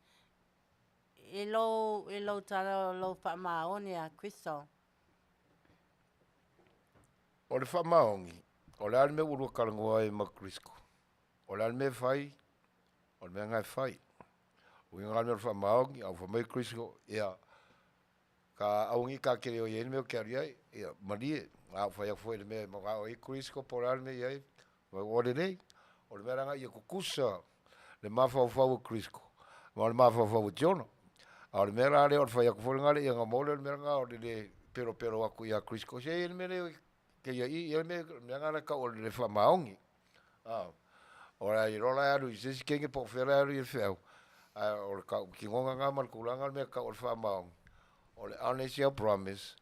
i lou, i lou tala o lou faamaoni iā Crystal. O le faamaoni, o le a le mea ua lua talanoa ai ma Crisco? O le a le mea e fai? O le mea lena e fai. O uiga la le mea o le faamaoni, a ua fai mai Crisco, ia, ka aua nei ta tele o i ai le mea ou te alu i ai, ia, malie. A ou fai atu foi i le mea e manao ai Crisco po o le a le mea e i ai, ua lelei. O le mea la lena ia tutusa le mafaufau o Crisco ma le mafaufau o Jonah. A o le mea la lea o le fai atu foi lena le ia gamole o le mea lena o le le pelopelo atu ia Crisco, se i ai le mea lea ke ia i, ia le mea, mea lena e tau o le faamaoni. A, o le iloa la e alu i se isi kenge po o fea la e alu i ai le feau, ae o le tautinoga lena ma le tulaga le mea e tau o le faamaoni, o le honest your promise,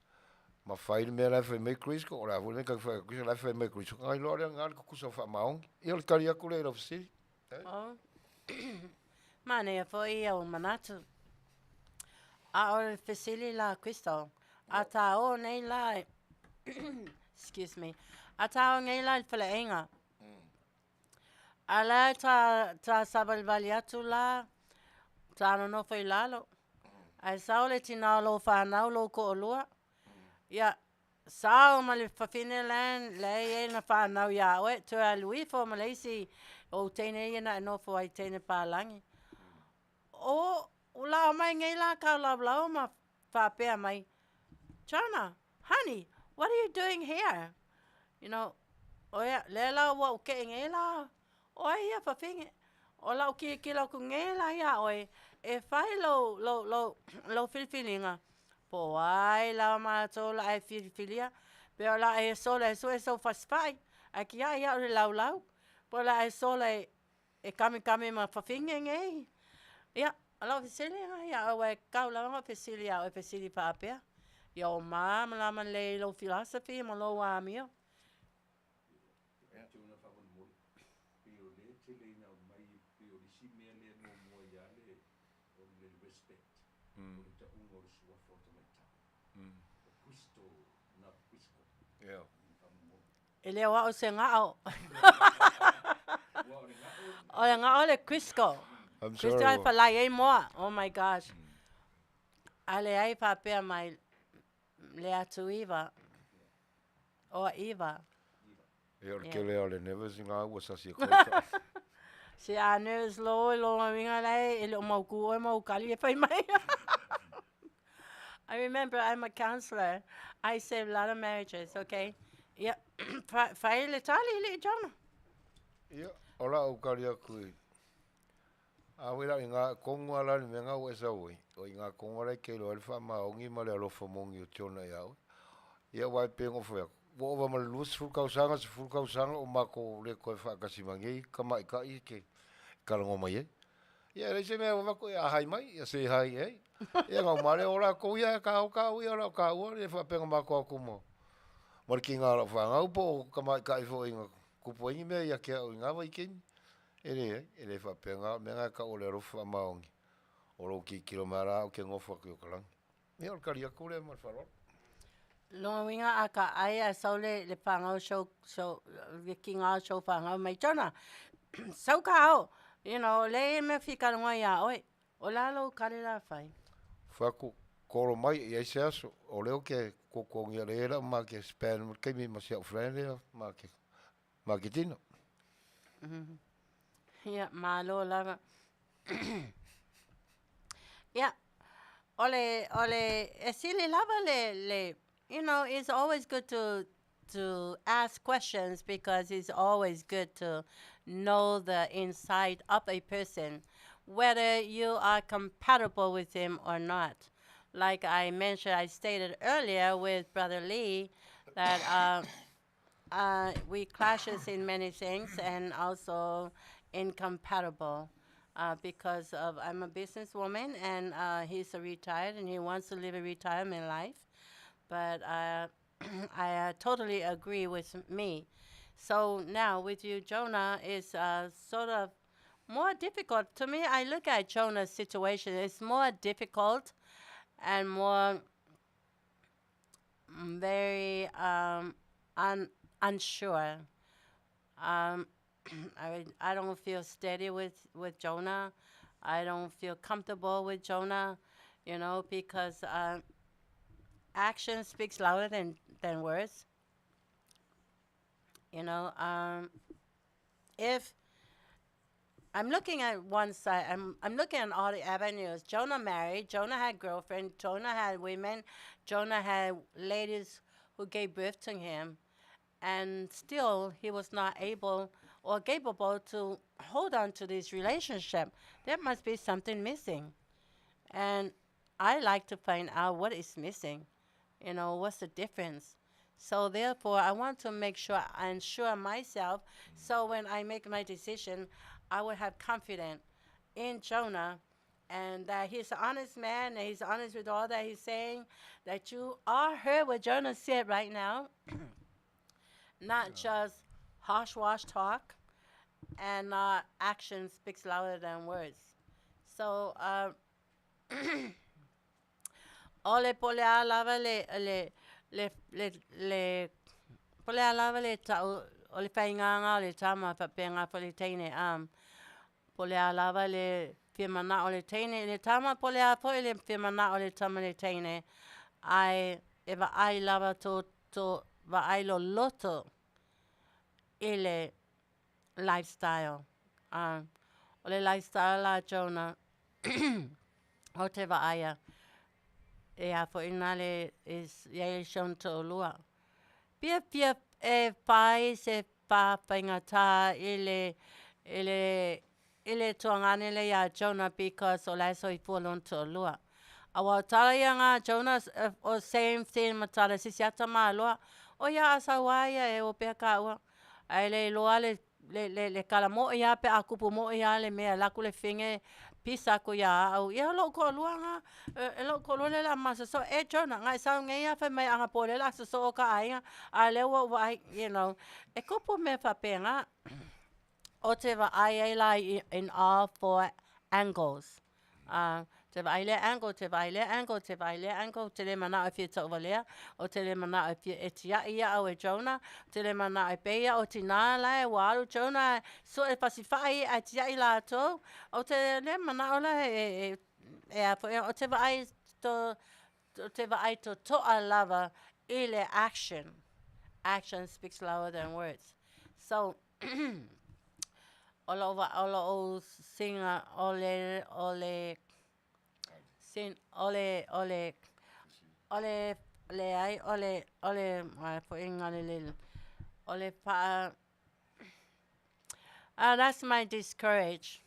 ma fai le mea la e fai mai Crisco, o le a foi le mea e tau fai atu Crisco, la e fai mai Crisco, ona iloa lea lena le tutusa o faamaoni. Ia o le tali atu lea i lau fesili. Oh. Manaia foi ia o manatu. A o le fesili la Crystal, a tāo nei la, excuse me, a tāo nei la i le faleaiga, a la e tā, tā savalivali atu la, tā nonofo i lalo, ae sao le tinā o lou whānau, lou to'olua, ia, Sao ma le fafine la la e iai na whanau iā oe, toe alu ifo ma le isi o ou teine ia na e nofo ai teine palagi. O, o lao mai nei la kau laulau ma faapea mai, Jonah, honey, what are you doing here? You know, o ea, lea la ua ou keʻe nei la, O ai ia fafine? O lau kilokilo aku nei la iā ʻoe, e fai lou, lou, lou, lou filifiliga, po o ai lava matou o le a e filifilia, pe o le a e sola e sue sou fasifaʻi, ae kiaʻi iaʻu i le laulau, po o le a e sola e, e kamikami ma fafine nei. Ia, o lau fesili lena iā ʻoe, ua e kau lava ona ou fesili iā ʻoe fesili faapea, ia o malamalama lelei i lou philosophy ma lou amio. E le o au se gao. O le gao le Crisco. Crisco ai falai ai moa. Oh my gosh. A leai faapea mai le atu iva. Or iva. Ia o le tele lava o le nervous i ngā ua sasi e koe ta. Se a nervous loa oe lona uiga lae e le o mautū oe ma ou kali e fai mai. I remember I'm a counselor. I save a lot of marriages, okay? Ia, fai le tali alii Jonah. Ia, o la ou kali aku i A wera i ngā kongoa la le mea ngā ua e sau ai, o i ngā kongoa la i kei loa ai le whaamaongi ma le alofa mongi o Tiona ia oe. Ia wai pe ngo whai aku. Ua ova ma le 20 kausaga, 10 kausaga o mākou le koe whaakasi ma ngei kamaikai i ke kalango mai ai. Ia e leai se mea ua vaku ia hai mai, ia se hai e ai. Ia ngau male o lākou ia ka o ka ua la o ka ua le whaapenga mākou aku mo. Ma le ki ngā lau whangau po o kamaikai fo i ngā kupu ai ni mea ia ke au i ngā wai keimi. E leai, e le faapea ngā mea ngā ka o le alofa whaamaongi. O lou kikilo mai rā o ke ngofo aku i o ka langi. Ia o le kali aku lea ma le faaaloalo. Lona uiga a ka ai a sau le le whangau show show le ki ngā show whangau mai Jonah sau ka ao you know le e mea whikaronga i a oe o la lou kare la whai. Whaku kolo mai i ai se aso, o leo ke kokoongia le era ma ke span kaimi ma si au friend ea ma ke Maketino. Ia, malo lava. Ia, o le, o le, e sili lava le, le, you know, it's always good to, to ask questions because it's always good to know the inside of a person, whether you are compatible with him or not. Like I mentioned, I stated earlier with Brother Lee that uh, we clashes in many things and also incompatible uh, because of I'm a businesswoman and uh, he's a retired and he wants to live a retirement life, but uh, I uh, totally agree with me. So now with you, Jonah is uh, sort of more difficult to me. I look at Jonah's situation; it's more difficult and more very um, un- unsure. Um, I, I don't feel steady with, with Jonah. I don't feel comfortable with Jonah, you know, because uh, action speaks louder than, than words. You know, um, if I'm looking at one side, I'm, I'm looking at all the avenues. Jonah married, Jonah had girlfriend, Jonah had women, Jonah had ladies who gave birth to him, and still he was not able or capable to hold on to this relationship. There must be something missing. And I like to find out what is missing. You know, what's the difference? So therefore, I want to make sure I ensure myself so when I make my decision, I will have confidence in Jonah and that he's an honest man and he's honest with all that he's saying, that you all heard what Jonah said right now, not just harsh wash talk and uh, action speaks louder than words. So, uh, O le po le a lava le, le, le, le, le, po le a lava le ta'u, o le faigāgā o le tama faapea foi le teine, um, po le a lava le fia mana'o o le teine i le tama, po le a foi le fia mana'o o le tama i le teine, ae e vaai lava tō, tō vaai loloto i le lifestyle. Um, o le lifestyle a Jonah, o te vaaia, e a foi nā le, is, ia e si ona to'olua. Fia fia e whai se whawhaingatā i le, i le, i le tuagane le iā Jonah because o la e soifua lona to'olua. Aua o tala ia ngā Jonah, o same thing ma tala sisi ata maloa, o ia a sau a ia e o pea kāua. Ae le iloa le le le le kala mo'i a pe a kupu mo'i a le mea laku le finge pisa aku iā a'u ia lo'u to'alua gā e lo'u to'alua lea o le a ma soso'o e Jonah ga e sau nei a fai mai anapo lea o le a soso'o ka aiga a lea ua ou vaai you know e kupu mea faapena o te vaai ai la in all four angles. Ā, te vaai lea angle, te vaai lea angle, te vaai lea angle, ou te le mana'o e fia tauvalea, ou te le mana'o e fia e tia'i ia au e Jonah, ou te le mana'o e pei au o tinā la e ua alu Jonah e sue e fasifa'i ae tia'i latou, ou te le mana'o la e e e a foi ou te vaai to ou te vaai toto'a lava i le action. Action speaks louder than words. So, o lou va, o lou singa, o le, o le, sin, o le, o le, o le, leai, o le, o le, ai foi nga le le, o le pa, that's my discourage.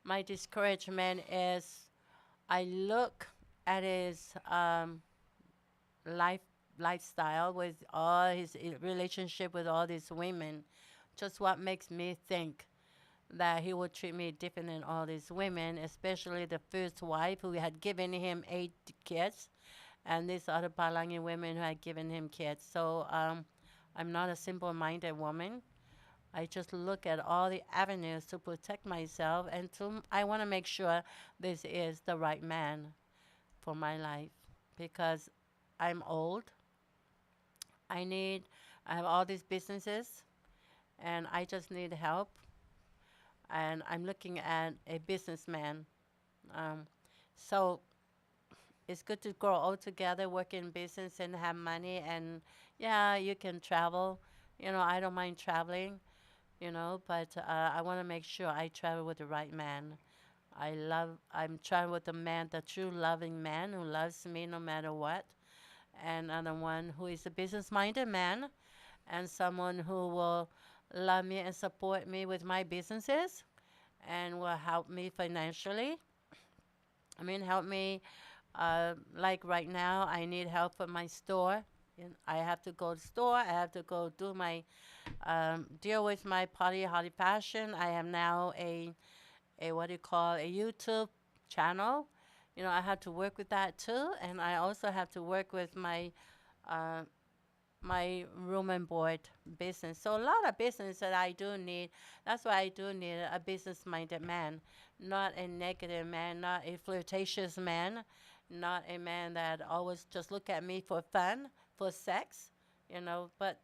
My discouragement is I look at his life lifestyle with all his relationship with all these women, just what makes me think that he would treat me different than all these women, especially the first wife who had given him 8 kids, and these other Palangi women who had given him kids. So I'm not a simple-minded woman. I just look at all the avenues to protect myself, and I want to make sure this is the right man for my life, because I'm old. I have all these businesses, and I just need help. And I'm looking at a businessman. So it's good to grow old together, work in business and have money, and you can travel. I don't mind traveling, but I want to make sure I travel with the right man. I'm traveling with the man, the true loving man who loves me no matter what, and the one who is a business-minded man, and someone who will love me and support me with my businesses, and will help me financially. I mean, help me, like right now, I need help for my store. And I have to go to the store. I have to go do my deal with my Party Holly Fashion. I am now a what do you call, a YouTube channel. I have to work with that too, and I also have to work with my room and board business. So a lot of business that I do need. That's why I do need a business-minded man, not a negative man, not a flirtatious man, not a man that always just look at me for fun, for sex, but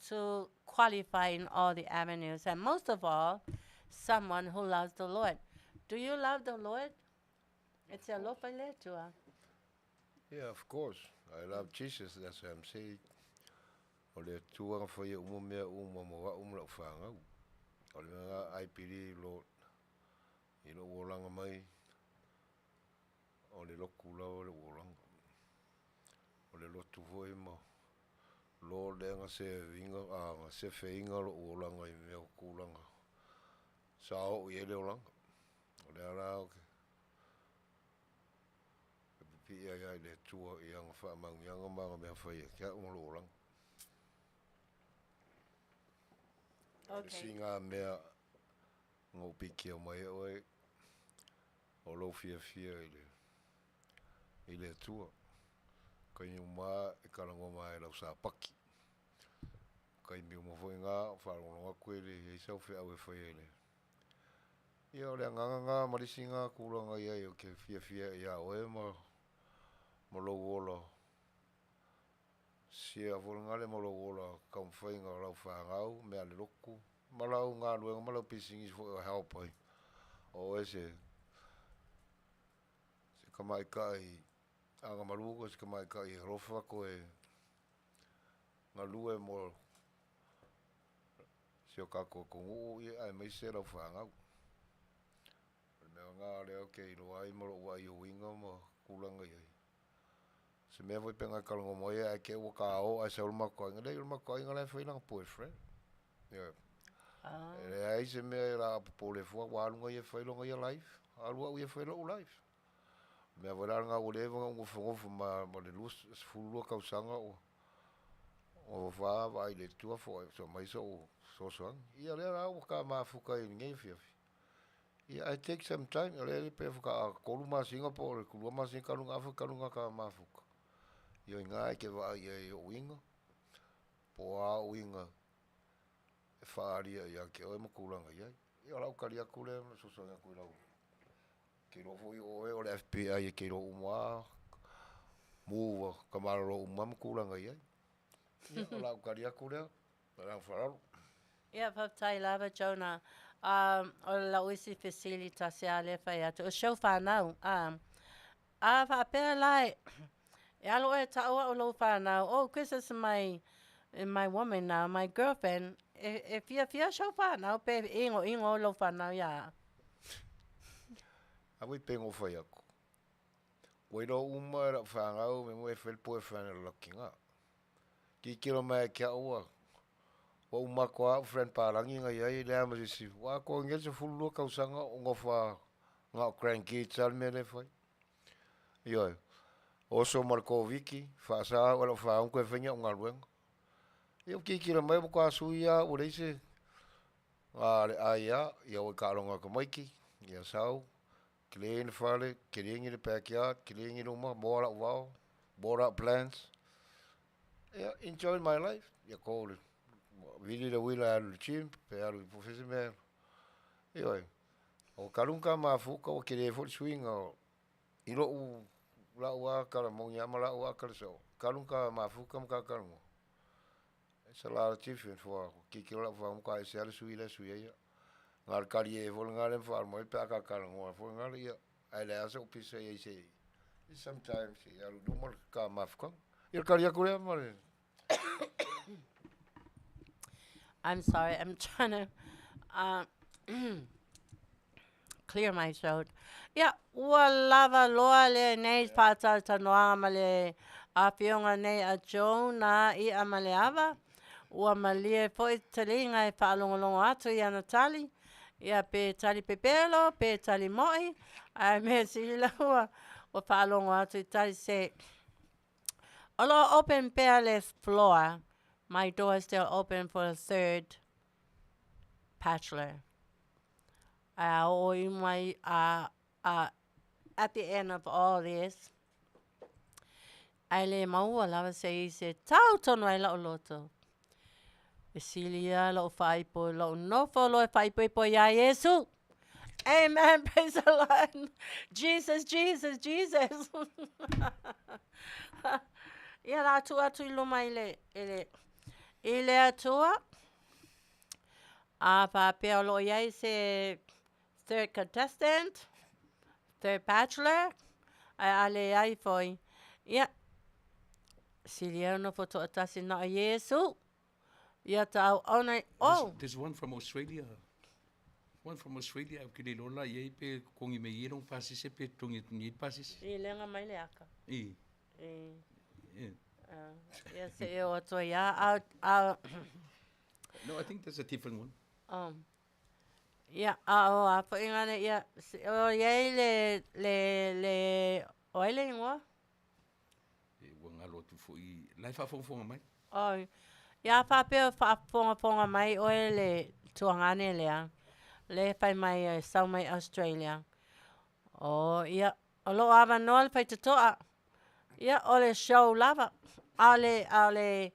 to qualify in all the avenues. And most of all, someone who loves the Lord. Do you love the Lord? It's a lofa le tua. Yeah, of course. I love Jesus, that's what I'm saying. O le tua nga whai umo mea uma mo wa umla u whangau. O le mea I believe, Lord, i lo uolanga mai, o le loku lau o le uolanga. O le lotu foi ma Lord le nga se vinga, a nga se whainga lo uolanga i mea o kūlanga. Sa o i ele olanga. O le ara o ke pipi ia ia i le tua i anga wha maungianga ma nga mea whai e kia umo lo uolanga. Okay. Si ngā mea ngō piki o mai oe, o lau fia fia i le tua. Kai ni uma e karango mai lau sa paki. Kai mi uma foi ngā, wharongo koe le, hei sau whea au e whai e le. Ia o le anganga ngā marisi ngā kūranga ia i o ke fia fia ia oe ma lau ola. Sia fō ngā le ma lau ola kaumwhainga lau whangau, mea le loku. Ma lau ngā luenga, ma lau pisingi fō e haupai. O e se kamai kai, anga maruko se kamai kai rofa koe ngā lue mo se o kako kongu i ai mai se lau whangau. Mea ngā leo ke i roa ai ma roa i o winga ma kūlanga i ai. Se mea foi penga kalango mo ia ai ke ua ka o ai sa ulma ko inga le ulma ko inga le foi langa boyfriend. Yeah. E ai se mea la popole fua wa lunga ia foi longa ia life. Alua ia foi lo life. Mea foi la nga ule nga ngofu ngofu ma le lus fulua kausanga o o fa va i le tua fo so mai so so so. Ia le ra o ka mafuka i ngai fia. Ia I take some time le pe fuka kolu ma Singapore kulua ma Singapore kalunga afa kalunga ka mafuka. Ia ngai ke va ia i winga. Po a winga. E whaaria ia ke oe makulanga ia. Ia lau kari aku le, so so aku lau. Ke ro foi oe o le FBI e ke ro umua. Mua kamara ro umua makulanga ia. Ia lau kari aku le, lau whararo. Ia whaptai lava Jonah. O lau isi facilita se a le whai atu. O show whanau. A whapea lai, e alo e taua o lau whanau. Oh, Christmas mai My woman now, my girlfriend, e, e fiafia sau fanau pe igoigo lou fanau iā a'u? A ua pei ona ou fai atu, ua iloa uma e lau fanau mea uma e fai le boyfriend a le laki na. Tilotilo mai ia te au ua ua uma atu lava au friend palagi na iai, leai lava ma se isi, ua atoa nei le 12 tausaga o nofo lava na o grandkids lava le mea lea e fai. Ioe, oso ma le Koviti, faasa au e lau fanau ona toe fai ni au galuega. Ia ua tilotilo mai ua matua sui lava au ua leai se, na o le ai lava, ia o e taaloga ma tamaiti, ia sau, clean le fale, kilini le backyard, kilini luma, moa lau vao, water au plants, ia enjoy my life. Ia to le, vili le uila e alu i le gym, pe alu po o fea se mea e alu. Ioe, o talu ona ta mafuta ua tele foi le suiga o, i lou, lau lava tala moni lava ma lau lava tala sao, talu ona ta mafuta ma ta talanoa, it's a lot of different for, tilotilo lau fanau ua matua ese lava le sui la e sui ai au. Na o le talie foi lena lea ma faalu mai pe a ta talanoa foi lena ia, ae leai lava sou pisa i ai se i, sometimes se i alu i luma le ta mafutaga. Ia o le tali atu lea ma le. I'm sorry, I'm trying to clear my throat. Ia, ua lava loa lenei faatalatalanoaga ma le afioga nei a Jonah i'a ma le ava. Ua malie foi taliga e faalogologo atu i ana tali, ia pe tali pepelo, pe tali mo'i, ae mea sili la ua ua faalogo atu i tali se O lo o open pea le floor, my door is still open for the third bachelor. Ae a oo i mai a, a, at the end of all this, ae le maua lava se isi e tau tonu ai la'u loto. E sili ia lo'u faaipo lo'u nofo loa e faaipoipo iā Iesu. Amen, praise the Lord. Jesus, Jesus, Jesus. Ia la tuu atu i luma i le, i le, i le Atua. A faapea o lo o i ai se third contestant, third bachelor, ae a leai foi, ia, sili ia nofo toatasi na o Iesu. Ia ta auauna i, oh! There's one from Australia. One from Australia, ou te le iloa la i ai pe totogi mai i i lona pasese pe totogi atu nei le pasese. I lega mai le aka. I. I. Yeah. Ia se i oo atu ai lava, a, a. No, I think that's a different one. Oh. Ia, a o a foi ngana ia, o i ai le, le, le, o ai le ingoa? E ua galo atu foi, la e faafogafoga mai. Oh, ia a faapea o faafogafoga mai oe le tuagane lea, le fai mai e sau mai Australia. Oh, ia, O lo o avanoa le faitotoa. Ia, o le show lava. ʻAʻole, ʻaʻole,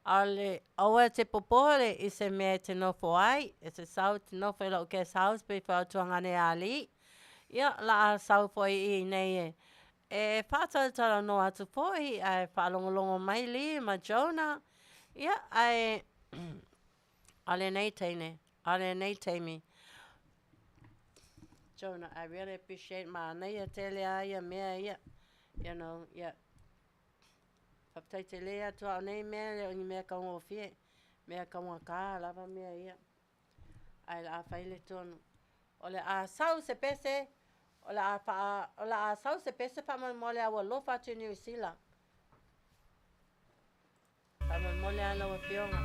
ʻaʻole, aua e te popole i se mea e te nofo ai. E te sau e te nofo i loʻu guest house pei foi o Tuagane Alii. Ia, o le a sau foi i inei e, e faatalatalanoa atu foi ae faalogologo mai Lee ma Jonah. Ia, ae, ʻaʻole lenei teine, ʻaʻole lenei taimi. Jonah, I really appreciate manaia tele a ia mea ia, you know, ia, faafetai tele atu a o nei mea e le o ni mea taugofie, mea taugata lava mea ia, ae o le a fai le tonu. O le a sau se pese, o le a faa, o le a sau se pese faamolemole a ua alofa atu i Niu Sila. Faamolemole lava lau Afioga.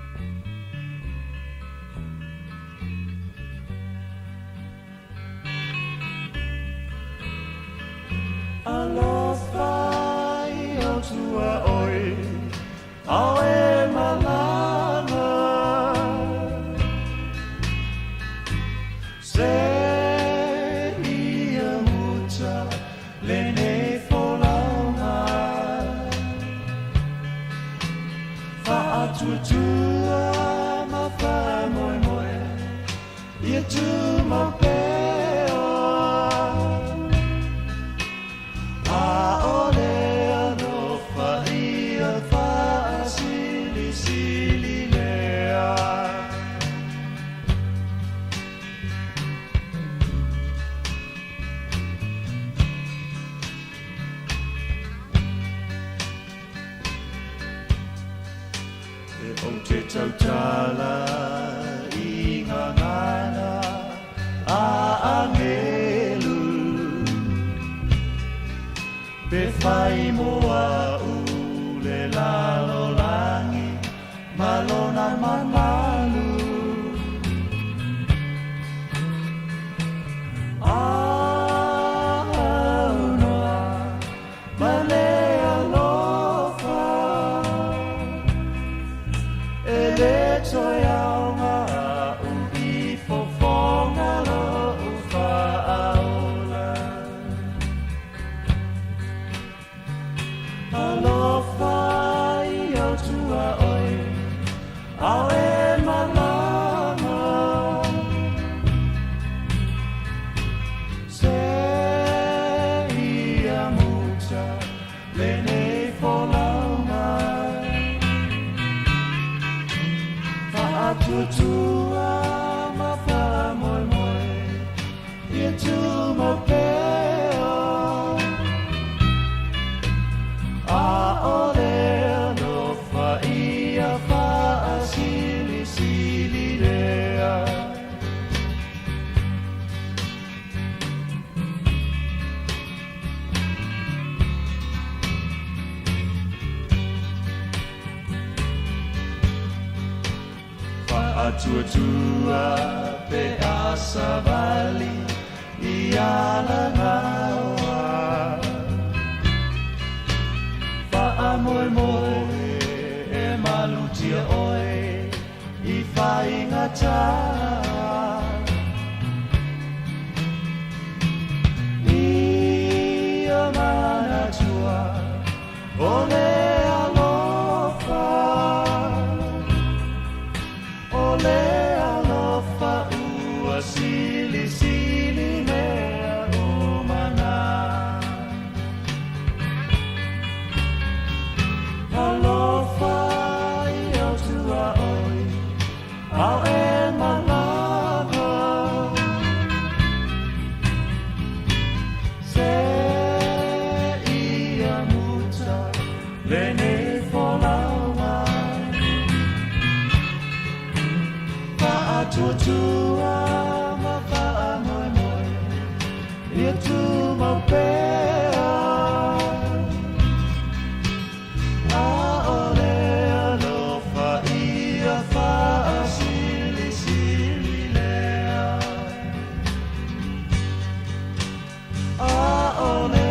Alofa i o tua oi, ao e malama. Se ia uta lenei folauga. Faatuatua ma faamoemoe ia tumau pea. ʻAʻole alofa ia faasilisili lea. E ou te tautala i ngā ngana a angelu Pe whai mo a u le lalolangi ma lona mamalu Aunoa ma le alofa E le toe aoga a'u i fofoga lo'u fa'aola Alofa i au tuaoi ao e malama Se ia muta lenei folauga Fa'atuatua ma fa'amoemoe ia tumau pea A'ole alofa ia fa'asilisili lea Fa'atuatua pe a savali i alagaoa Fa'amoemoe e malutia oe i faigatā Ia manatua o le alofa O le alofa ua silisili mea uma na Alofa i au tuaoi ao e malama Se ia muta lenei folauga Fa'atuatua ma fa'amoemoe ia tumau pea A'ole alofa ia fa'asilisili lea A'ole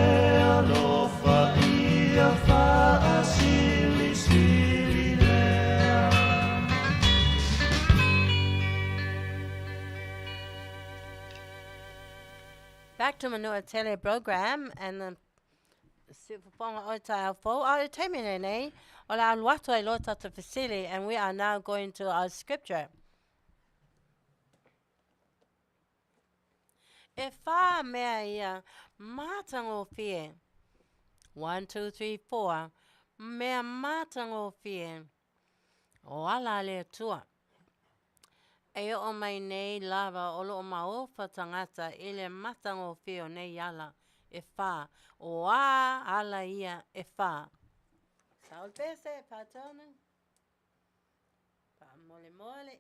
alofa ia fa'asilisili lea Back to Manua Tele program and the Siufofoga o taeao fou. A o le taimi lenei, o le a alu atu ai loa tatou fesili and we are now going to our scripture. E whā mea ia mātangofie. 1, 2, 3, 4. Mea mātangofie. O ala a le Atua. E oo mai nei lava o loo maofa tagata i le matagofie o nei ala e whā, o a ala ia e whā. Saul pese, whātonu. Whāmolemole.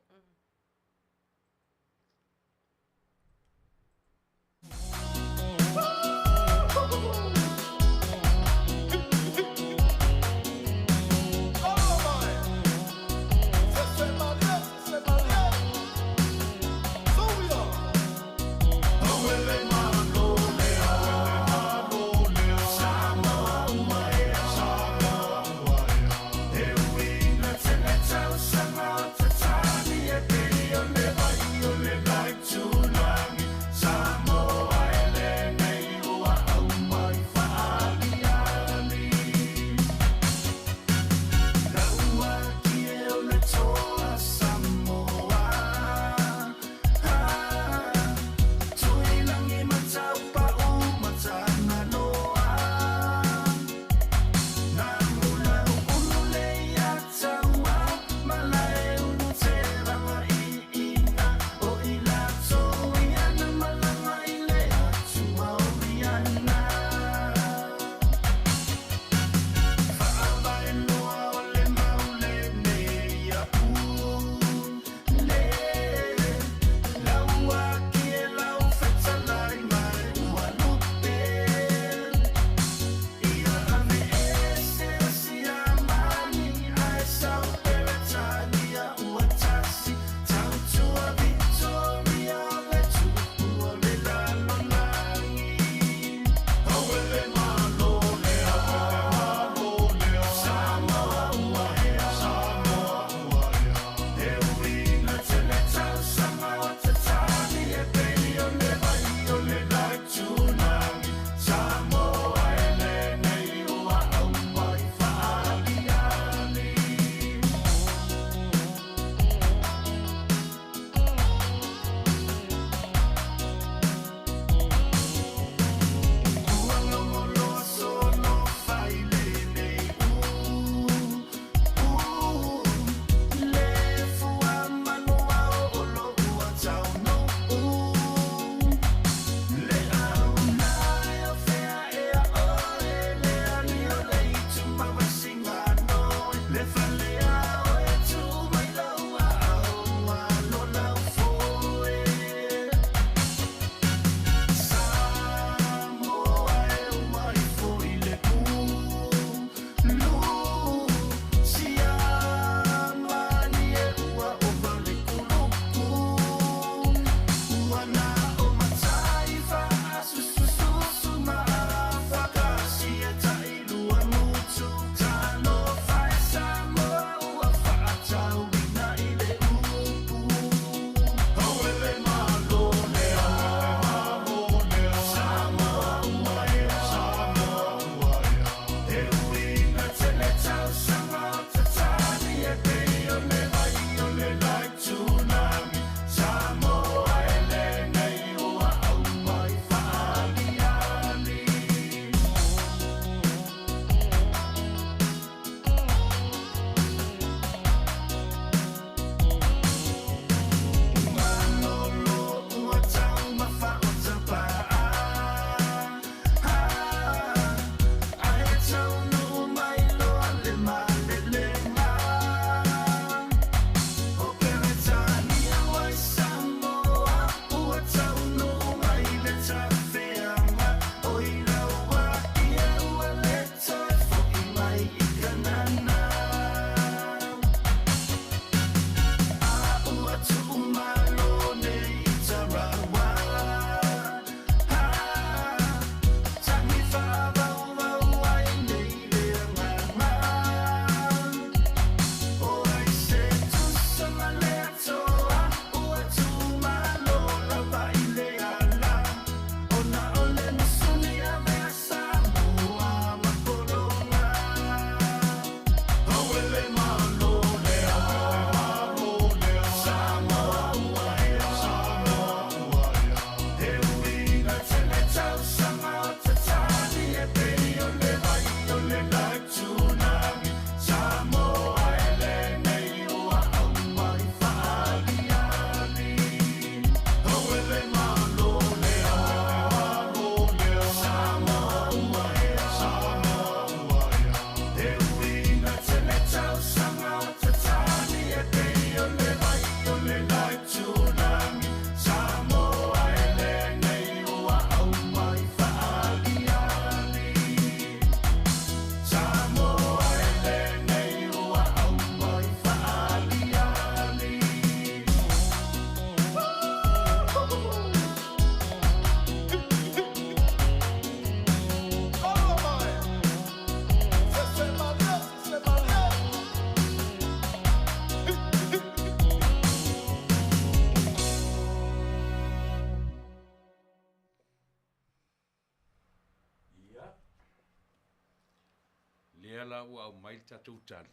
la ua aumai le tatou tali,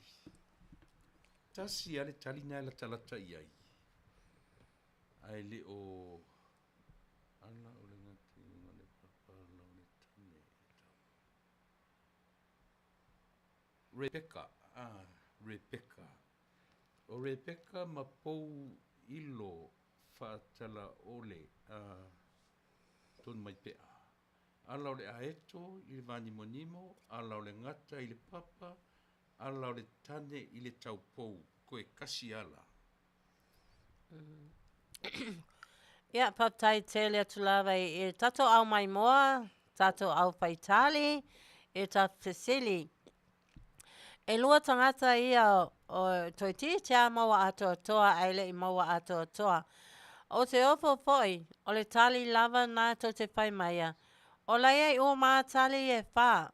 tasi lava le tali lena e latalata i ai, ae le o ala o le gata i luga o le papa ala o le tane e tau. Rebecca, ah, Rebecca. O Rebecca ma Pou Ilo Faatalaole, ah, tonu mai pea. Ala o le aeto i le vanimonimo, ala o le gata i le papa, ala o le tane i le taupou, toe kasi ala. Ia, faafetai tele atu lava i i tatou au maimoa, tatou au faitali, i ta fesili. E lua tagata ia o toeitiiti lava maua atoatoa ae le i maua atoatoa. O te ofo foi, o le tali lava na tou te fai mai ia. O la e i ai uma lava tali e fa.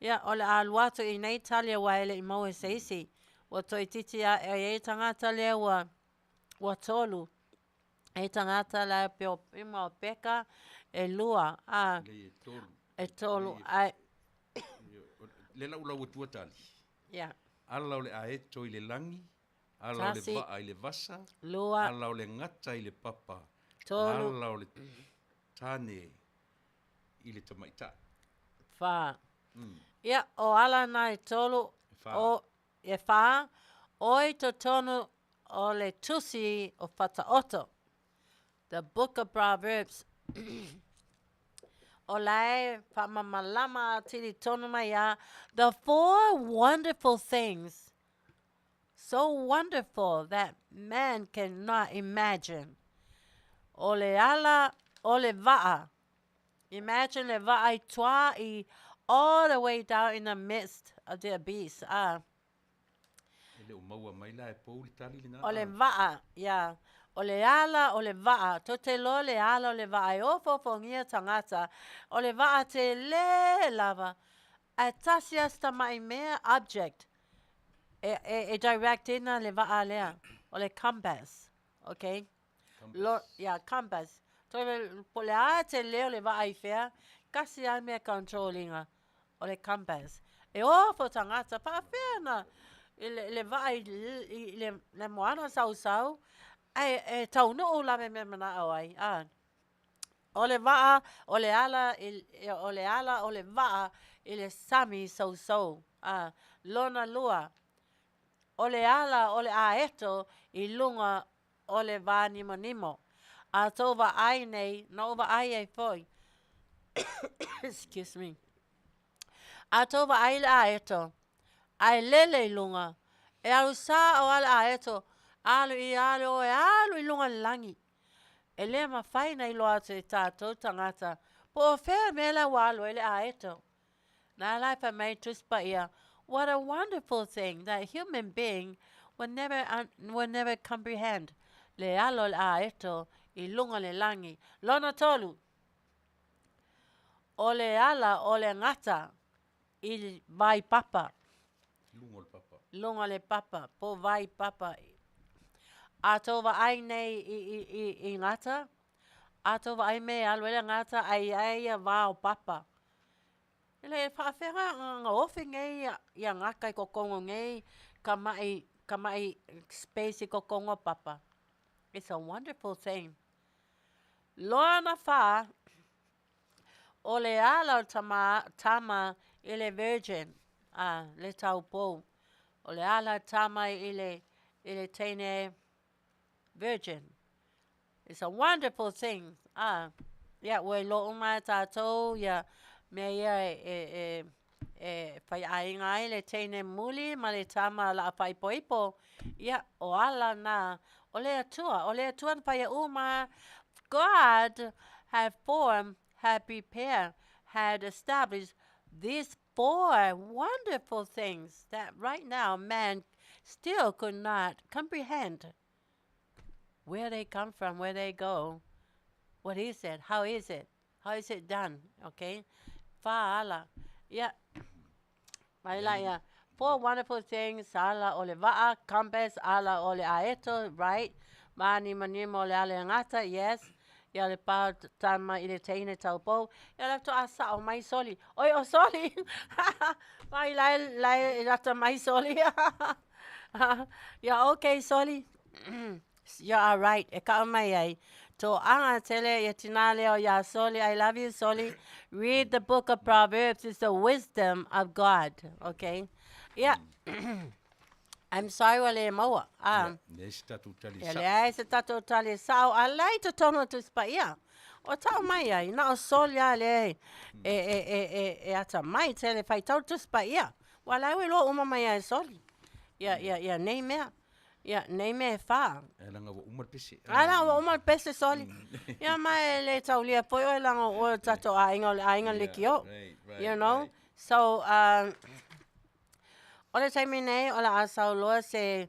Ia, o le a alu atu i nei tali aua e le i maua e se isi. Ua toeitiiti lava, e i ai tagata lea ua ua tolu. E i ai tagata la e pei o ima o Peka, e lua, a. Lei e tolu. E tolu, ae. Le la lau atua tali. Ia. Ala o le aeto i le lagi, ala o le Tasi. vaa i le vasa, Lua. ala o le gata i le papa, Tolu. ala o le tane i le tamaitai. Fa. Ia, o ala na e tolu, E fa. o, e fa, o i totonu o le Tusi o Faataoto, The Book of Proverbs. O la e faamamalama atili tonu mai a, the four wonderful things, so wonderful that man cannot imagine. O le ala o le vaa. Imagine le vaa i tua i all the way down in the midst of the abyss. Ah. E le o maua mai la e pou le tali lena. O le vaa, ia. O le ala o le vaa. Tou te iloa le ala o le vaa e ofoofogia tagata. O le vaa tele lava. Ae tasi lava si tamai mea, object, e, e, e direct ina le vaa lea. O le compass. Okay? Lo, ia, compass. Toi po le a tele o le vaa i fea, kasi lava le mea control ina. O le compass. E ofo tagata, faapefea na i le, le vaa i, i le, le moana sausau, ae e taunuu lava i mea manao ai. A. O le vaa, o le ala, i, o le ala o le vaa i le sami sousou. A. Lona lua, o le ala o le aeto i luga o le vānimonimo. A tou vaai nei, na ou vaai ai foi. Excuse me. A tou vaai i le aeto, ae lele i luga, e alu sao lava le aeto, alu i alu oe, alu i luga i le lagi. E le mafai ona iloa atu e tatou tagata po o fea le mea la ua alu ai le aeto. Na la e fai mai Tusi Paia, What a wonderful thing that human being will never, will never comprehend le alo o le aeto i luga o le lagi. Lona tolu, o le ala o le gata i vai papa. Luga o le papa. Luga o le papa, po vai papa. A tou vaai nei i, i, i, i gata, a tou vaai me e alu ai le gata ai ai ia va o papa. E le faafeaga na ofi nei ia gata i kokogo nei ka mai, ka mai space i kokogo o papa. It's a wonderful thing. Loa na fa, o le ala o tama, tama i le virgin, a, le taupou. O le ala tama i le, i le teine virgin. It's a wonderful thing. Ah, ia, ua iloa uma e tātou ia mea ia e, e, e, e faiaaiga ai le teine muli ma le tama laa faaipoipo. Ia, o ala na o le Atua, o le Atua na whaia uma. God had formed, had prepared, had established these four wonderful things that right now man still could not comprehend. Where they come from, where they go, what is it, how is it, how is it done, okay? Whaala. Yeah. Mai la ia. Four wonderful things, ala o le vaa, compass, ala o le aeto, right? Mānimanima o le ale gata, yes. Ia o le pa tama i le teine taupou, ia la faatoa sao mai Soli. Oi o Soli! Vai la e, la e lata mai Soli. Ia okay Soli. You are right. E kau mai ai. Toaga tele ia tinā leo iā Soli. I love you Soli. Read the book of Proverbs. It's the wisdom of God. Okay? Ia. I'm sorry ua le maua. Ah. Leai se tatou tali Ia sao. leai se tatou tali sao, a la i totonu o Tusi Paia. O tau mai ai, na o Soli lava lea e, e, e, e, e, e atamai tele faitau Tusi Paia. Ua la e ua iloa uma mai lava e Soli. Ia, ia, ia nei mea. Ia, nei mea e fā. E leaga ua uma le pese. A leaga ua uma le pese Soli. Ia ma e le taulia foi oe leaga o oe o le tatou aiga o le aiga lekiō. You know? So, O le taimi nei, o le a sau loa se,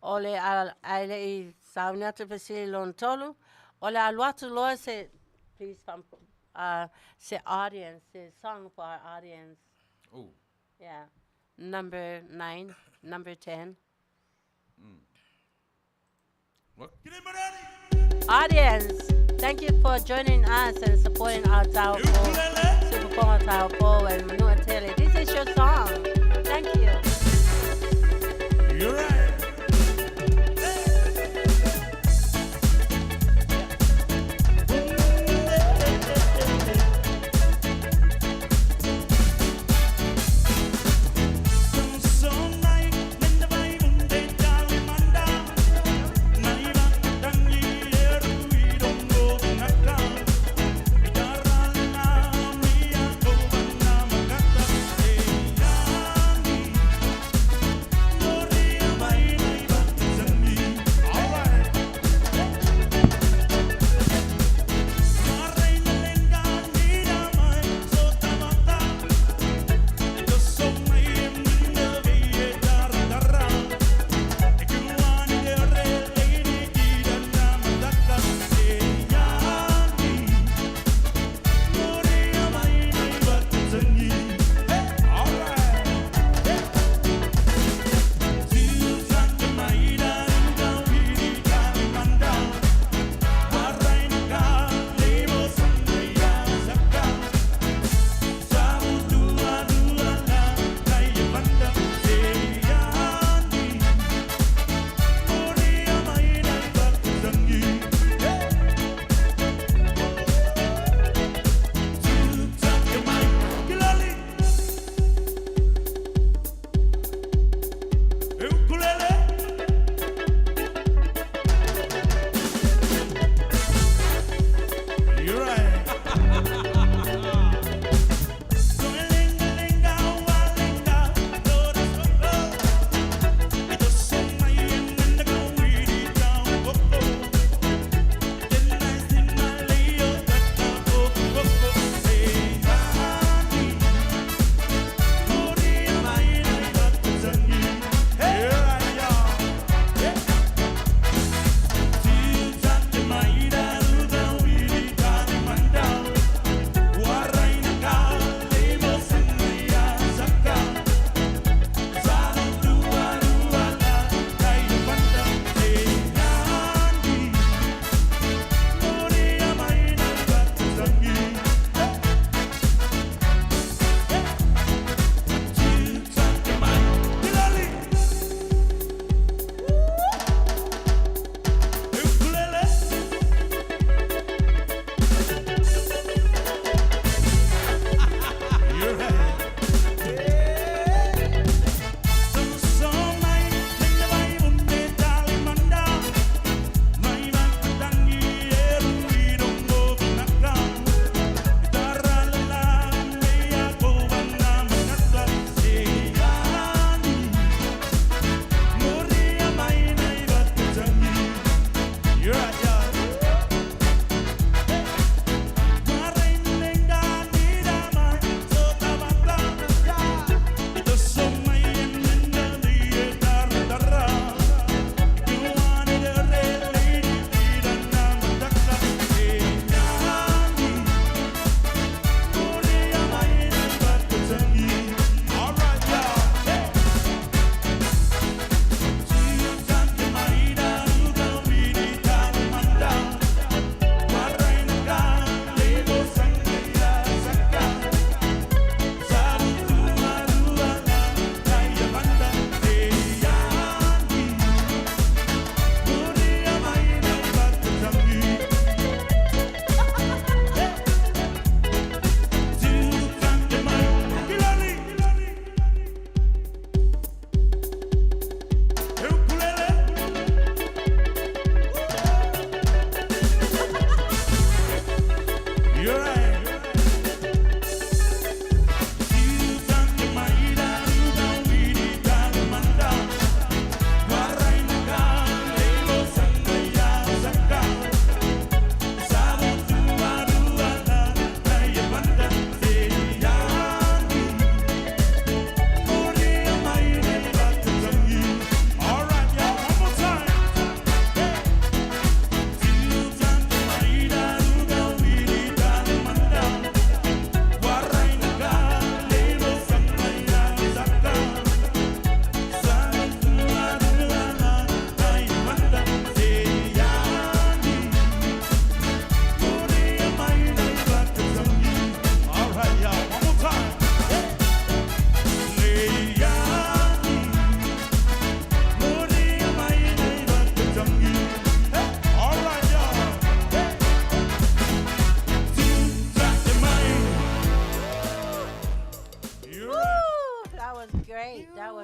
o le a, ae le i sauni atu le fesili lona tolu, o le a alu atu loa se, please fam, se audience, se song for our audience. Oh. Yeah. Number 9, number 10. What? Audience, thank you for joining us and supporting our Taupō, Siufofoga Taupō and Manu'atele. This is your song. Thank you. You're right.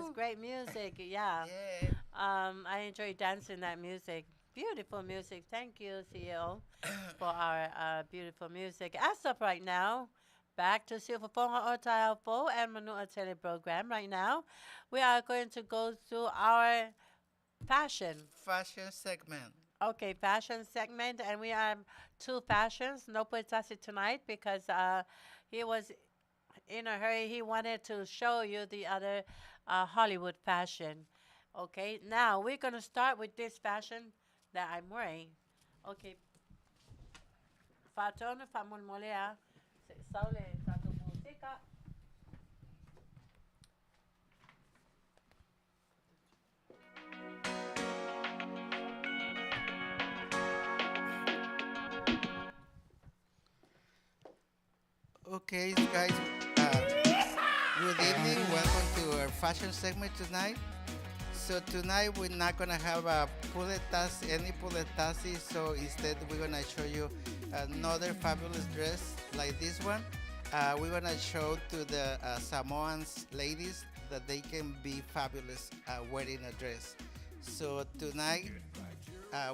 was great music. Yeah. Yeah. I enjoy dancing that music. Beautiful music. Thank you, CEO, for our beautiful music. As of right now, back to Siufofoga o Taeao Fou and Manu'a Tele program right now. We are going to go through our fashion. Fashion segment. Okay, fashion segment, and we have two fashions. No Puletasi tonight because he was in a hurry. He wanted to show you the other Hollywood fashion. Okay, now we're going to start with this fashion that I'm wearing. Okay. Fatona famolemole saule tatou musika. Okay, guys, good evening. Welcome to our fashion segment tonight. So tonight we're not gonna have a puletasi, any puletasi. So instead we're gonna show you another fabulous dress like this one. We're gonna show to the Samoans ladies that they can be fabulous wearing a dress. So tonight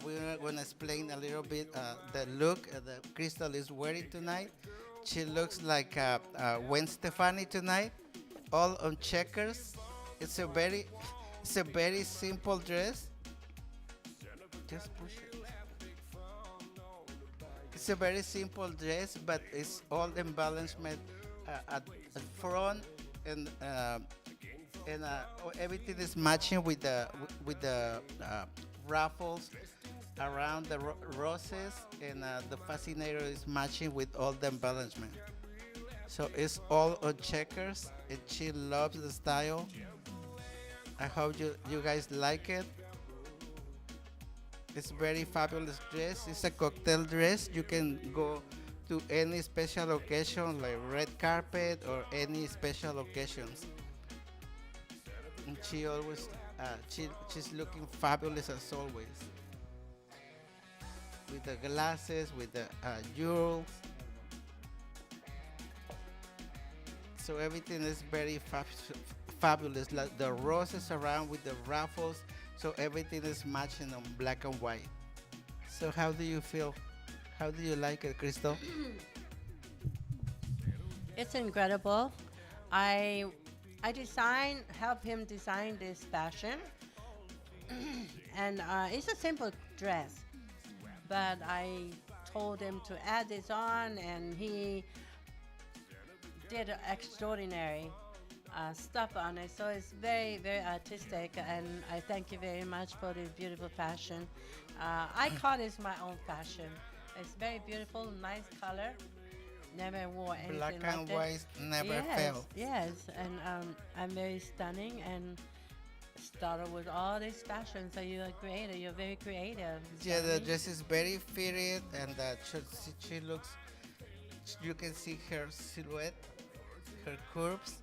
we're gonna explain a little bit the look that Crystal is wearing tonight. She looks like Gwen Stefani tonight, all on checkers. It's a very simple dress. Just push it. It's a very simple dress, but it's all embellishment at front and everything is matching with the ruffles around the roses, and the fascinator is matching with all the embellishment. So it's all on checkers, and she loves the style. I hope you guys like it. It's very fabulous dress. It's a cocktail dress. You can go to any special occasion, like red carpet or any special occasions. And she always, she's looking fabulous as always. With the glasses, with the jewels. So everything is very fabulous. Like the roses around with the ruffles. So everything is matching on black and white. So how do you feel? How do you like it, Crystal? It's incredible. I helped him design this fashion. And it's a simple dress. But I told him to add this on, and he did extraordinary stuff on it. So it's very, very artistic, and I thank you very much for this beautiful fashion. I call this my own fashion. It's very beautiful, nice color. Never wore anything black like and that. White never fail. Yes, and I'm very stunning and started with all these fashions. So you're creative. You're very creative. Yeah, the dress is very fitted, and she looks. You can see her silhouette, her curves.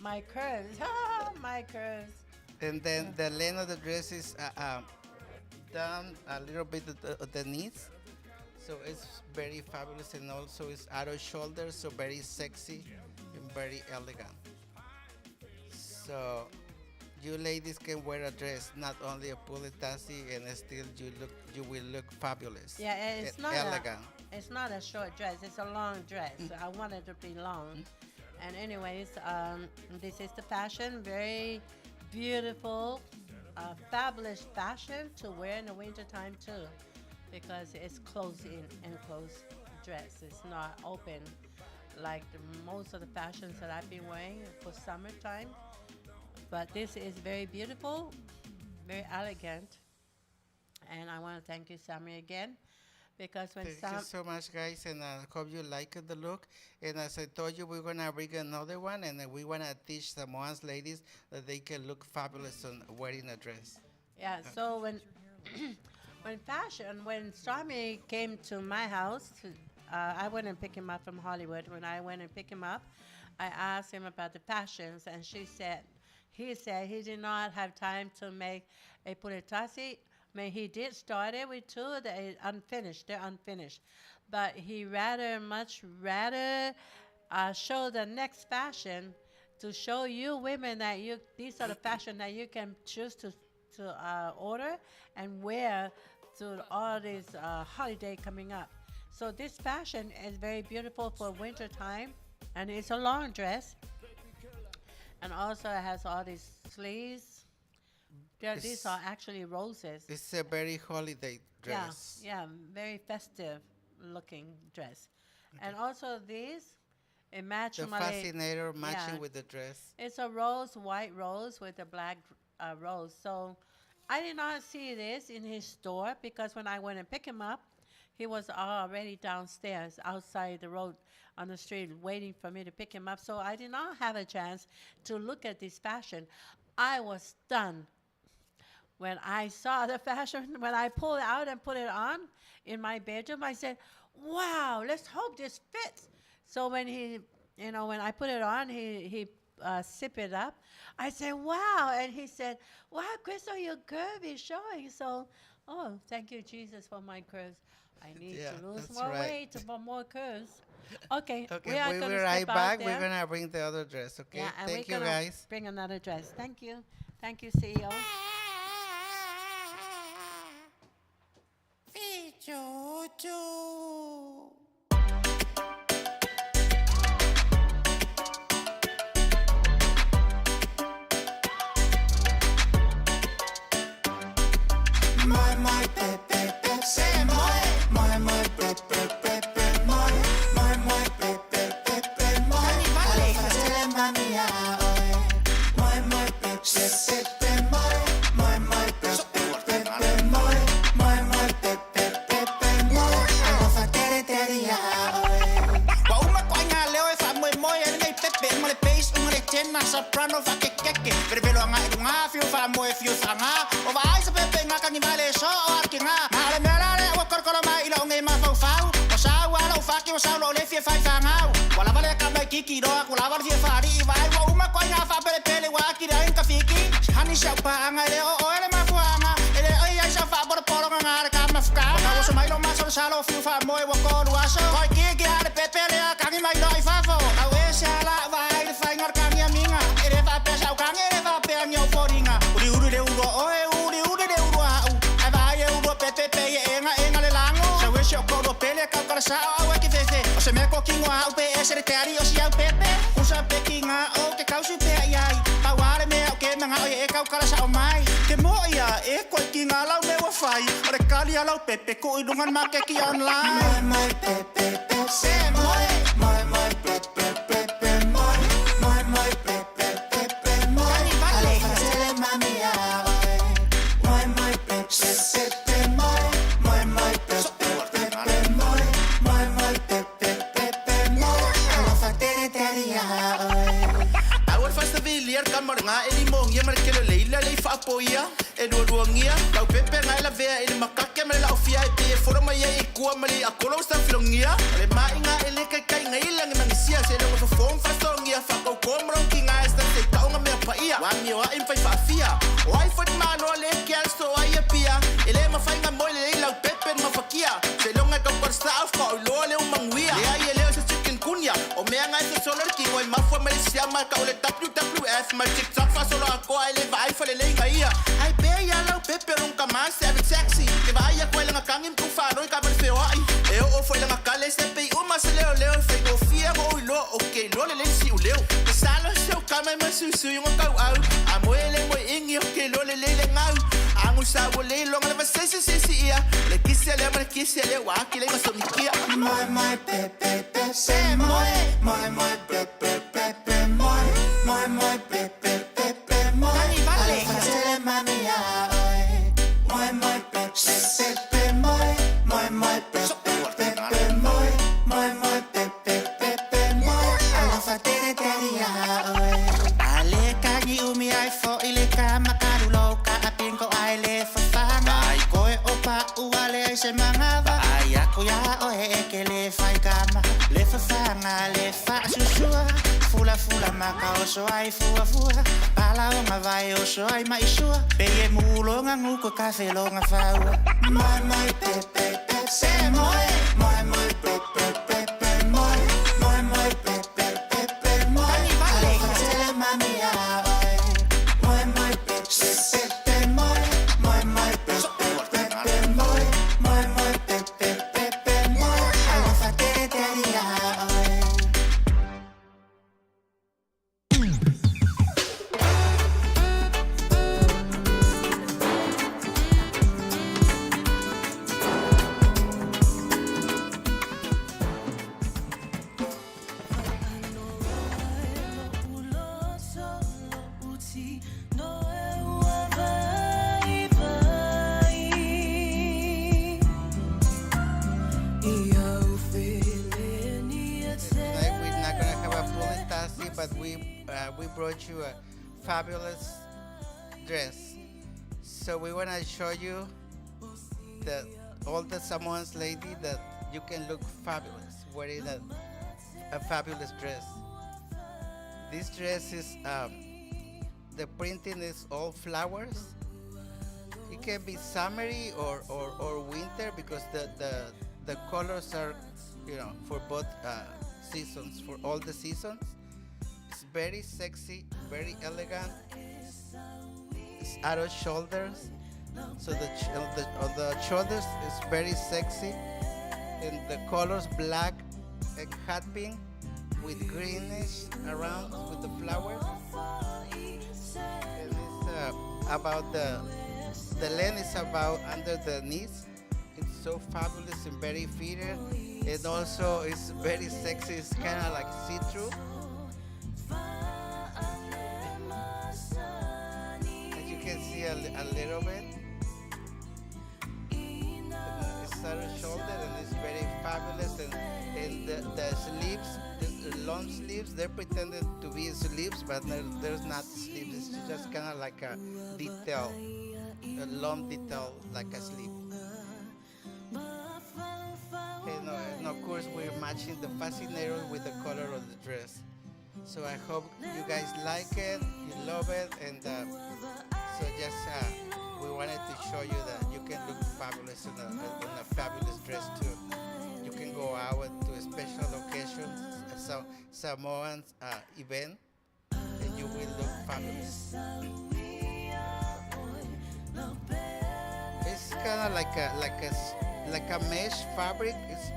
My curves, my curves. And then the length of the dress is down a little bit at the knees. So it's very fabulous, and also it's out of shoulder, so very sexy and very elegant. So you ladies can wear a dress, not only a puletasi, and still you will look fabulous. Yeah, it's not elegant. It's not a short dress; it's a long dress. I want it to be long. And anyways, this is the fashion. Very beautiful, fabulous fashion to wear in the wintertime too, because it's closed in enclosed dress. It's not open like most of the fashions that I've been wearing for summertime. But this is very beautiful, very elegant. And I want to thank you, Sammy, again. Because when Thank you so much, guys, and I hope you like the look. And as I told you, we're going to bring another one, and we want to teach Samoans ladies that they can look fabulous on wearing a dress. Yeah, so when Sammy came to my house, I went and picked him up from Hollywood. When I went and picked him up, I asked him about the fashions, and he said he did not have time to make a puletasi. I mean, he did start it with two that is unfinished. They're unfinished. But he much rather show the next fashion to show you women that you these are the fashion that you can choose to to uh, order and wear to all this uh, holiday coming up. So this fashion is very beautiful for winter time, and it's a long dress, and also it has all these sleeves. There, these are actually roses. It's a very holiday dress. Yeah, yeah, very festive looking dress. And also these, it match The my fascinator matching yeah. with the dress. It's a rose, white rose with a black rose. So I did not see this in his store because when I went and picked him up, he was already downstairs outside the road on the street waiting for me to pick him up. So I did not have a chance to look at this fashion. I was stunned when I saw the fashion, when I pulled it out and put it on in my bedroom, I said, wow, let's hope this fits. So when he, you know, when I put it on, he, he uh, sip it up. I said, wow. And he said, wow, Crystal, your curve is showing. So, oh, thank you, Jesus, for my curves. I need Yeah, to lose that's more right. weight for more curves. Okay, Okay, we are we going will to right step out back. We're there. gonna bring the other dress. Okay. Yeah, and Thank we're you gonna guys. bring another dress. Thank you. Thank you, E CEO. My my pe pe pe se moi my my pe pe pe pe moi my my pe pe pe pe moi Alofa tele mami a oe My my pe pe pe pe moi my my pe pe pe pe moi my my pe pe pe pe moi Alofa tere tere ia oe Wa uma ko inga leo e wha moe moe e nei pepe ma le bass unga le tena soprano fa ke keke Vere velo anga e lunga fiu wha moe fiu wha ngā O wa ai sa pepe ngā kangi vale so o arki ngā Nā le mea rare ua korokoro mai ila o ngei ma fau fau O sau ala o whaki o sau lo le fia whai wha ngau Wa lava le ka mai kiki roa ku lava le fia wha rii vai Wa uma ko inga wha pele pele wa ki rea inga fiki Hani sau pa anga e le o o ele mafuanga E le oi ai sau wha poro poro ngā ngā re ka mafukanga Ka oso mai lo maso le salo fiu wha moe wa kolu aso Koi ki ki a le pepe le a kangi mai loa i fafo Au e se ala vai le whainga o kangi aminga E le wha pea sau kangi e le wha pea ngi au foringa Uri uri le uro oe uri uri le uro au Ai vai e uro pepe pe e enga enga le lango Sau e se o koro pele kau kara sao au e ki fefe O se mea ko kingo au pe e se le te ari o si au pepe Kusa pe ki ngā o ke kausu pea i ai Pau are mea o ke manga o e kau kara sao mai Ke mo ia e koe ki ngā lau me ua whai O le kali a lau pepe ko i lungan ma ke ki online My my pe pe pe se moi my my pe pe pe pe moi my my pe pe pe pe moi Alofa tele mami a oe My my pe pe pe pe moi my my pe pe pe pe moi my my pe pe pe pe moi Alofa tere tere ia oe Au e fasta vilia ka maringa e li mongia ma le kele leila le i faapoia e lualuagia lau pepe ga e lavea i le makake ma le laofia e pei e folo mai ai i kua ma le akolo o safilogia o le maʻiga e le kaikaiga i lagi magisia se logo fofo ma faasogia faakaukō ma logokiga e saseitaʻoga mea paia ua amio aʻe ma faifaafia o ai foi malo le ke ale so ai e pia e lē mafaiga moe lelei lau pepe na mafakia seiloga e kaukalasā faoiloa le umaguia leai e lē o se chicken kunia o mea ga e sosolo le kigo e mafua ma le siama ka o le WWF ma le TikTok faasolo akoa e le vaai faleleiga ia ai pea ia lau pepe o logo kamā se ave taxi ke vaai aku ai laga kagi ma kufaaloi ka ma le feoaʻi e oo foi laga kale se pei uma se leoleo e faigofie go oiloa o ke iloa lelei le siʻuleo masalo se o kama e masuisui oga kauʻau a moe le moe igi o ke iloa lelei le gau agu sa ua lei loga le vasesesesi ia o le kisi alea ma le kisi alea ua aki lai masogikia My my pe pe pe se moi my my pe pe pe pe moi my my pe pe pe pe moi Alofa tele mami a oe My my pe pe pe pe moi my my pe pe pe pe moi my my pe pe pe pe moi Alofa tere tere ia oe Ale kangi umi ai fo i le ka makalu lo ka apinko ai le fafanga ai koe o pa uale ai se mangava ai aku ia oe e ke le fai kama le fafanga le fa susua fula fula maka o so ai fua fua pala o nga vai o so ai maisua pe e mulo nga nguko ka felo nga faua My my pe pe pe se moi my my pe pe pe pe moi my my pe pe pe pe moi Alofa tele brought you a fabulous dress. So we want to show you the all the Samoans lady that you can look fabulous wearing a, a fabulous dress. This dress is the printing is all flowers. It can be summery or, or winter because the, the, the colors are, you know, for both seasons, for all the seasons. It's very sexy, very elegant. It's out of shoulders. So the, the, on the shoulders is very sexy. And the colors black and hot pink with greenish around with the flowers. And it's about the length is about under the knees. It's so fabulous and very fitted. And also it's very sexy. It's kind of like see-through. As you can see a, a little bit. It's out of shoulder and it's very fabulous. And, and the sleeves, the long sleeves, they're pretending to be sleeves, but there's not sleeves. It's just kind of like a detail, a long detail, like a sleeve. And, and of course, we're matching the fascinator with the color of the dress. So I hope you guys like it, you love it, and so just we wanted to show you that you can look fabulous in a fabulous dress too. You can go out to a special occasion, a Samoan event, and you will look fabulous. It's kind of like a like a like a mesh fabric. It's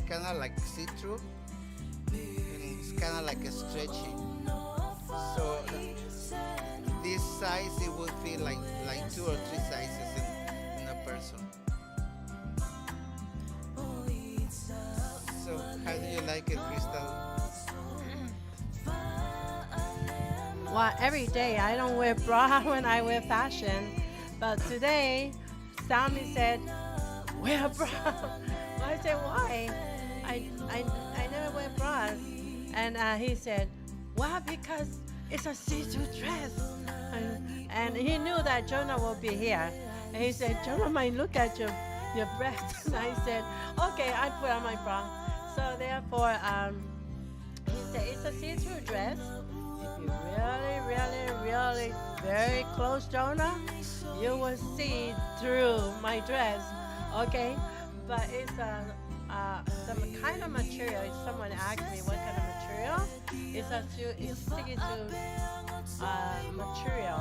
kind of like see-through, and it's kind of like a stretchy. So this size, it would feel like two or three sizes in a person. So how do you like it, Crystal? Well, every day I don't wear bra when I wear fashion, but today, Sammy said, wear a bra. I said, why? I never wear bras. And he said, well, because it's a see-through dress. And he knew that Jonah will be here. And he said, Jonah might look at your breast. And I said, okay, I put on my bra. So therefore, he said, it's a see-through dress. If you really, really, really very close, Jonah, you will see through my dress, okay? But it's a, some kind of material. If someone asked me what kind of material, it's a it's see-through material.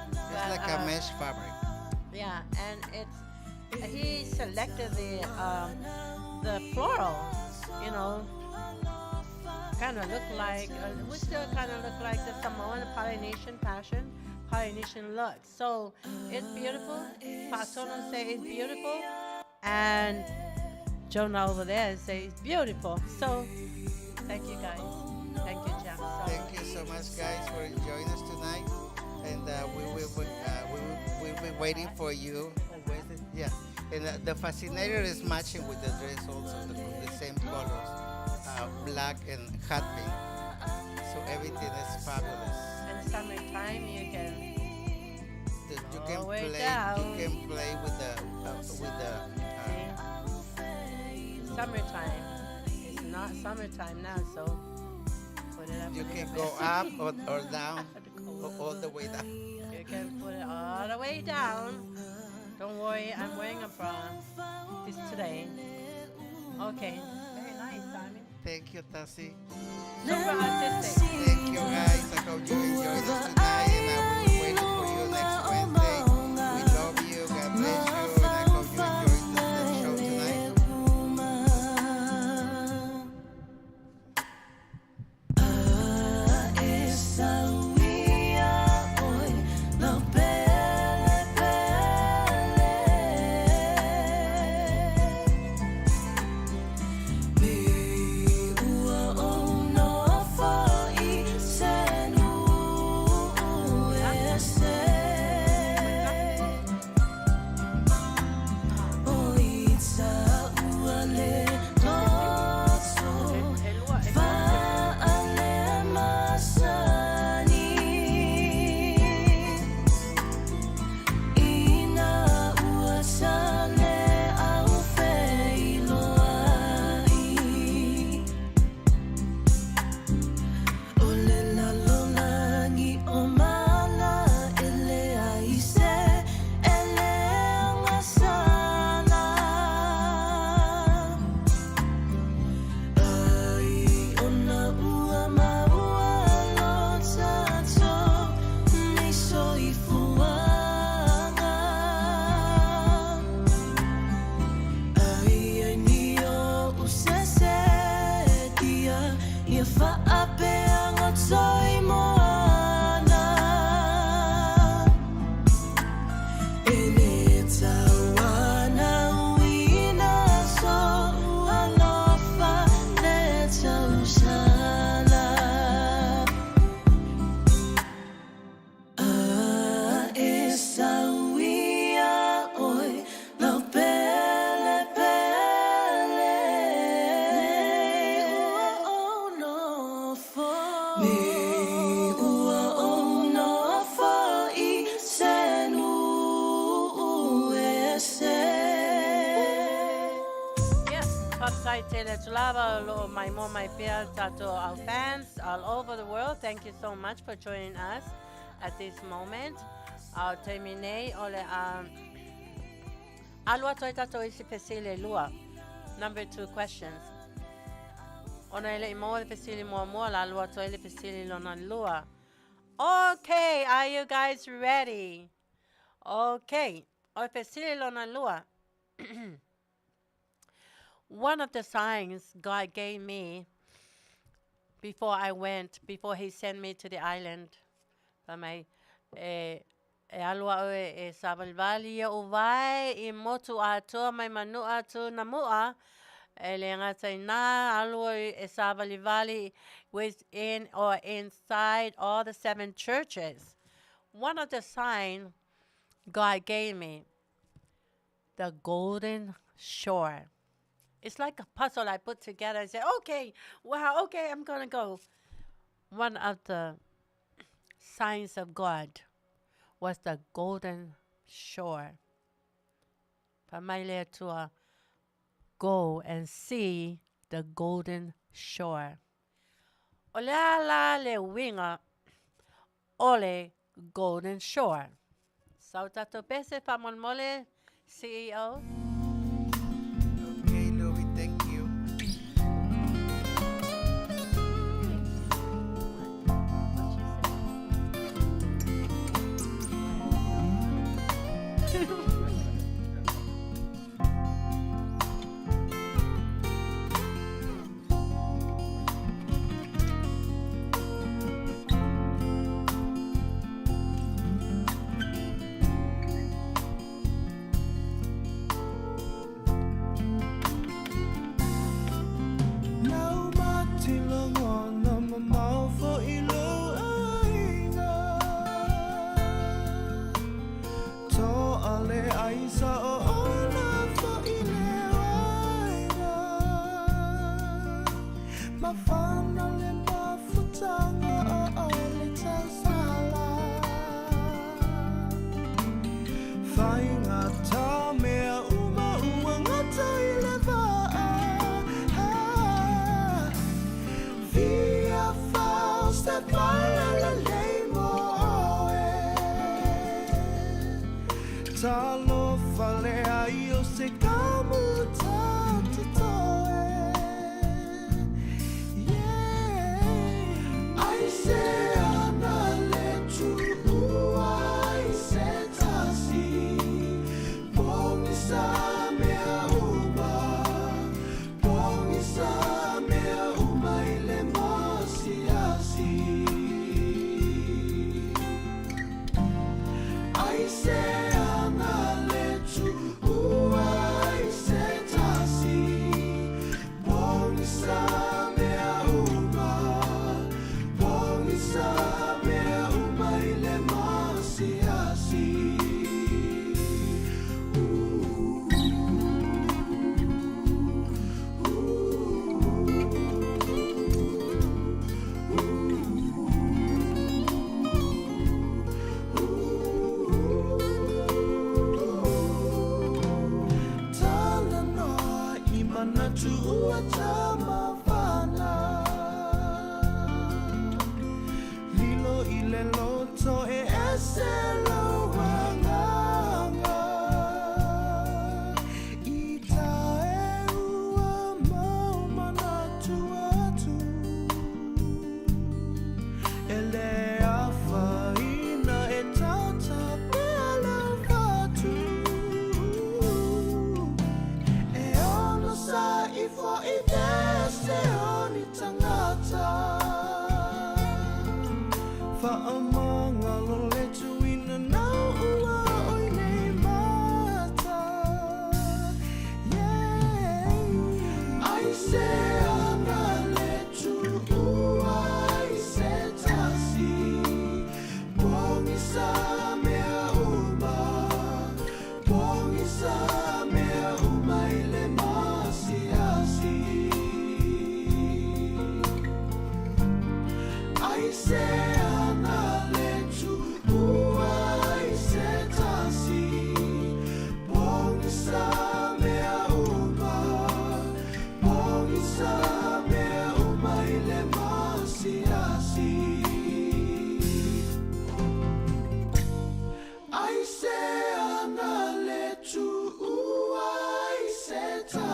It's But, like a mesh fabric. Yeah, and it's he selected the floral, you know, kind of look like, we still kind of look like the Samoan Polynesian fashion, Polynesian look. So it's beautiful. Fa'atonu say it's beautiful, and Jonah over there say it's beautiful. So thank you guys. Thank you, Jack. So, Thank you so much, guys, for joining us tonight. And we will be, we'll be waiting for you. Yeah, and the fascinator is matching with the dress also, the same colors, black and hot pink. So everything is fabulous. In summertime, you can You can way play. down. You can play with the Summertime. It's not summertime now, so put it up. You can go up or down, or all the way down. You can put it all the way down. Don't worry, I'm wearing a bra this today. Okay, very nice, Simon. Thank you, Tassie. Super artistic. Thank you, guys. I hope you enjoyed us tonight, and I will be waiting for you next Wednesday. We love you. God bless you, and I hope you enjoyed the show tonight. Se ese. Yeah, faafetai tele atu lava o loo maimoa mai pea tatou our fans all over the world. Thank you so much for joining us at this moment. A o taimi nei o le a alu atu ai tatou isi fesili e lua. Number two questions. Ona e le'i maua le fesili muamua, la alu atu ai le fesili lona lua. Okay, are you guys ready? Okay, o le fesili lona lua. One of the signs God gave me before I went, before he sent me to the island, fai mai, e, e alu a'u e, e sāvalivali iaʻu wae i motu atoa mai Manuʻa atu Namuʻa, e le gata inā, alu ʻoe e sāvalivali within or inside all the seven churches. One of the sign God gave me, the golden shore. It's like a puzzle I put together and say, okay, wow, okay, I'm gonna go. One of the signs of God was the golden shore. Fai mai le Atua, go and see the golden shore. O le a la le uiga o le golden shore? Sau tatou pese faamolemole CEO. Okay, Louie, thank you.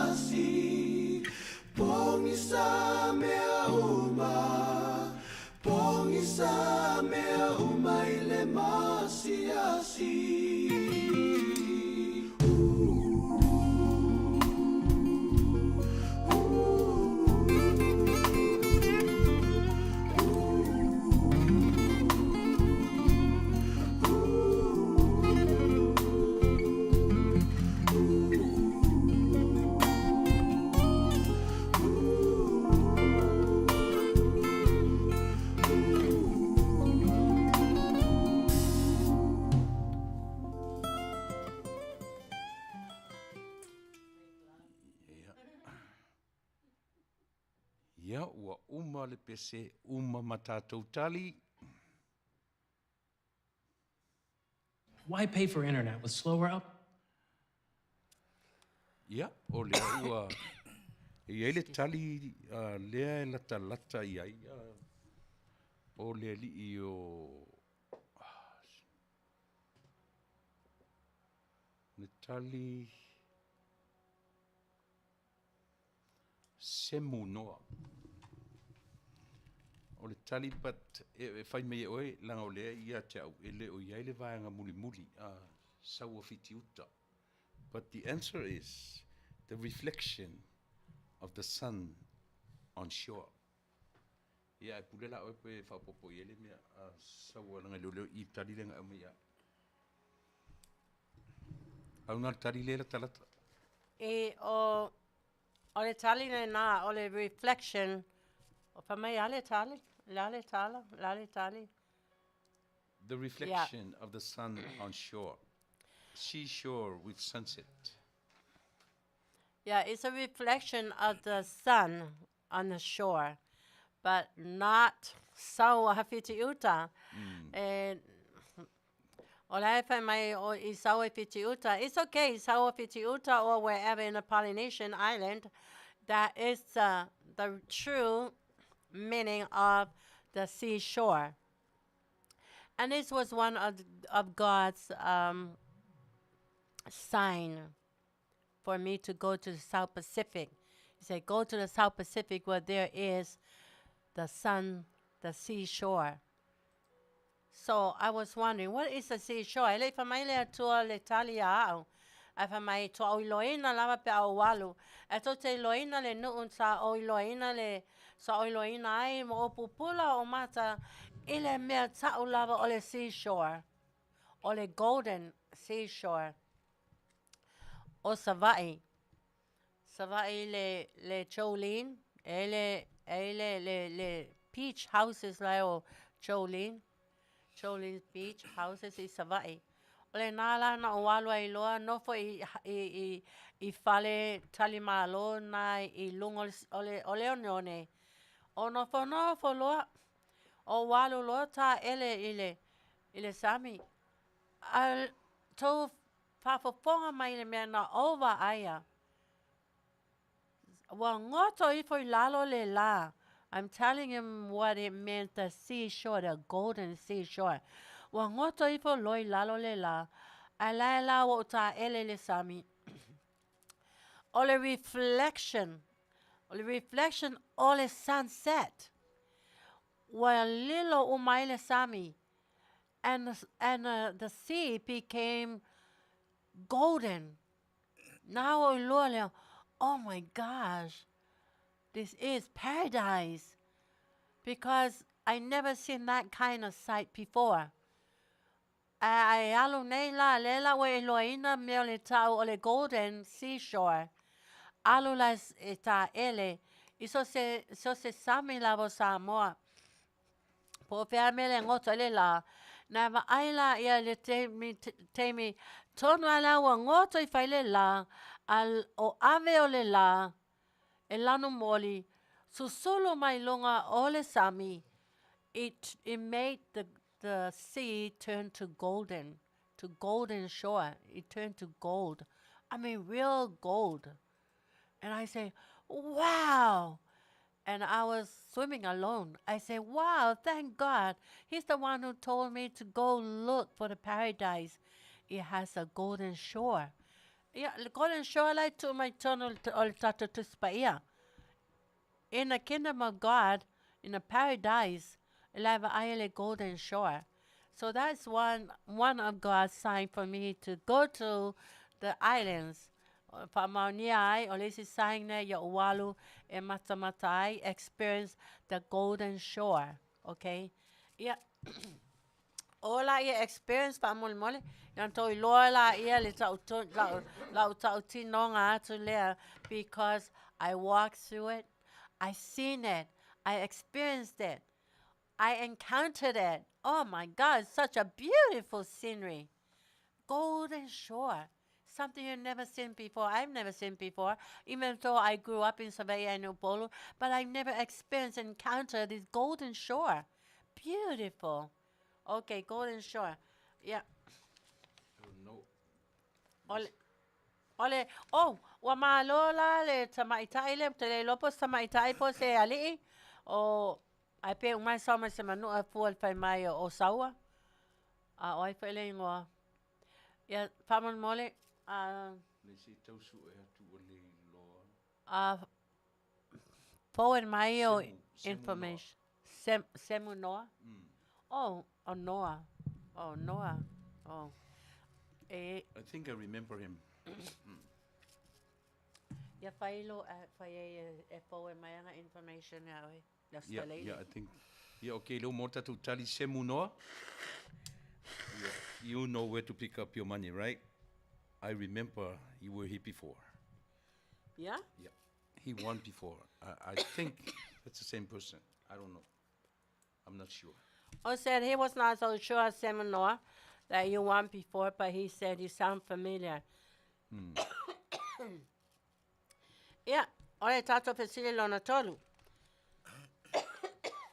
asiasi Pogisa mea uma Pogisa mea uma i le masiasi Ia, ua uma le pese, uma ma tatou tali. Why pay for internet with slower up? Ia, o lea ua e i ai le tali uh, lea e latalata i ai uh, o le alii o le tali Semu Noa. O le tali but e, e fai mai e oe, leaga o lea ia te au, e le o i ai le vaega mulimuli, a sau o Fitiuta. But the answer is the reflection of the sun on shore. Ia, e pule la oe pe faaopoopo i ai le mea a sau a leaga e leoleo i tali lea na e aumai ia au. Pau na le tali lea e latalata. E o, o le tali lenā, o le reflection, o fai mai a le tali, le a le tala, le a le tali. The reflection yeah. of the sun on shore. Seashore with sunset. Yeah, it's a reflection of the sun on the shore, but not sau a Fitiuta. Mm. E, o la e fai mai o i sau e Fitiuta. It's okay, sau a Fitiuta or wherever in the Polynesian island. That is the, the true meaning of the seashore. And this was one of, of God's um, sign for me to go to the South Pacific. He said, Go to the South Pacific where there is the sun, the seashore. So I was wondering, what is the seashore? E le i fai mai le Atua le tali ia a'u. Ae fai mai, Toa o iloaina lava pe a ou alu. Ae tou te iloaina le nu'u sa o iloaina le, sa o iloaina ai ma ou pupula o mata i le mea ta'u lava o le seashore, o le golden seashore o Savaii. Savaii le, le Jolene, e le, e le, le, le beach houses la e o Jolene, Jolene's Beach Houses i Savaii. O lenā la na ou alu ai loa, nofo i, i, i, i fale talimalo nā i luga o le, o le, o le oneone. O nofonofo loa, ou alu loa tāʻele i le, i le sami. A tou faafofoga mai i le mea na ou vaaia. Ua goto ifo i lalo le lā. I'm telling him what it meant, the seashore, the golden seashore. Ua goto ifo loa i lalo le lā, ae la e la ua ou tāʻele i le sami. O le reflection, o le reflection o le sunset. Ua lilo uma ai le sami. And, and uh, the sea became golden. Nā ua iloa lea, oh my gosh, this is paradise. Because I never seen that kind of sight before. Ae alu nei la, lea la ua iloaina mea o le ta'u o le golden seashore. Alu la e tāʻele i so se, so se sami lava o Samoa. Po o fea mea le goto ai le lā, na vaai la ia le taimi, taimi tonu a la ua goto i fai le lā, a o ave o le lā e lanu moli, susulu mai luga o le sami, it, it made the, the sea turn to golden, to golden shore, it turned to gold. I mean real gold. And I say, wow! And I was swimming alone. I say, wow, thank God. He's the one who told me to go look for the paradise. It has a golden shore. Ia, le Golden Shore la e tuu mai totonu o le tatou Tusi Paia. In the kingdom of God, in the paradise, e la e vaai le Golden Shore. So that's one, one of God's sign for me to go to the islands. Faamaonia ai, o le isi sign lea ia ou alu e matamata ai, experience the Golden Shore. Okay? Ia, o la ia experience faamolemole, ia na tou iloa laia le lau tautinoga atu lea because I walked through it, I seen it, I experienced it, I encountered it. Oh my God, such a beautiful scenery. Golden Shore, something you've never seen before. I've never seen before, even though I grew up in Savaii and Upolu, but I've never experienced and encountered this Golden Shore. Beautiful. Okay, Golden Shore. Yeah. No. Ole, ole, oh, ua malo la le tamaitai le, te le iloa po o se tamaitai po o se ali'i, o, ae pe uma e sao mai se manua e fua i le fai mai o Saua, a o ai foi le igoa. Ia, faamolemole, a. Le se tau sue atu ua le iloa. A forward mai o information. Semu, Semu Noa? Mm. Oh, oh Noa. Oh, Noa. Oh. E... I think I remember him. Mm. Ia fai lo, fai e, e forward mai ana information ia oe. Yeah, yeah, I think. Yeah, okay, leo mo tatou tali Semu Noa. Yeah, you know where to pick up your money, right? I remember you were here before. Yeah? Yeah. He won before. I, I think that's the same person. I don't know. I'm not sure. Oh, said he was not so sure, Semu Noa, that you won before, but he said you sound familiar. Ia, o le tatou fesili lona tolu.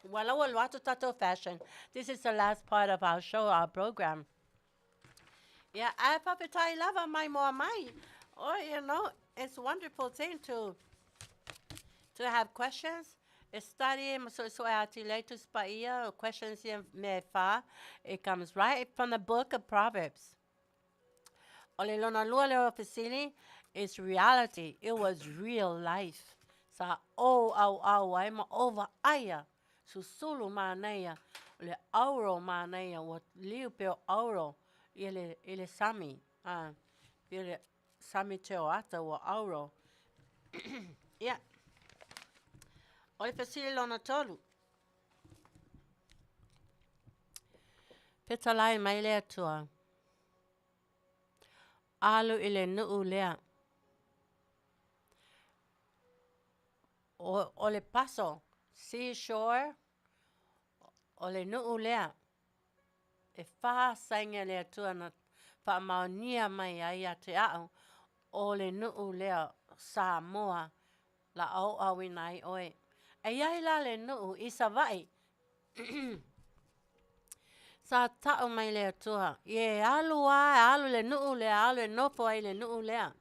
Ua laua loa atu tatou fashion. This is the last part of our show, our program. Ia, ae faafetai lava mai moa mai. Oh, you know, it's a wonderful thing to to have questions. E study ma soesoe atili ai Tusi Paia, o questions ia mea e whā. It comes right from the book of Proverbs. O le lona lua lea o fesili, it's reality, it was real life. Sa ou auau ai ma ou vaaia, susulu manaia, o le auro manaia, ua liu pea o auro i le, i le sami, a, pei o le sami te o ata ua auro. Ia, o le fesili lona tolu. Fetalai mai le Atua. Alu i le nuu lea. O, o le paso, seashore, o le nuu lea. E whā sainga le Atua na whaamaonia mai ai ia te au, o le nuu lea Samoa la aoaoina ai oe. E iai la le nuu i Savaii. Sa tau mai le Atua, Ie alu a, e alu le nuu lea, alu e nofo ai le nuu lea.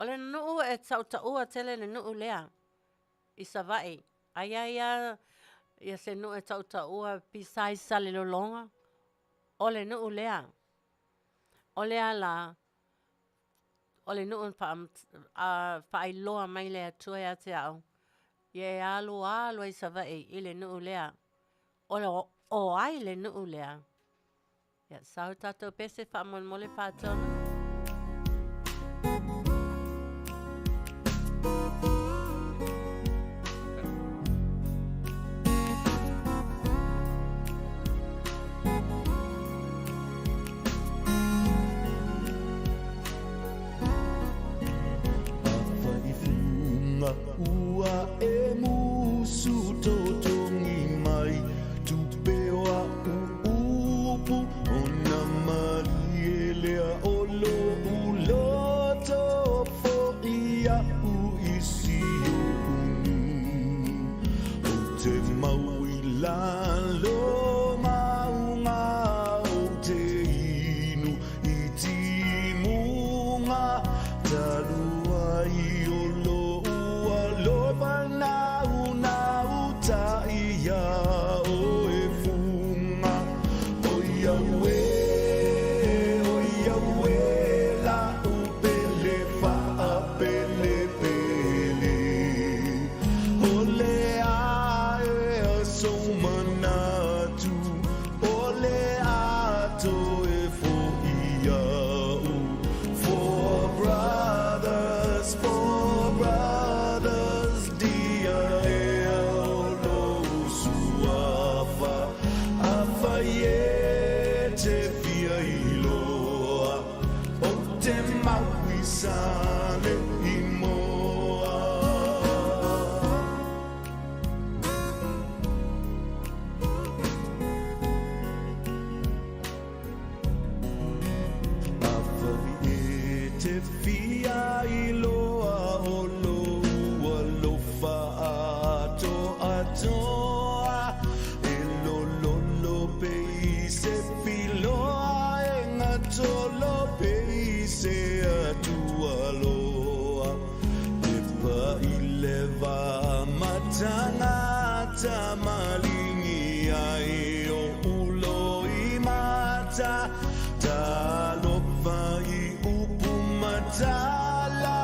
O le nuu e tautaua tele le nuu lea i Savaii. A iai a ia se nuu e tautaua besides Salelologa, o le nuu lea. O lea la, o le nuu faailoa mai le Atua ia te au, ia e alu alu ai Savaii i le nuu lea. O, o ai le nuu lea? Ia, sau tatou pese faamolemole faatonu. Ua e musu totogi mai Tupe o a'u upu Ona malie lea o lo'u loto Fo'i a'u i Siumu Ou te mau i lalo maunga Ou te inu i timuga Talu ai o lo'u alofa. Saleimoa. Afai e te fia iloa o lou alofa atoatoa, e lololo pei se filoa e gatolo pei se atualoa. Pepa i le va ma tagata maligi ai oʻu loimata, Talofa i upu ma tala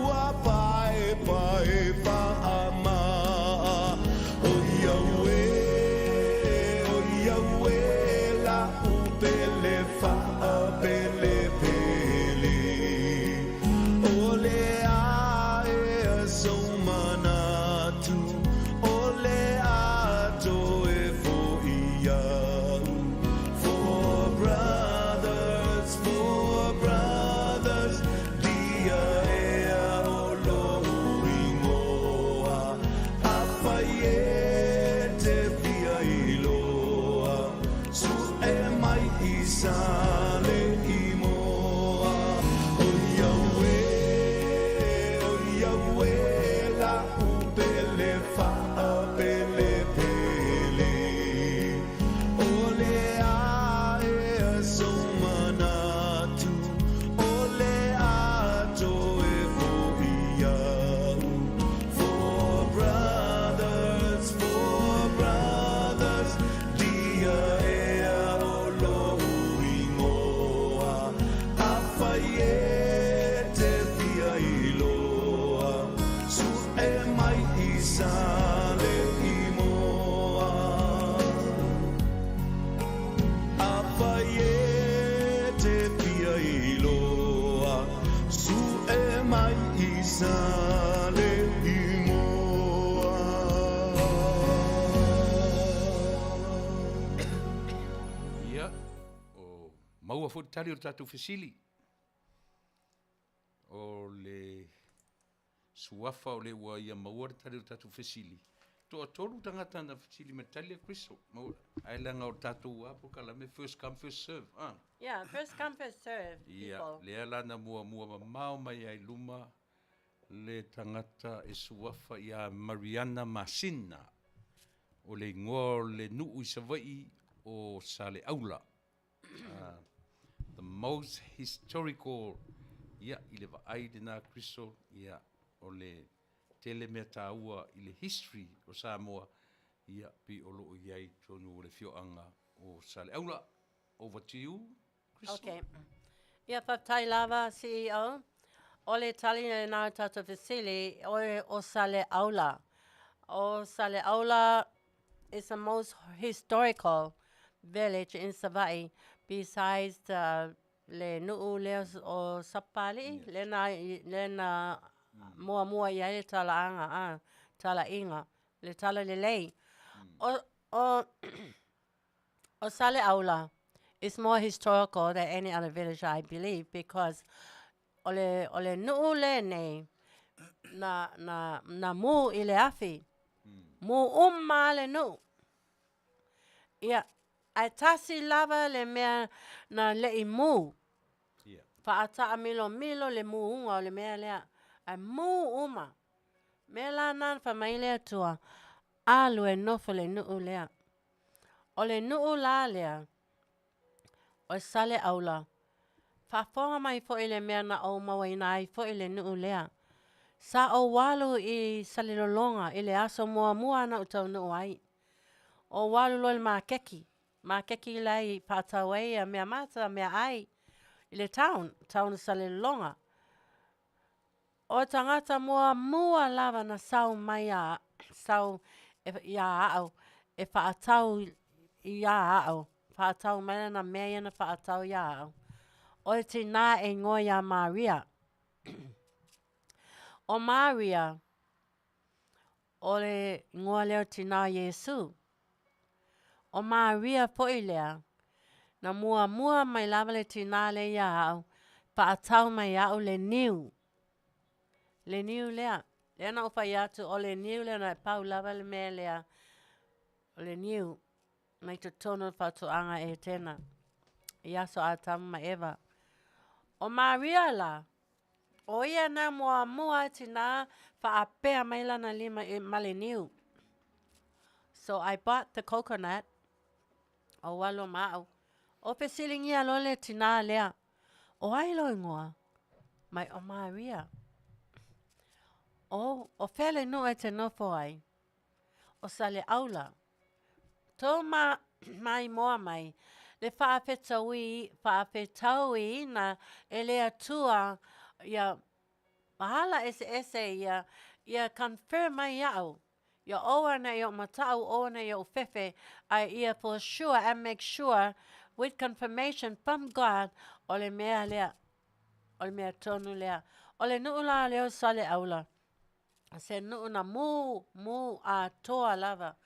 ua paepae faamaa. O Iawe, o Iawe la'u pele faapelepele, o le a ea sou manatu, o le a toe fo'i iaʻu. Four brothers, four brothers, dia ea o lou igoa, afai e te fia iloa, su'e mai i Saleimoa. O Iawe, o Iawe la'u pele faapelepele, o le a ea sou manatu, o le a toe fo'i iaʻu. Four brothers, four brothers, dia ea o lou igoa, afai e te fia iloa, su'e mai i Saleimoa. Afai e te fia iloa, su'e mai i Saleimoa. Ia, o maua foi le tali o le tatou fesili. O le suafa o le ua ia maua le tali o le tatou fesili. Toatolu tagata na fesili mai tali a Crystal. Maua, ae leaga o le tatou a polokalame first come first serve. Ah. Yeah, first come first serve Ia, people. lea la na muamua mamao mai ai luma le tagata e suafa ia Mariana Masina, o le igoa o le nuu i Savaii o Saleaula. The most historical, ia, i le vaai lena Crystal, ia, o le tele mea taua i le history o Samoa, ia, pei o loo i ai i totonu o le afioaga o Saleaula. Over to you, Crystal. Okay. Ia, faafetai lava, CEO. O le tali lena o tatou fesili, o, o Saleaula. O Saleaula is the most historical village in Savaii besides the le nuu lea o Sapapalii, yeah. Lena, lena muamua i ai le talaaga, a, talaiga, le tala lelei. O, o, o Saleaula is more historical than any other village, I believe, because o le, o le nuu lenei, na, na, na mū i le afi. Mū uma le nuu. Ia, ae tasi lava le mea na le'i mū. Ia. Faataamilomilo le mūuga o le mea lea. Ae mū uma. Mea la na na fai mai le Atua, alu e nofo le nuu lea. O le nuu la lea, o Saleaula, faafofoga mai foi le mea na ou mauaina ai foi le nuu lea. Sa ou alu i Salelologa i le aso muamua na ou taunuu ai. Ou alu loa i le makeki, makeki la i faatau ai ia meamata, meaai i le town, town o Salelologa. O tagata muamua lava na sau mai a sau iā au e faatau iā au, faatau mai lana mea ia na faatau iā au, o le tinā e igoa iā Maria. O Maria, o le igoa lea o le tinā o Iesu. O Maria foi lea, na muamua mai lava le tinā lea iā au. Faatau mai iaʻu le niu. Le niu lea. Lea na ou fai atu, o le niu lea na e pau lava le mea lea, o le niu mai totonu o le fautuaga Etena i aso Atamu ma Eva. ʻO Maria la, ʻo ia na muamua tinā faapea mai lana lima i ma le niu. So I bought the coconut, ʻo alo ma aʻu. ʻO fesiligia loa le tinā lea, ʻO ai lou igoa? Mai ʻo Maria. ʻO, ʻo fea le nuu e te nofo ai? ʻO Saleaula. Tou ma, maimoa mai, le faafetaui, faafetauiina e le Atua ia ala eseese ia, ia confirm mai iaʻu, ia ʻou ana i oʻu mataʻu, ʻou ana i oʻu fefe, a ia for sure and make sure with confirmation from God, ʻo le mea lea, ʻo le mea tonu lea. ʻO le nuʻu la lea o Saleaula, se nuʻu na mū, mū atoa lava.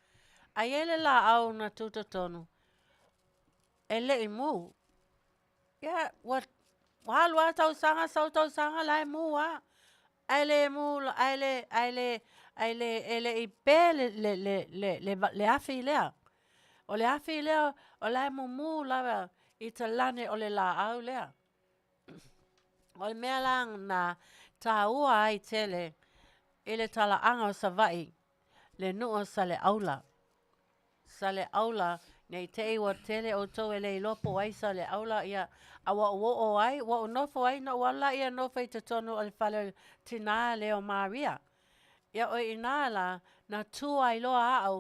A i ai le lāʻau na tū totonu, e leʻi mū. Ia, ua, ua alu a tausaga, sau tausaga la e mū a. Ae le mū, ae le, ae le, ae le, e leʻi pē le, le, le, le, le, le afi lea. O le afi lea, o la e mumu lava i talane o le lāʻau lea. O le mea la na tāua ai tele i le talaaga o Savaii, le nuu o Saleaula. Saleaula, nei te i ua tele outou e le iloa po o ai Saleaula, ia, a ua ou oo ai, ua ou nofo ai, na ou alu laia e nofo i totonu o le fale o le tinā lea o Maria. Ia o i inā la, na tū ai loa aʻu,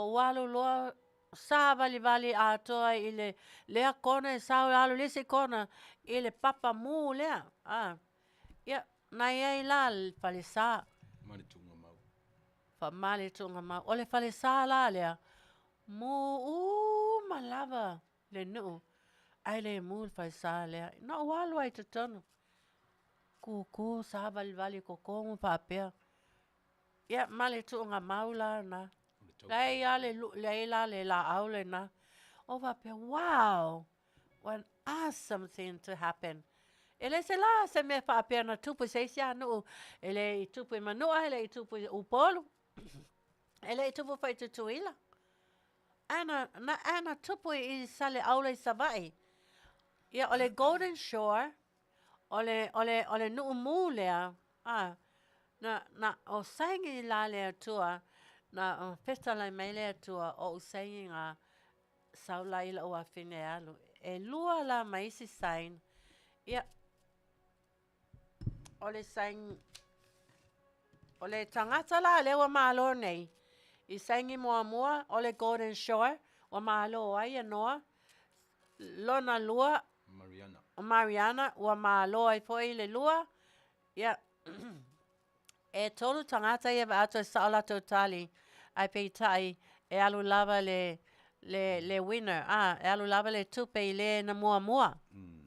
ou alu loa sāwaliwali atoa i le lea kona e sau e alu i le isi kona i le papa mū lea, a. Ia, na i ai la le falesa. Ma le tuugamau. Fa, ma le tuugamau. O le falesa la lea, mū uma lava le nuu, ae le mū le falesa lea. Na ou alu ai i totonu, kūkū, sāwaliwali kokogo faapea. Ia, ma le tuugamau la na. Leai a le lu, leai la le laau lena. Ou faapea, wow, what an awesome thing to happen. E le se la se mea faapea na tupu i se isi a nuu, e le i tupu i Manua, e le i tupu i Upolu, e le i tupu foi i Tutuila. Ae na, na, ae na tupu i Saleaula i Savaii. Ia, o le Golden Shore, O le, o le, o le nuu mū lea, a, na, na, o saini la le Atua, na fetalai mai le Atua, o ou saini nga sau la i la'u afine e alu. E lua la ma isi sign, ia, o le sign, o le tagata la lea ua malo nei, i saini muamua, o le Golden Shore, ua malo ai ia Noa, Lona lua, Mariana. O Mariana, ua malo ai foi le lua, ia, e tolu tagata ia vaai atu e sao latou tali, ae peitai, e alu lava le, le, le winner, a, e alu lava le tupe i le na muamua.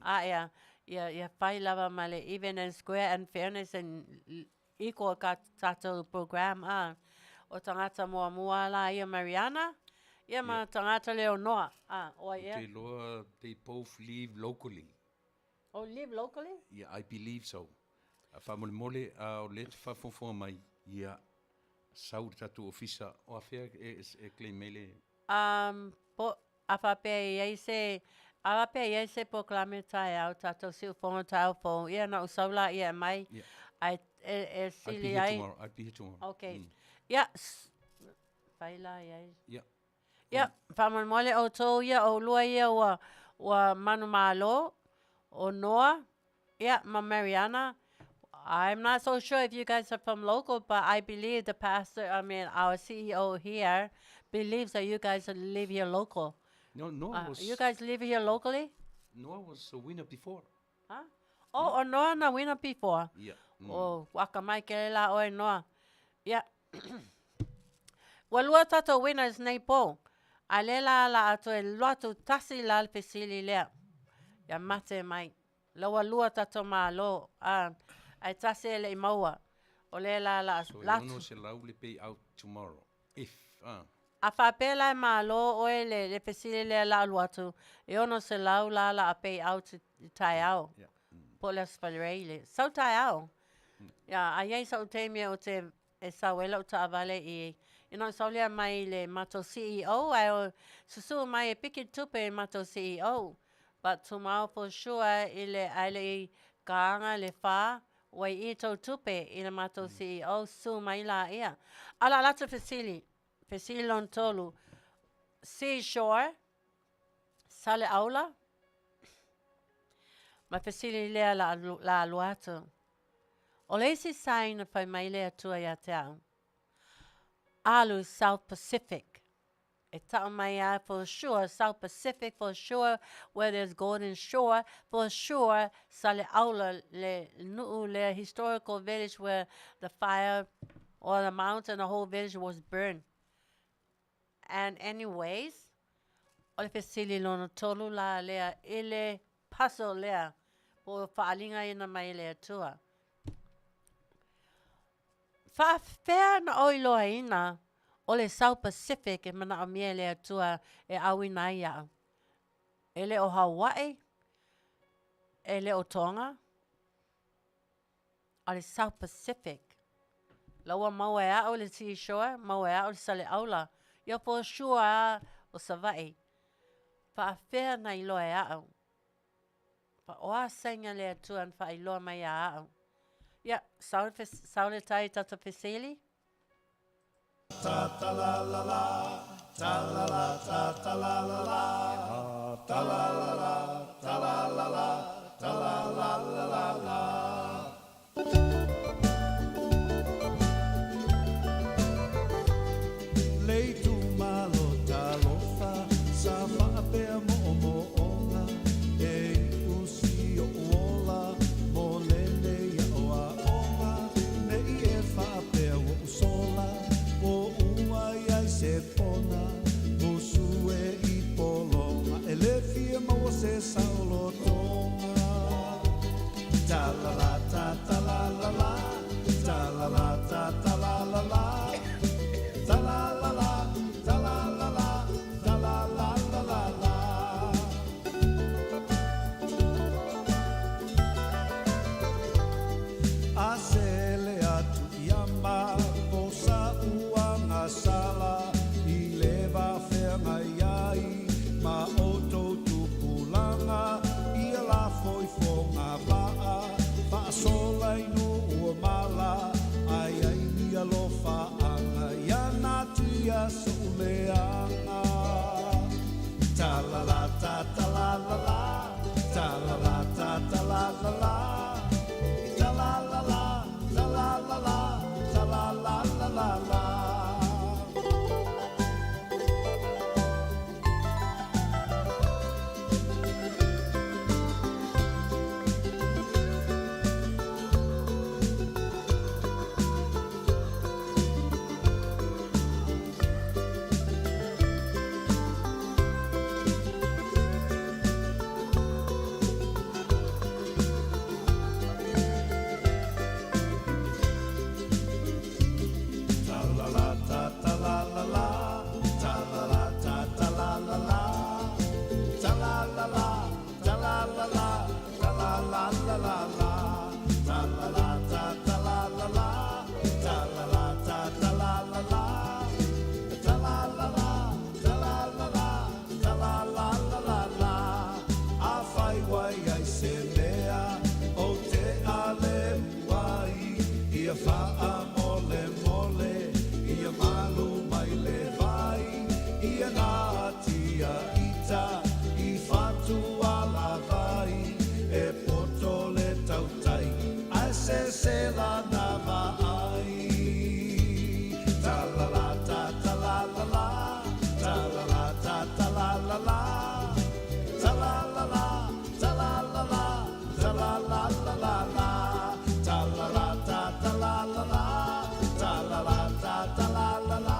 A ea, ia, ia fai lava ma le even and square and fairness and equal ka tatou program a o tagata muamua la ia Mariana ia ma tagata lea o Noa a o ai ea? Ou te iloa they both live locally. Oh live locally? Yeah I believe so. A faamolemole a o lea e te faafogafoga mai ia sau i le tatou ofisa o afea e claim ai le. Um po A faapea i ai se, a faapea i ai se polokalame taeao, tatou siufono taeao fou, ia na ou sau la ia e mai, Yeah. ae e, e I'll be sili here ai. tomorrow. I'll be here tomorrow. Okay. Ia, fai la i ai. Yeah. Ia, faamolemole outou ia, o ulua ia ua, ua manumalo, o Noa, ia, ma Mariana. I'm not so sure if you guys are from local, but I believe the pastor, I mean, our CEO here believes that you guys live here local. No, Noa was... You guys live here locally? Noa was a winner before. Huh? Oh, o Noa na winner before. Yeah. Oh, ua akamai kele la oe Noa. Yeah. Ua lua tatou winners nei po. A le la la atu e loatu tasi la le fesili lea. Ia mate mai. La ua lua tatou malo, a, ae tasi e le i maua. O le la la So e latu. 600 le pay out tomorrow. If, a. A faapea la e malo oe le, le fesili lea la alu atu, e 600 la la a pay out i taeao. Yeah. Po o le Aso Faraile. Sau taeao. Ia, a i ai sa'u taimi ou te e sau ai la'u taavale i ina ou sau lea mai le matou CEO ae o susuu mai e piki le tupe i le matou CEO. But tomorrow for sure i le ae le i kaaga le fa ua i i tou tupe i le matou CEO susu mai laia. A o le a alu atu le fesili, fesili lona tolu, Seashore, Saleaula, ma fesili lea la la alu atu. O le isi sign na fai mai le Atua ia te au, alu South Pacific. E tau mai a for sure, South Pacific for sure, where there's golden shore, for sure, Saleaula le nuu lea historical village where the fire or the mountain, the whole village was burned. And anyways, o le fesili lona tolu la lea i le puzzle lea po o faaligaina mai e le Atua. Faafefea na ou iloaina o le South Pacific e manaomia e le Atua e auina ai iaʻu? E le o Hawaii, e le o Tonga, a o le South Pacific. La ua maua e a'u le seashore, maua e a'u le Saleaula, ia for sure a o Savaii. Faafefea na iloa e a'u? O a saina le Atua na faailoa mai iā a'u? Ia, sau le, sau le tai i tatou fesili. Ta ta la la la, ta la la ta ta la la la, ta la la la, ta la la la, ta la la la la la. Le itumalo talofa sa faapea moomooga e iu si o'u ola mo lenei aʻoaʻoga nei e faapea ua ou sola po ua i ai se pona musu e i pologa e le fia maua se saolotoga. Ta la la ta ta la la la ta la la ta ta la la la ta la la la ta la la la ta la la la la la. A sele atu ia ma po sa uagasala i le va feagai ai ma outou tupulaga ia la foifoga vaa faasola i nuu o mala ai ai ni alofaaga ia natia so'u leaga. Ta la la ta ta la la la ta la la ta ta la la la ta la la la ta la la la ta la la la la la. Ta la la ta ta la la la ta la la ta ta la la la ta la la la ta la la la ta la la la la la ta la la ta ta la la la ta la la ta ta la la la ta la la la ta la la la ta la la la la la. Afai ua i ai se mea ou te ale ai ia faamolemole ia malu mai le vai ia natia ita i fatu alavai e poto le tautai ae sese lana vaai. Ta la la ta ta la la la ta la la ta ta la la la ta la la la ta la la la ta la la la la la ta la la ta ta la la la ta la la ta ta la la la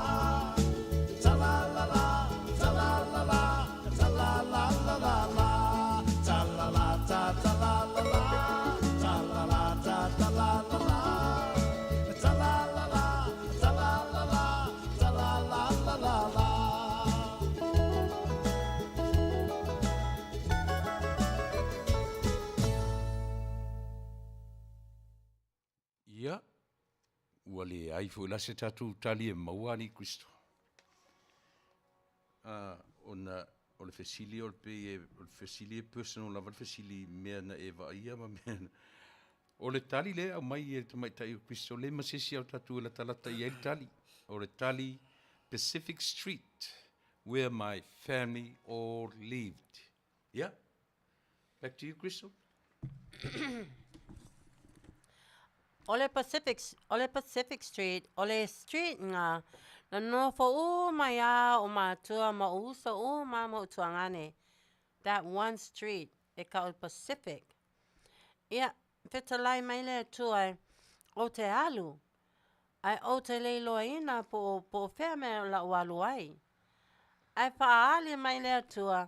ta la la la ta la la la ta la la la la la ta la la ta ta la la la ta la la ta ta la la la. Ia, ua leai foi la se tatou tali e maua alii Kristo. A, ona o le fesili o le pei e, o le fesili e personal lava le fesili i mea na e vaaia ma mea na... O le tali lea e aumai e le tamaitai o Kristo, leai ma se isi o tatou e latalata i ai le tali. O le tali, Pacific Street, where my family all lived. Ia, back to you, Crystal. O le Pacific, o le Pacific Street, o le street nga, na nofo uma ai a o mātua ma o uso uma ma o tuagane. That one street, e ka o Pacific. Ia, fetalai mai le Atua e, o te alu, ae ou te le iloaina po o, po o fea mea o la'u alu ai. Ae faaali mai le Atua,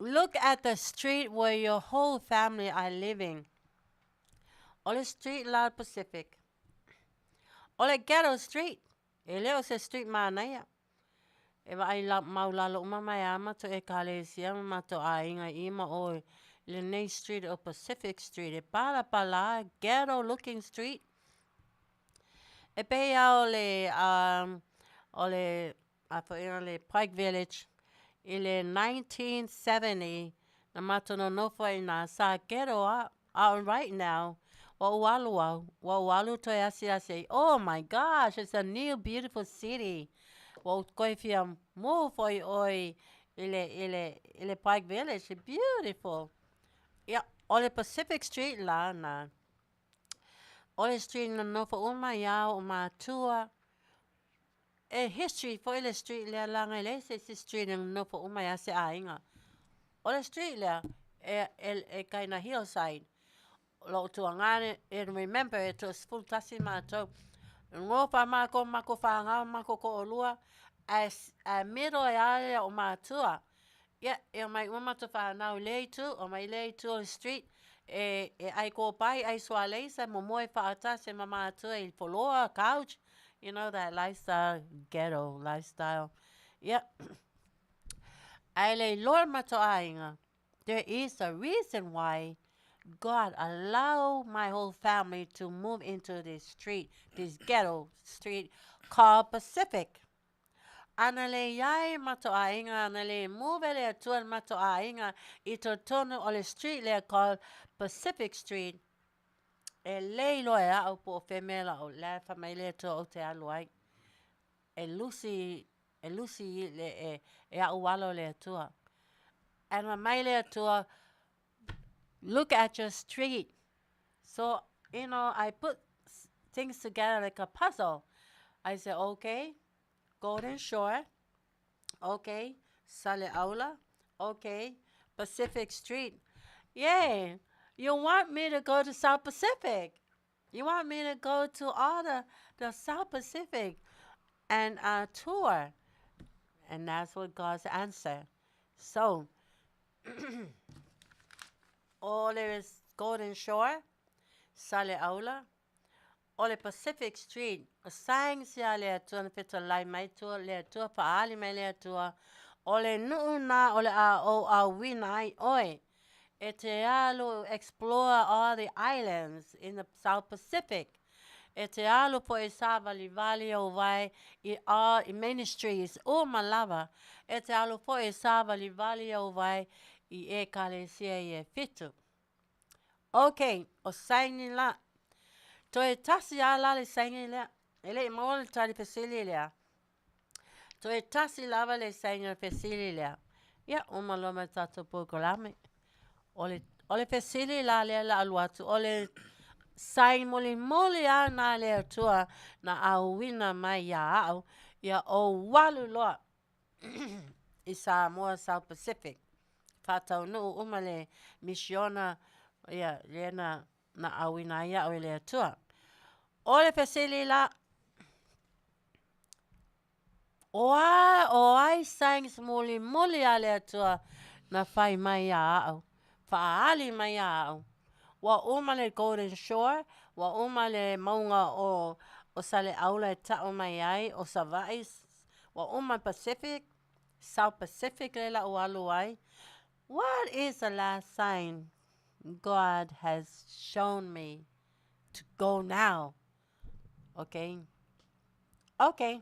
Look at the street where your whole family are living. O le street la Pacific. O le ghetto street. E le o se street manaia. E vaai la, mau lalo uma mai a matou ekalesia ma matou aiga i ma o i lenei street o Pacific Street. E palapala, ghetto looking street. E pei a o le, um, o le a foi o le Pike Village i le 1970 na matou nonofo ai ina sa ghetto a a right now ua ou alu au ua ou alu toe asiasi ai oh my gosh it's a new beautiful city ua ou koe fia move foi ʻoe i le i le i le Pike Village beautiful. Ia o le Pacific Street la na o le street na nonofo uma ai a oʻu mātua E history foi le street lea leaga e leai se isi street e nonofo uma ai a se aiga. O le street lea, e, e, e kinda hillside. Lou tuagane, and remember e toa-11 matou. Gofa makou ma makou fanau ma makou toalua, ae, ae middle ai lava lea o matua. Ia, e omai uma matou fanau i lea itu, omai lea itu o le street, e, e ʻai kōpae, ʻai sualeisa, momoe faatasi ma matua i foloa, couch, you know that lifestyle, ghetto lifestyle. Ia, ae le iloa le matou aiga, there is a reason why God allow my whole family to move into this street, this ghetto street called Pacific. Ana le iai matou aiga, ana le move le Atua le matou aiga i totonu o le street lea called Pacific Street, e le iloa e a'u po o fea mea la o la e fai mai le Atua ou te alu ai. E lusi, e lusi i le, e, e a'u alo le Atua. And fai mai le Atua, look at your street. So, you know, I put things together like a puzzle. I said, okay, Golden Shore, okay, Saleaula, okay, Pacific Street. Yeah, you want me to go to South Pacific. You want me to go to all the, the South Pacific and uh, tour. And that's what God's answer. So, o le Golden Shore, Saleaula, o le Pacific Street, o signs ia le Atua na fetalai mai tua, le Atua faaali mai le Atua, o le nuu na o le a ou auina ai oe, e te alu explore all the islands in the South Pacific. E te alu foi savalivali ou vae i all i ministries uma lava. E te alu foi savalivali ou vae i ekalesia i e fitu. Ok, o saini la. Toe tasi a la le saini lea. E le i maua le tali fesili lea. Toe tasi lava le saini o le fesili lea. Ia, uma loa ma le tatou polokalame. O le, o le fesili la lea la alu atu, o le saini mulimuli a na le Atua na auina mai iā au, ia ou alu loa i Samoa South Pacific. Faataunuu uma le misiona ia lea na na auina ai au e le Atua. O le fesili la, o a, o ai signs mulimuli a le Atua na fai mai iā au, faaali mai iā au. Ua uma le Golden Shore, ua uma le mauga o, o Saleaula e taʻu mai ai, o Savaii, ua uma Pacific, South Pacific lea la ua alu ai. What is the last sign God has shown me? to go now. Okay. Okay.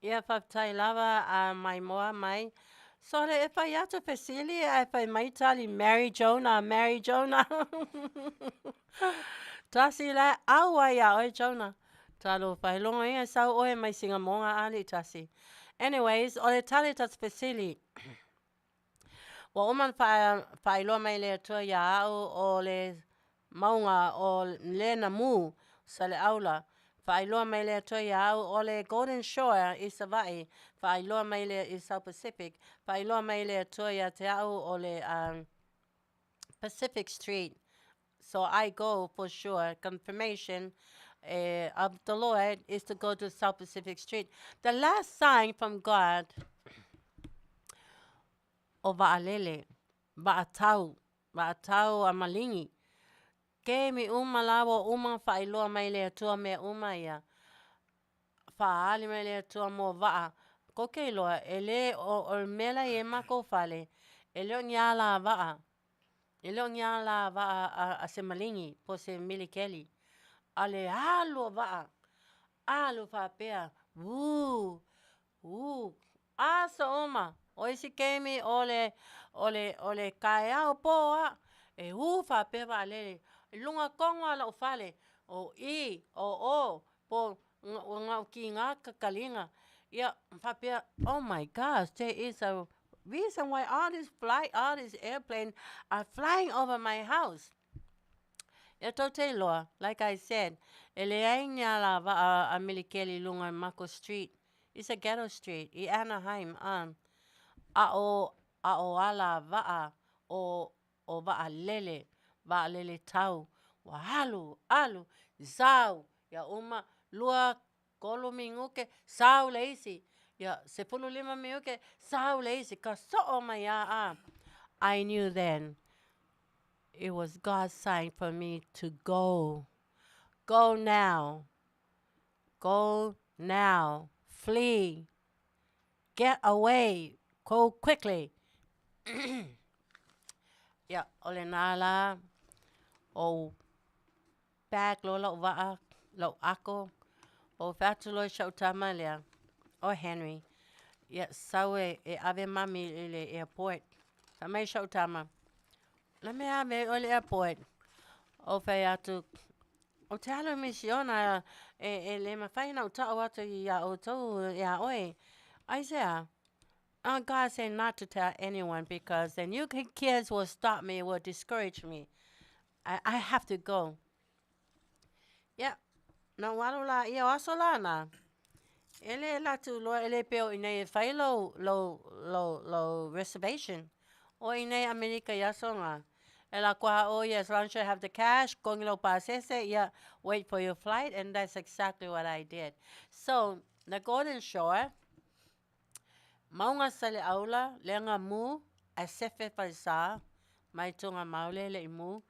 Ia faafetai lava a maimoa mai. Sole e fai atu fesili ae fai mai tali marry Jonah, marry Jonah. Tasi la au ai ia oe Jonah. Talofa e logo ia sau oe mai Singamoga a alii tasi. Anyways, o le tali ta se fesili, ua uma ona faailoa mai le Atua iā au o le mauga o le Namu, Saleaula, faailoa mai le Atua iā au o le Golden Shore i Savaii, faailoa mai le i South Pacific, faailoa mai le Atua ia te au o le Pacific Street. So I go for sure. Confirmation of the Lord is to go to South Pacific Street. The last sign from God o vaalele, vaatau, vaatau a maligi. Ke mi uma la ua uma faailoa mai le Atua mea uma ia. Faaali mai le Atua mo vaa. Ko ke iloa, e le o, o le mea la i ai makou fale, e le o ni ala vaa. E le o ni ala vaa a se maligi po o se milikeli, a le alu o vaa, alu faapea, uu, uu, aso uma. O isi keimi o le, o le, o le kaeao po a, e ū faapea vaalele i luga tonu lava o lou fale, o i, o o, po ua na o kiga kakaliga. Ia, faapea, oh my gosh, there is a reason why all this flight, all this airplane are flying over my house. Ia tou te iloa, like I said, e leai ni alavaa a milikeli i luga i Mako Street. It's a ghetto street i Anaheim, a o, a o alavaa o o vaalele, vaalele tau, ua alu, alu, sau, ia uma, lua, tolu minute, sau le isi, ia 15 minute, sau le isi, ka soo mai a a. I knew then it was God's sign for me to go. Go now. Go now. Flee. Get away. Go quickly. Ia, o lenā la, ou pack loa lou vaa, lou ako, ou fai atu loa i si au tama lea, o Henry, ia, sau e, e ave mami i le airport. Fai mai si au tama, le mea ave ai oe i le airport? Ou fai atu, ou te alu i misiona, e, e le mafai ona ou tau atu iā outou iā oe. Aisea? Oh, God said not to tell anyone because then you kids will stop me, will discourage me. I, I have to go. Ia, na ou alu la ia o aso la na. E le la tu loa, e le pei o i nei e fai lou, lou, lou, lou reservation. O i nei Amerika i aso nga. E la koa o ia, as long as you have the cash, kongi lou pasese, ia, wait for your flight, and that's exactly what I did. So, the Golden Shore, Mauga Saleaula, Leaga Mu, ae sefe falesa mai Tuugamau le le i mu.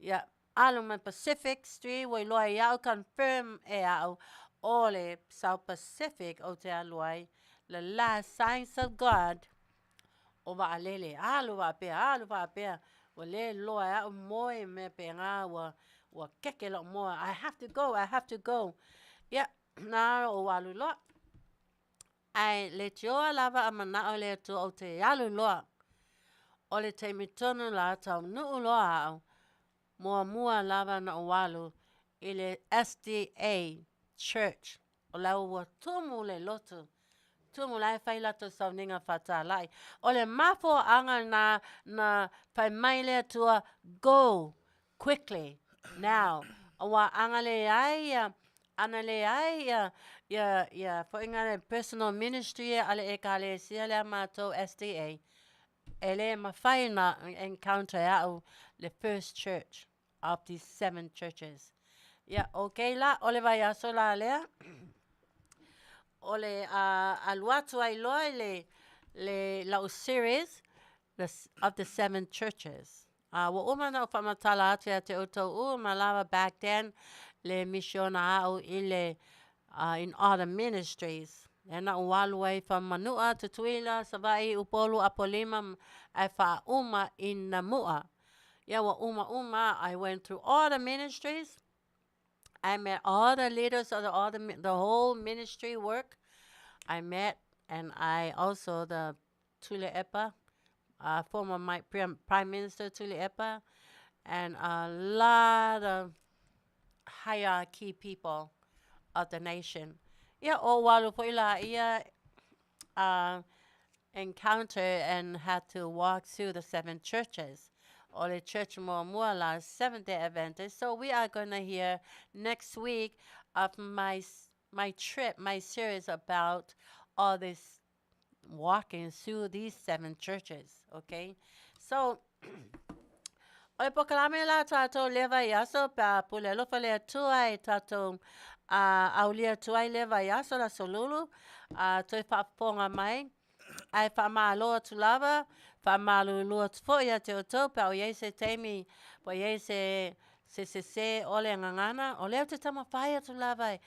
Ia, alu mai Pacific Street ua iloa ai au confirm e au o le South Pacific ou te alu ai, the last signs of God o vaalele, alu faapea, alu faapea, ua le loa e au moe mea pēnā ua ua keke lou moe, I have to go, I have to go. Ia, na ou alu loa. Ae leitioa lava a manao le Atua ou te alu loa. O le taimi tonu la taunuu loa au, muamua lava na ou alu i le SDA Church, o la ua tumu le lotu, tumu la e fai latou sauniga faatalai. O le mafuaaga na na fai mai le Atua, go quickly now aua ana leai ia ana leai ia ia ia foʻiga le personal ministry a le ekalesia lea matou SDA e le mafai na encounter e au le first church of these seven churches. Ia, okay la, o le vaiaso la lea, o le alu atu ai loa i le, le lau series the, of the seven churches. A ua uma ona ou faamatala atu ia te outou uma lava back then le misiona aʻu i le in all the ministries. Lea na ou alu ai from Manua, Tutuila, Savaii, Upolu, Apolima ae faauma i Namua. Ia ua uma uma I went through all the ministries. I met all the leaders of the, all the, the whole ministry work. I met and I also the Tuilaepa, former my Prime Minister Tuilaepa, and a lot of hierarchy people of the nation. Ia, o ou alu foi laia encounter and had to walk through the seven churches. O le church muamua la Seventh Day Adventist. So we are going to hear next week of my my trip, my series about all this walking through these seven churches, okay? So, o le polokalame la tātou lea vaiaso pe a pule alofa le Atua e tātou aulia atu ai lea vaiaso le aso lulu, toe faafofoga mai, ae faamalo atu lava, faamalulu atu foi ia te outou pe a o i ai se taimi, po o i ai se se sesē ʻole gagana, o lea ou te taumafai atu lava e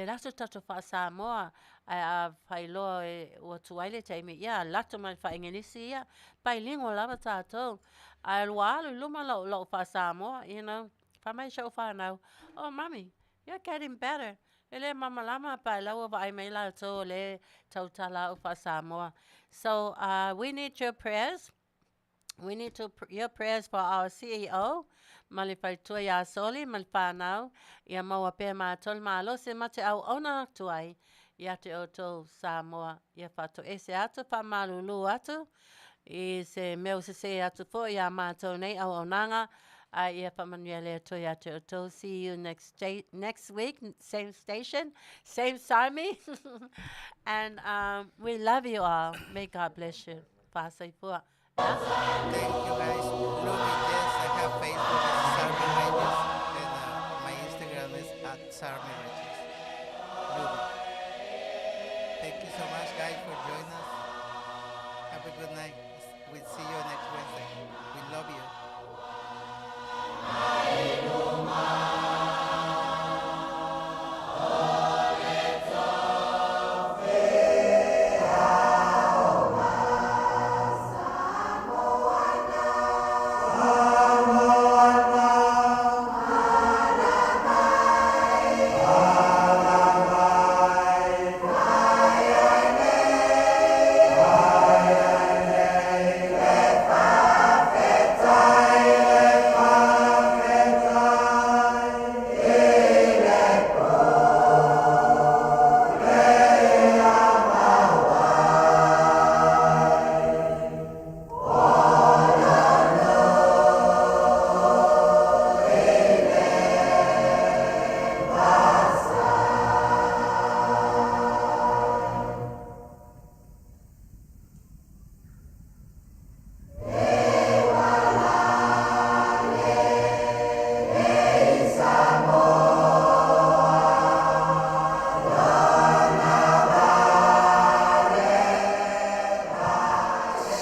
alu atu le tatou faa-Samoa, ae a faailoa e ua tuai le taimi, ia alu atu ma le faa-Igilisi ia, bilingual lava tatou. Ae ua alu i luma lou, lou faa-Samoa, you know. Fai mai si ou fanau, oh mommy, you're getting better. E le malamalama pa la ua vaai mai latou o lea e tautala au faa-Samoa. So, we need your prayers. We need to, your prayers for our CEO ma le faletua iā Soli ma le whānau ia maua pea mātou le malosi ma te auauna atu ai ia te outou Samoa ia whaatoese atu, whaamalulu atu i se mea ua sesē atu foi iā mātou nei auaunaga a ia whaamanuia le Atua ia te outou. See you next, next week, same station, same Sarmi. And we love you all. May God bless you. Faasoifua. Thank you guys. Luby, yes, I have Facebook as Sarmi Reyes and my Instagram is at Sarmi Reyes. Luby. Thank you so much guys for joining us. Have a good night. We'll see you next Wednesday. We love you.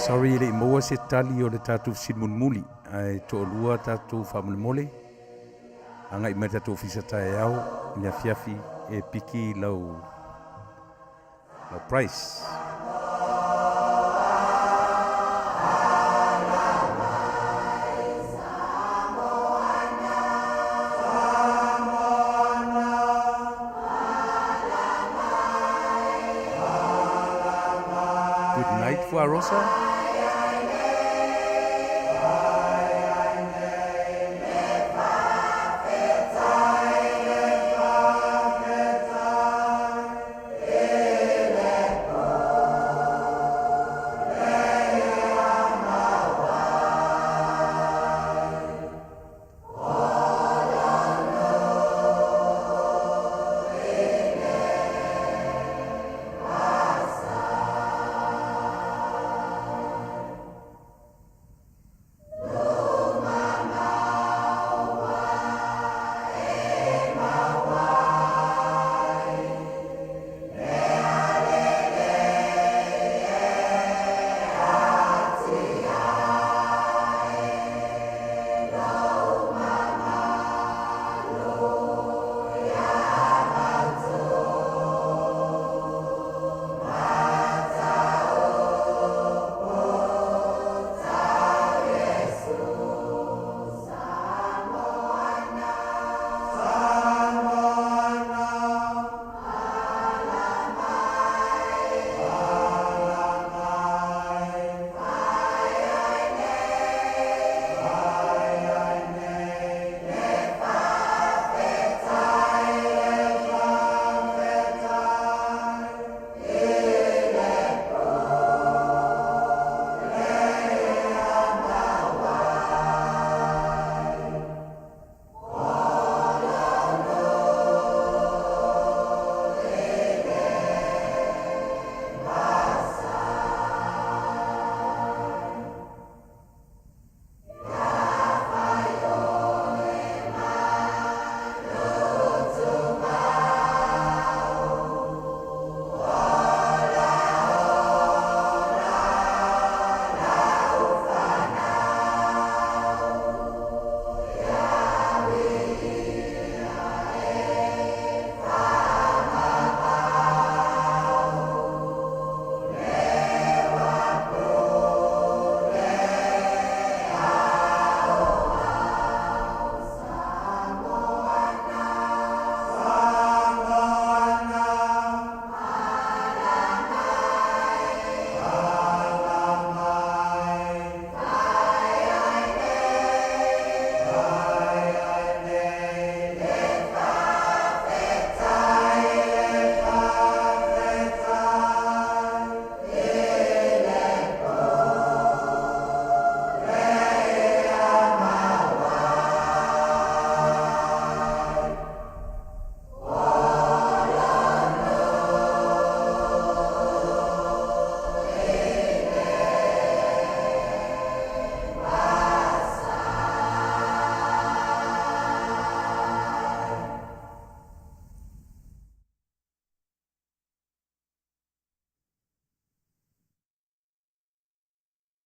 Sorry e le i maua se tali o le tatou fesili mulimuli, ae toalua tatou faamolemole agai mai le tatou ofisa taeao i le afiafi e piki lau lau price. Good night, Fuarosa.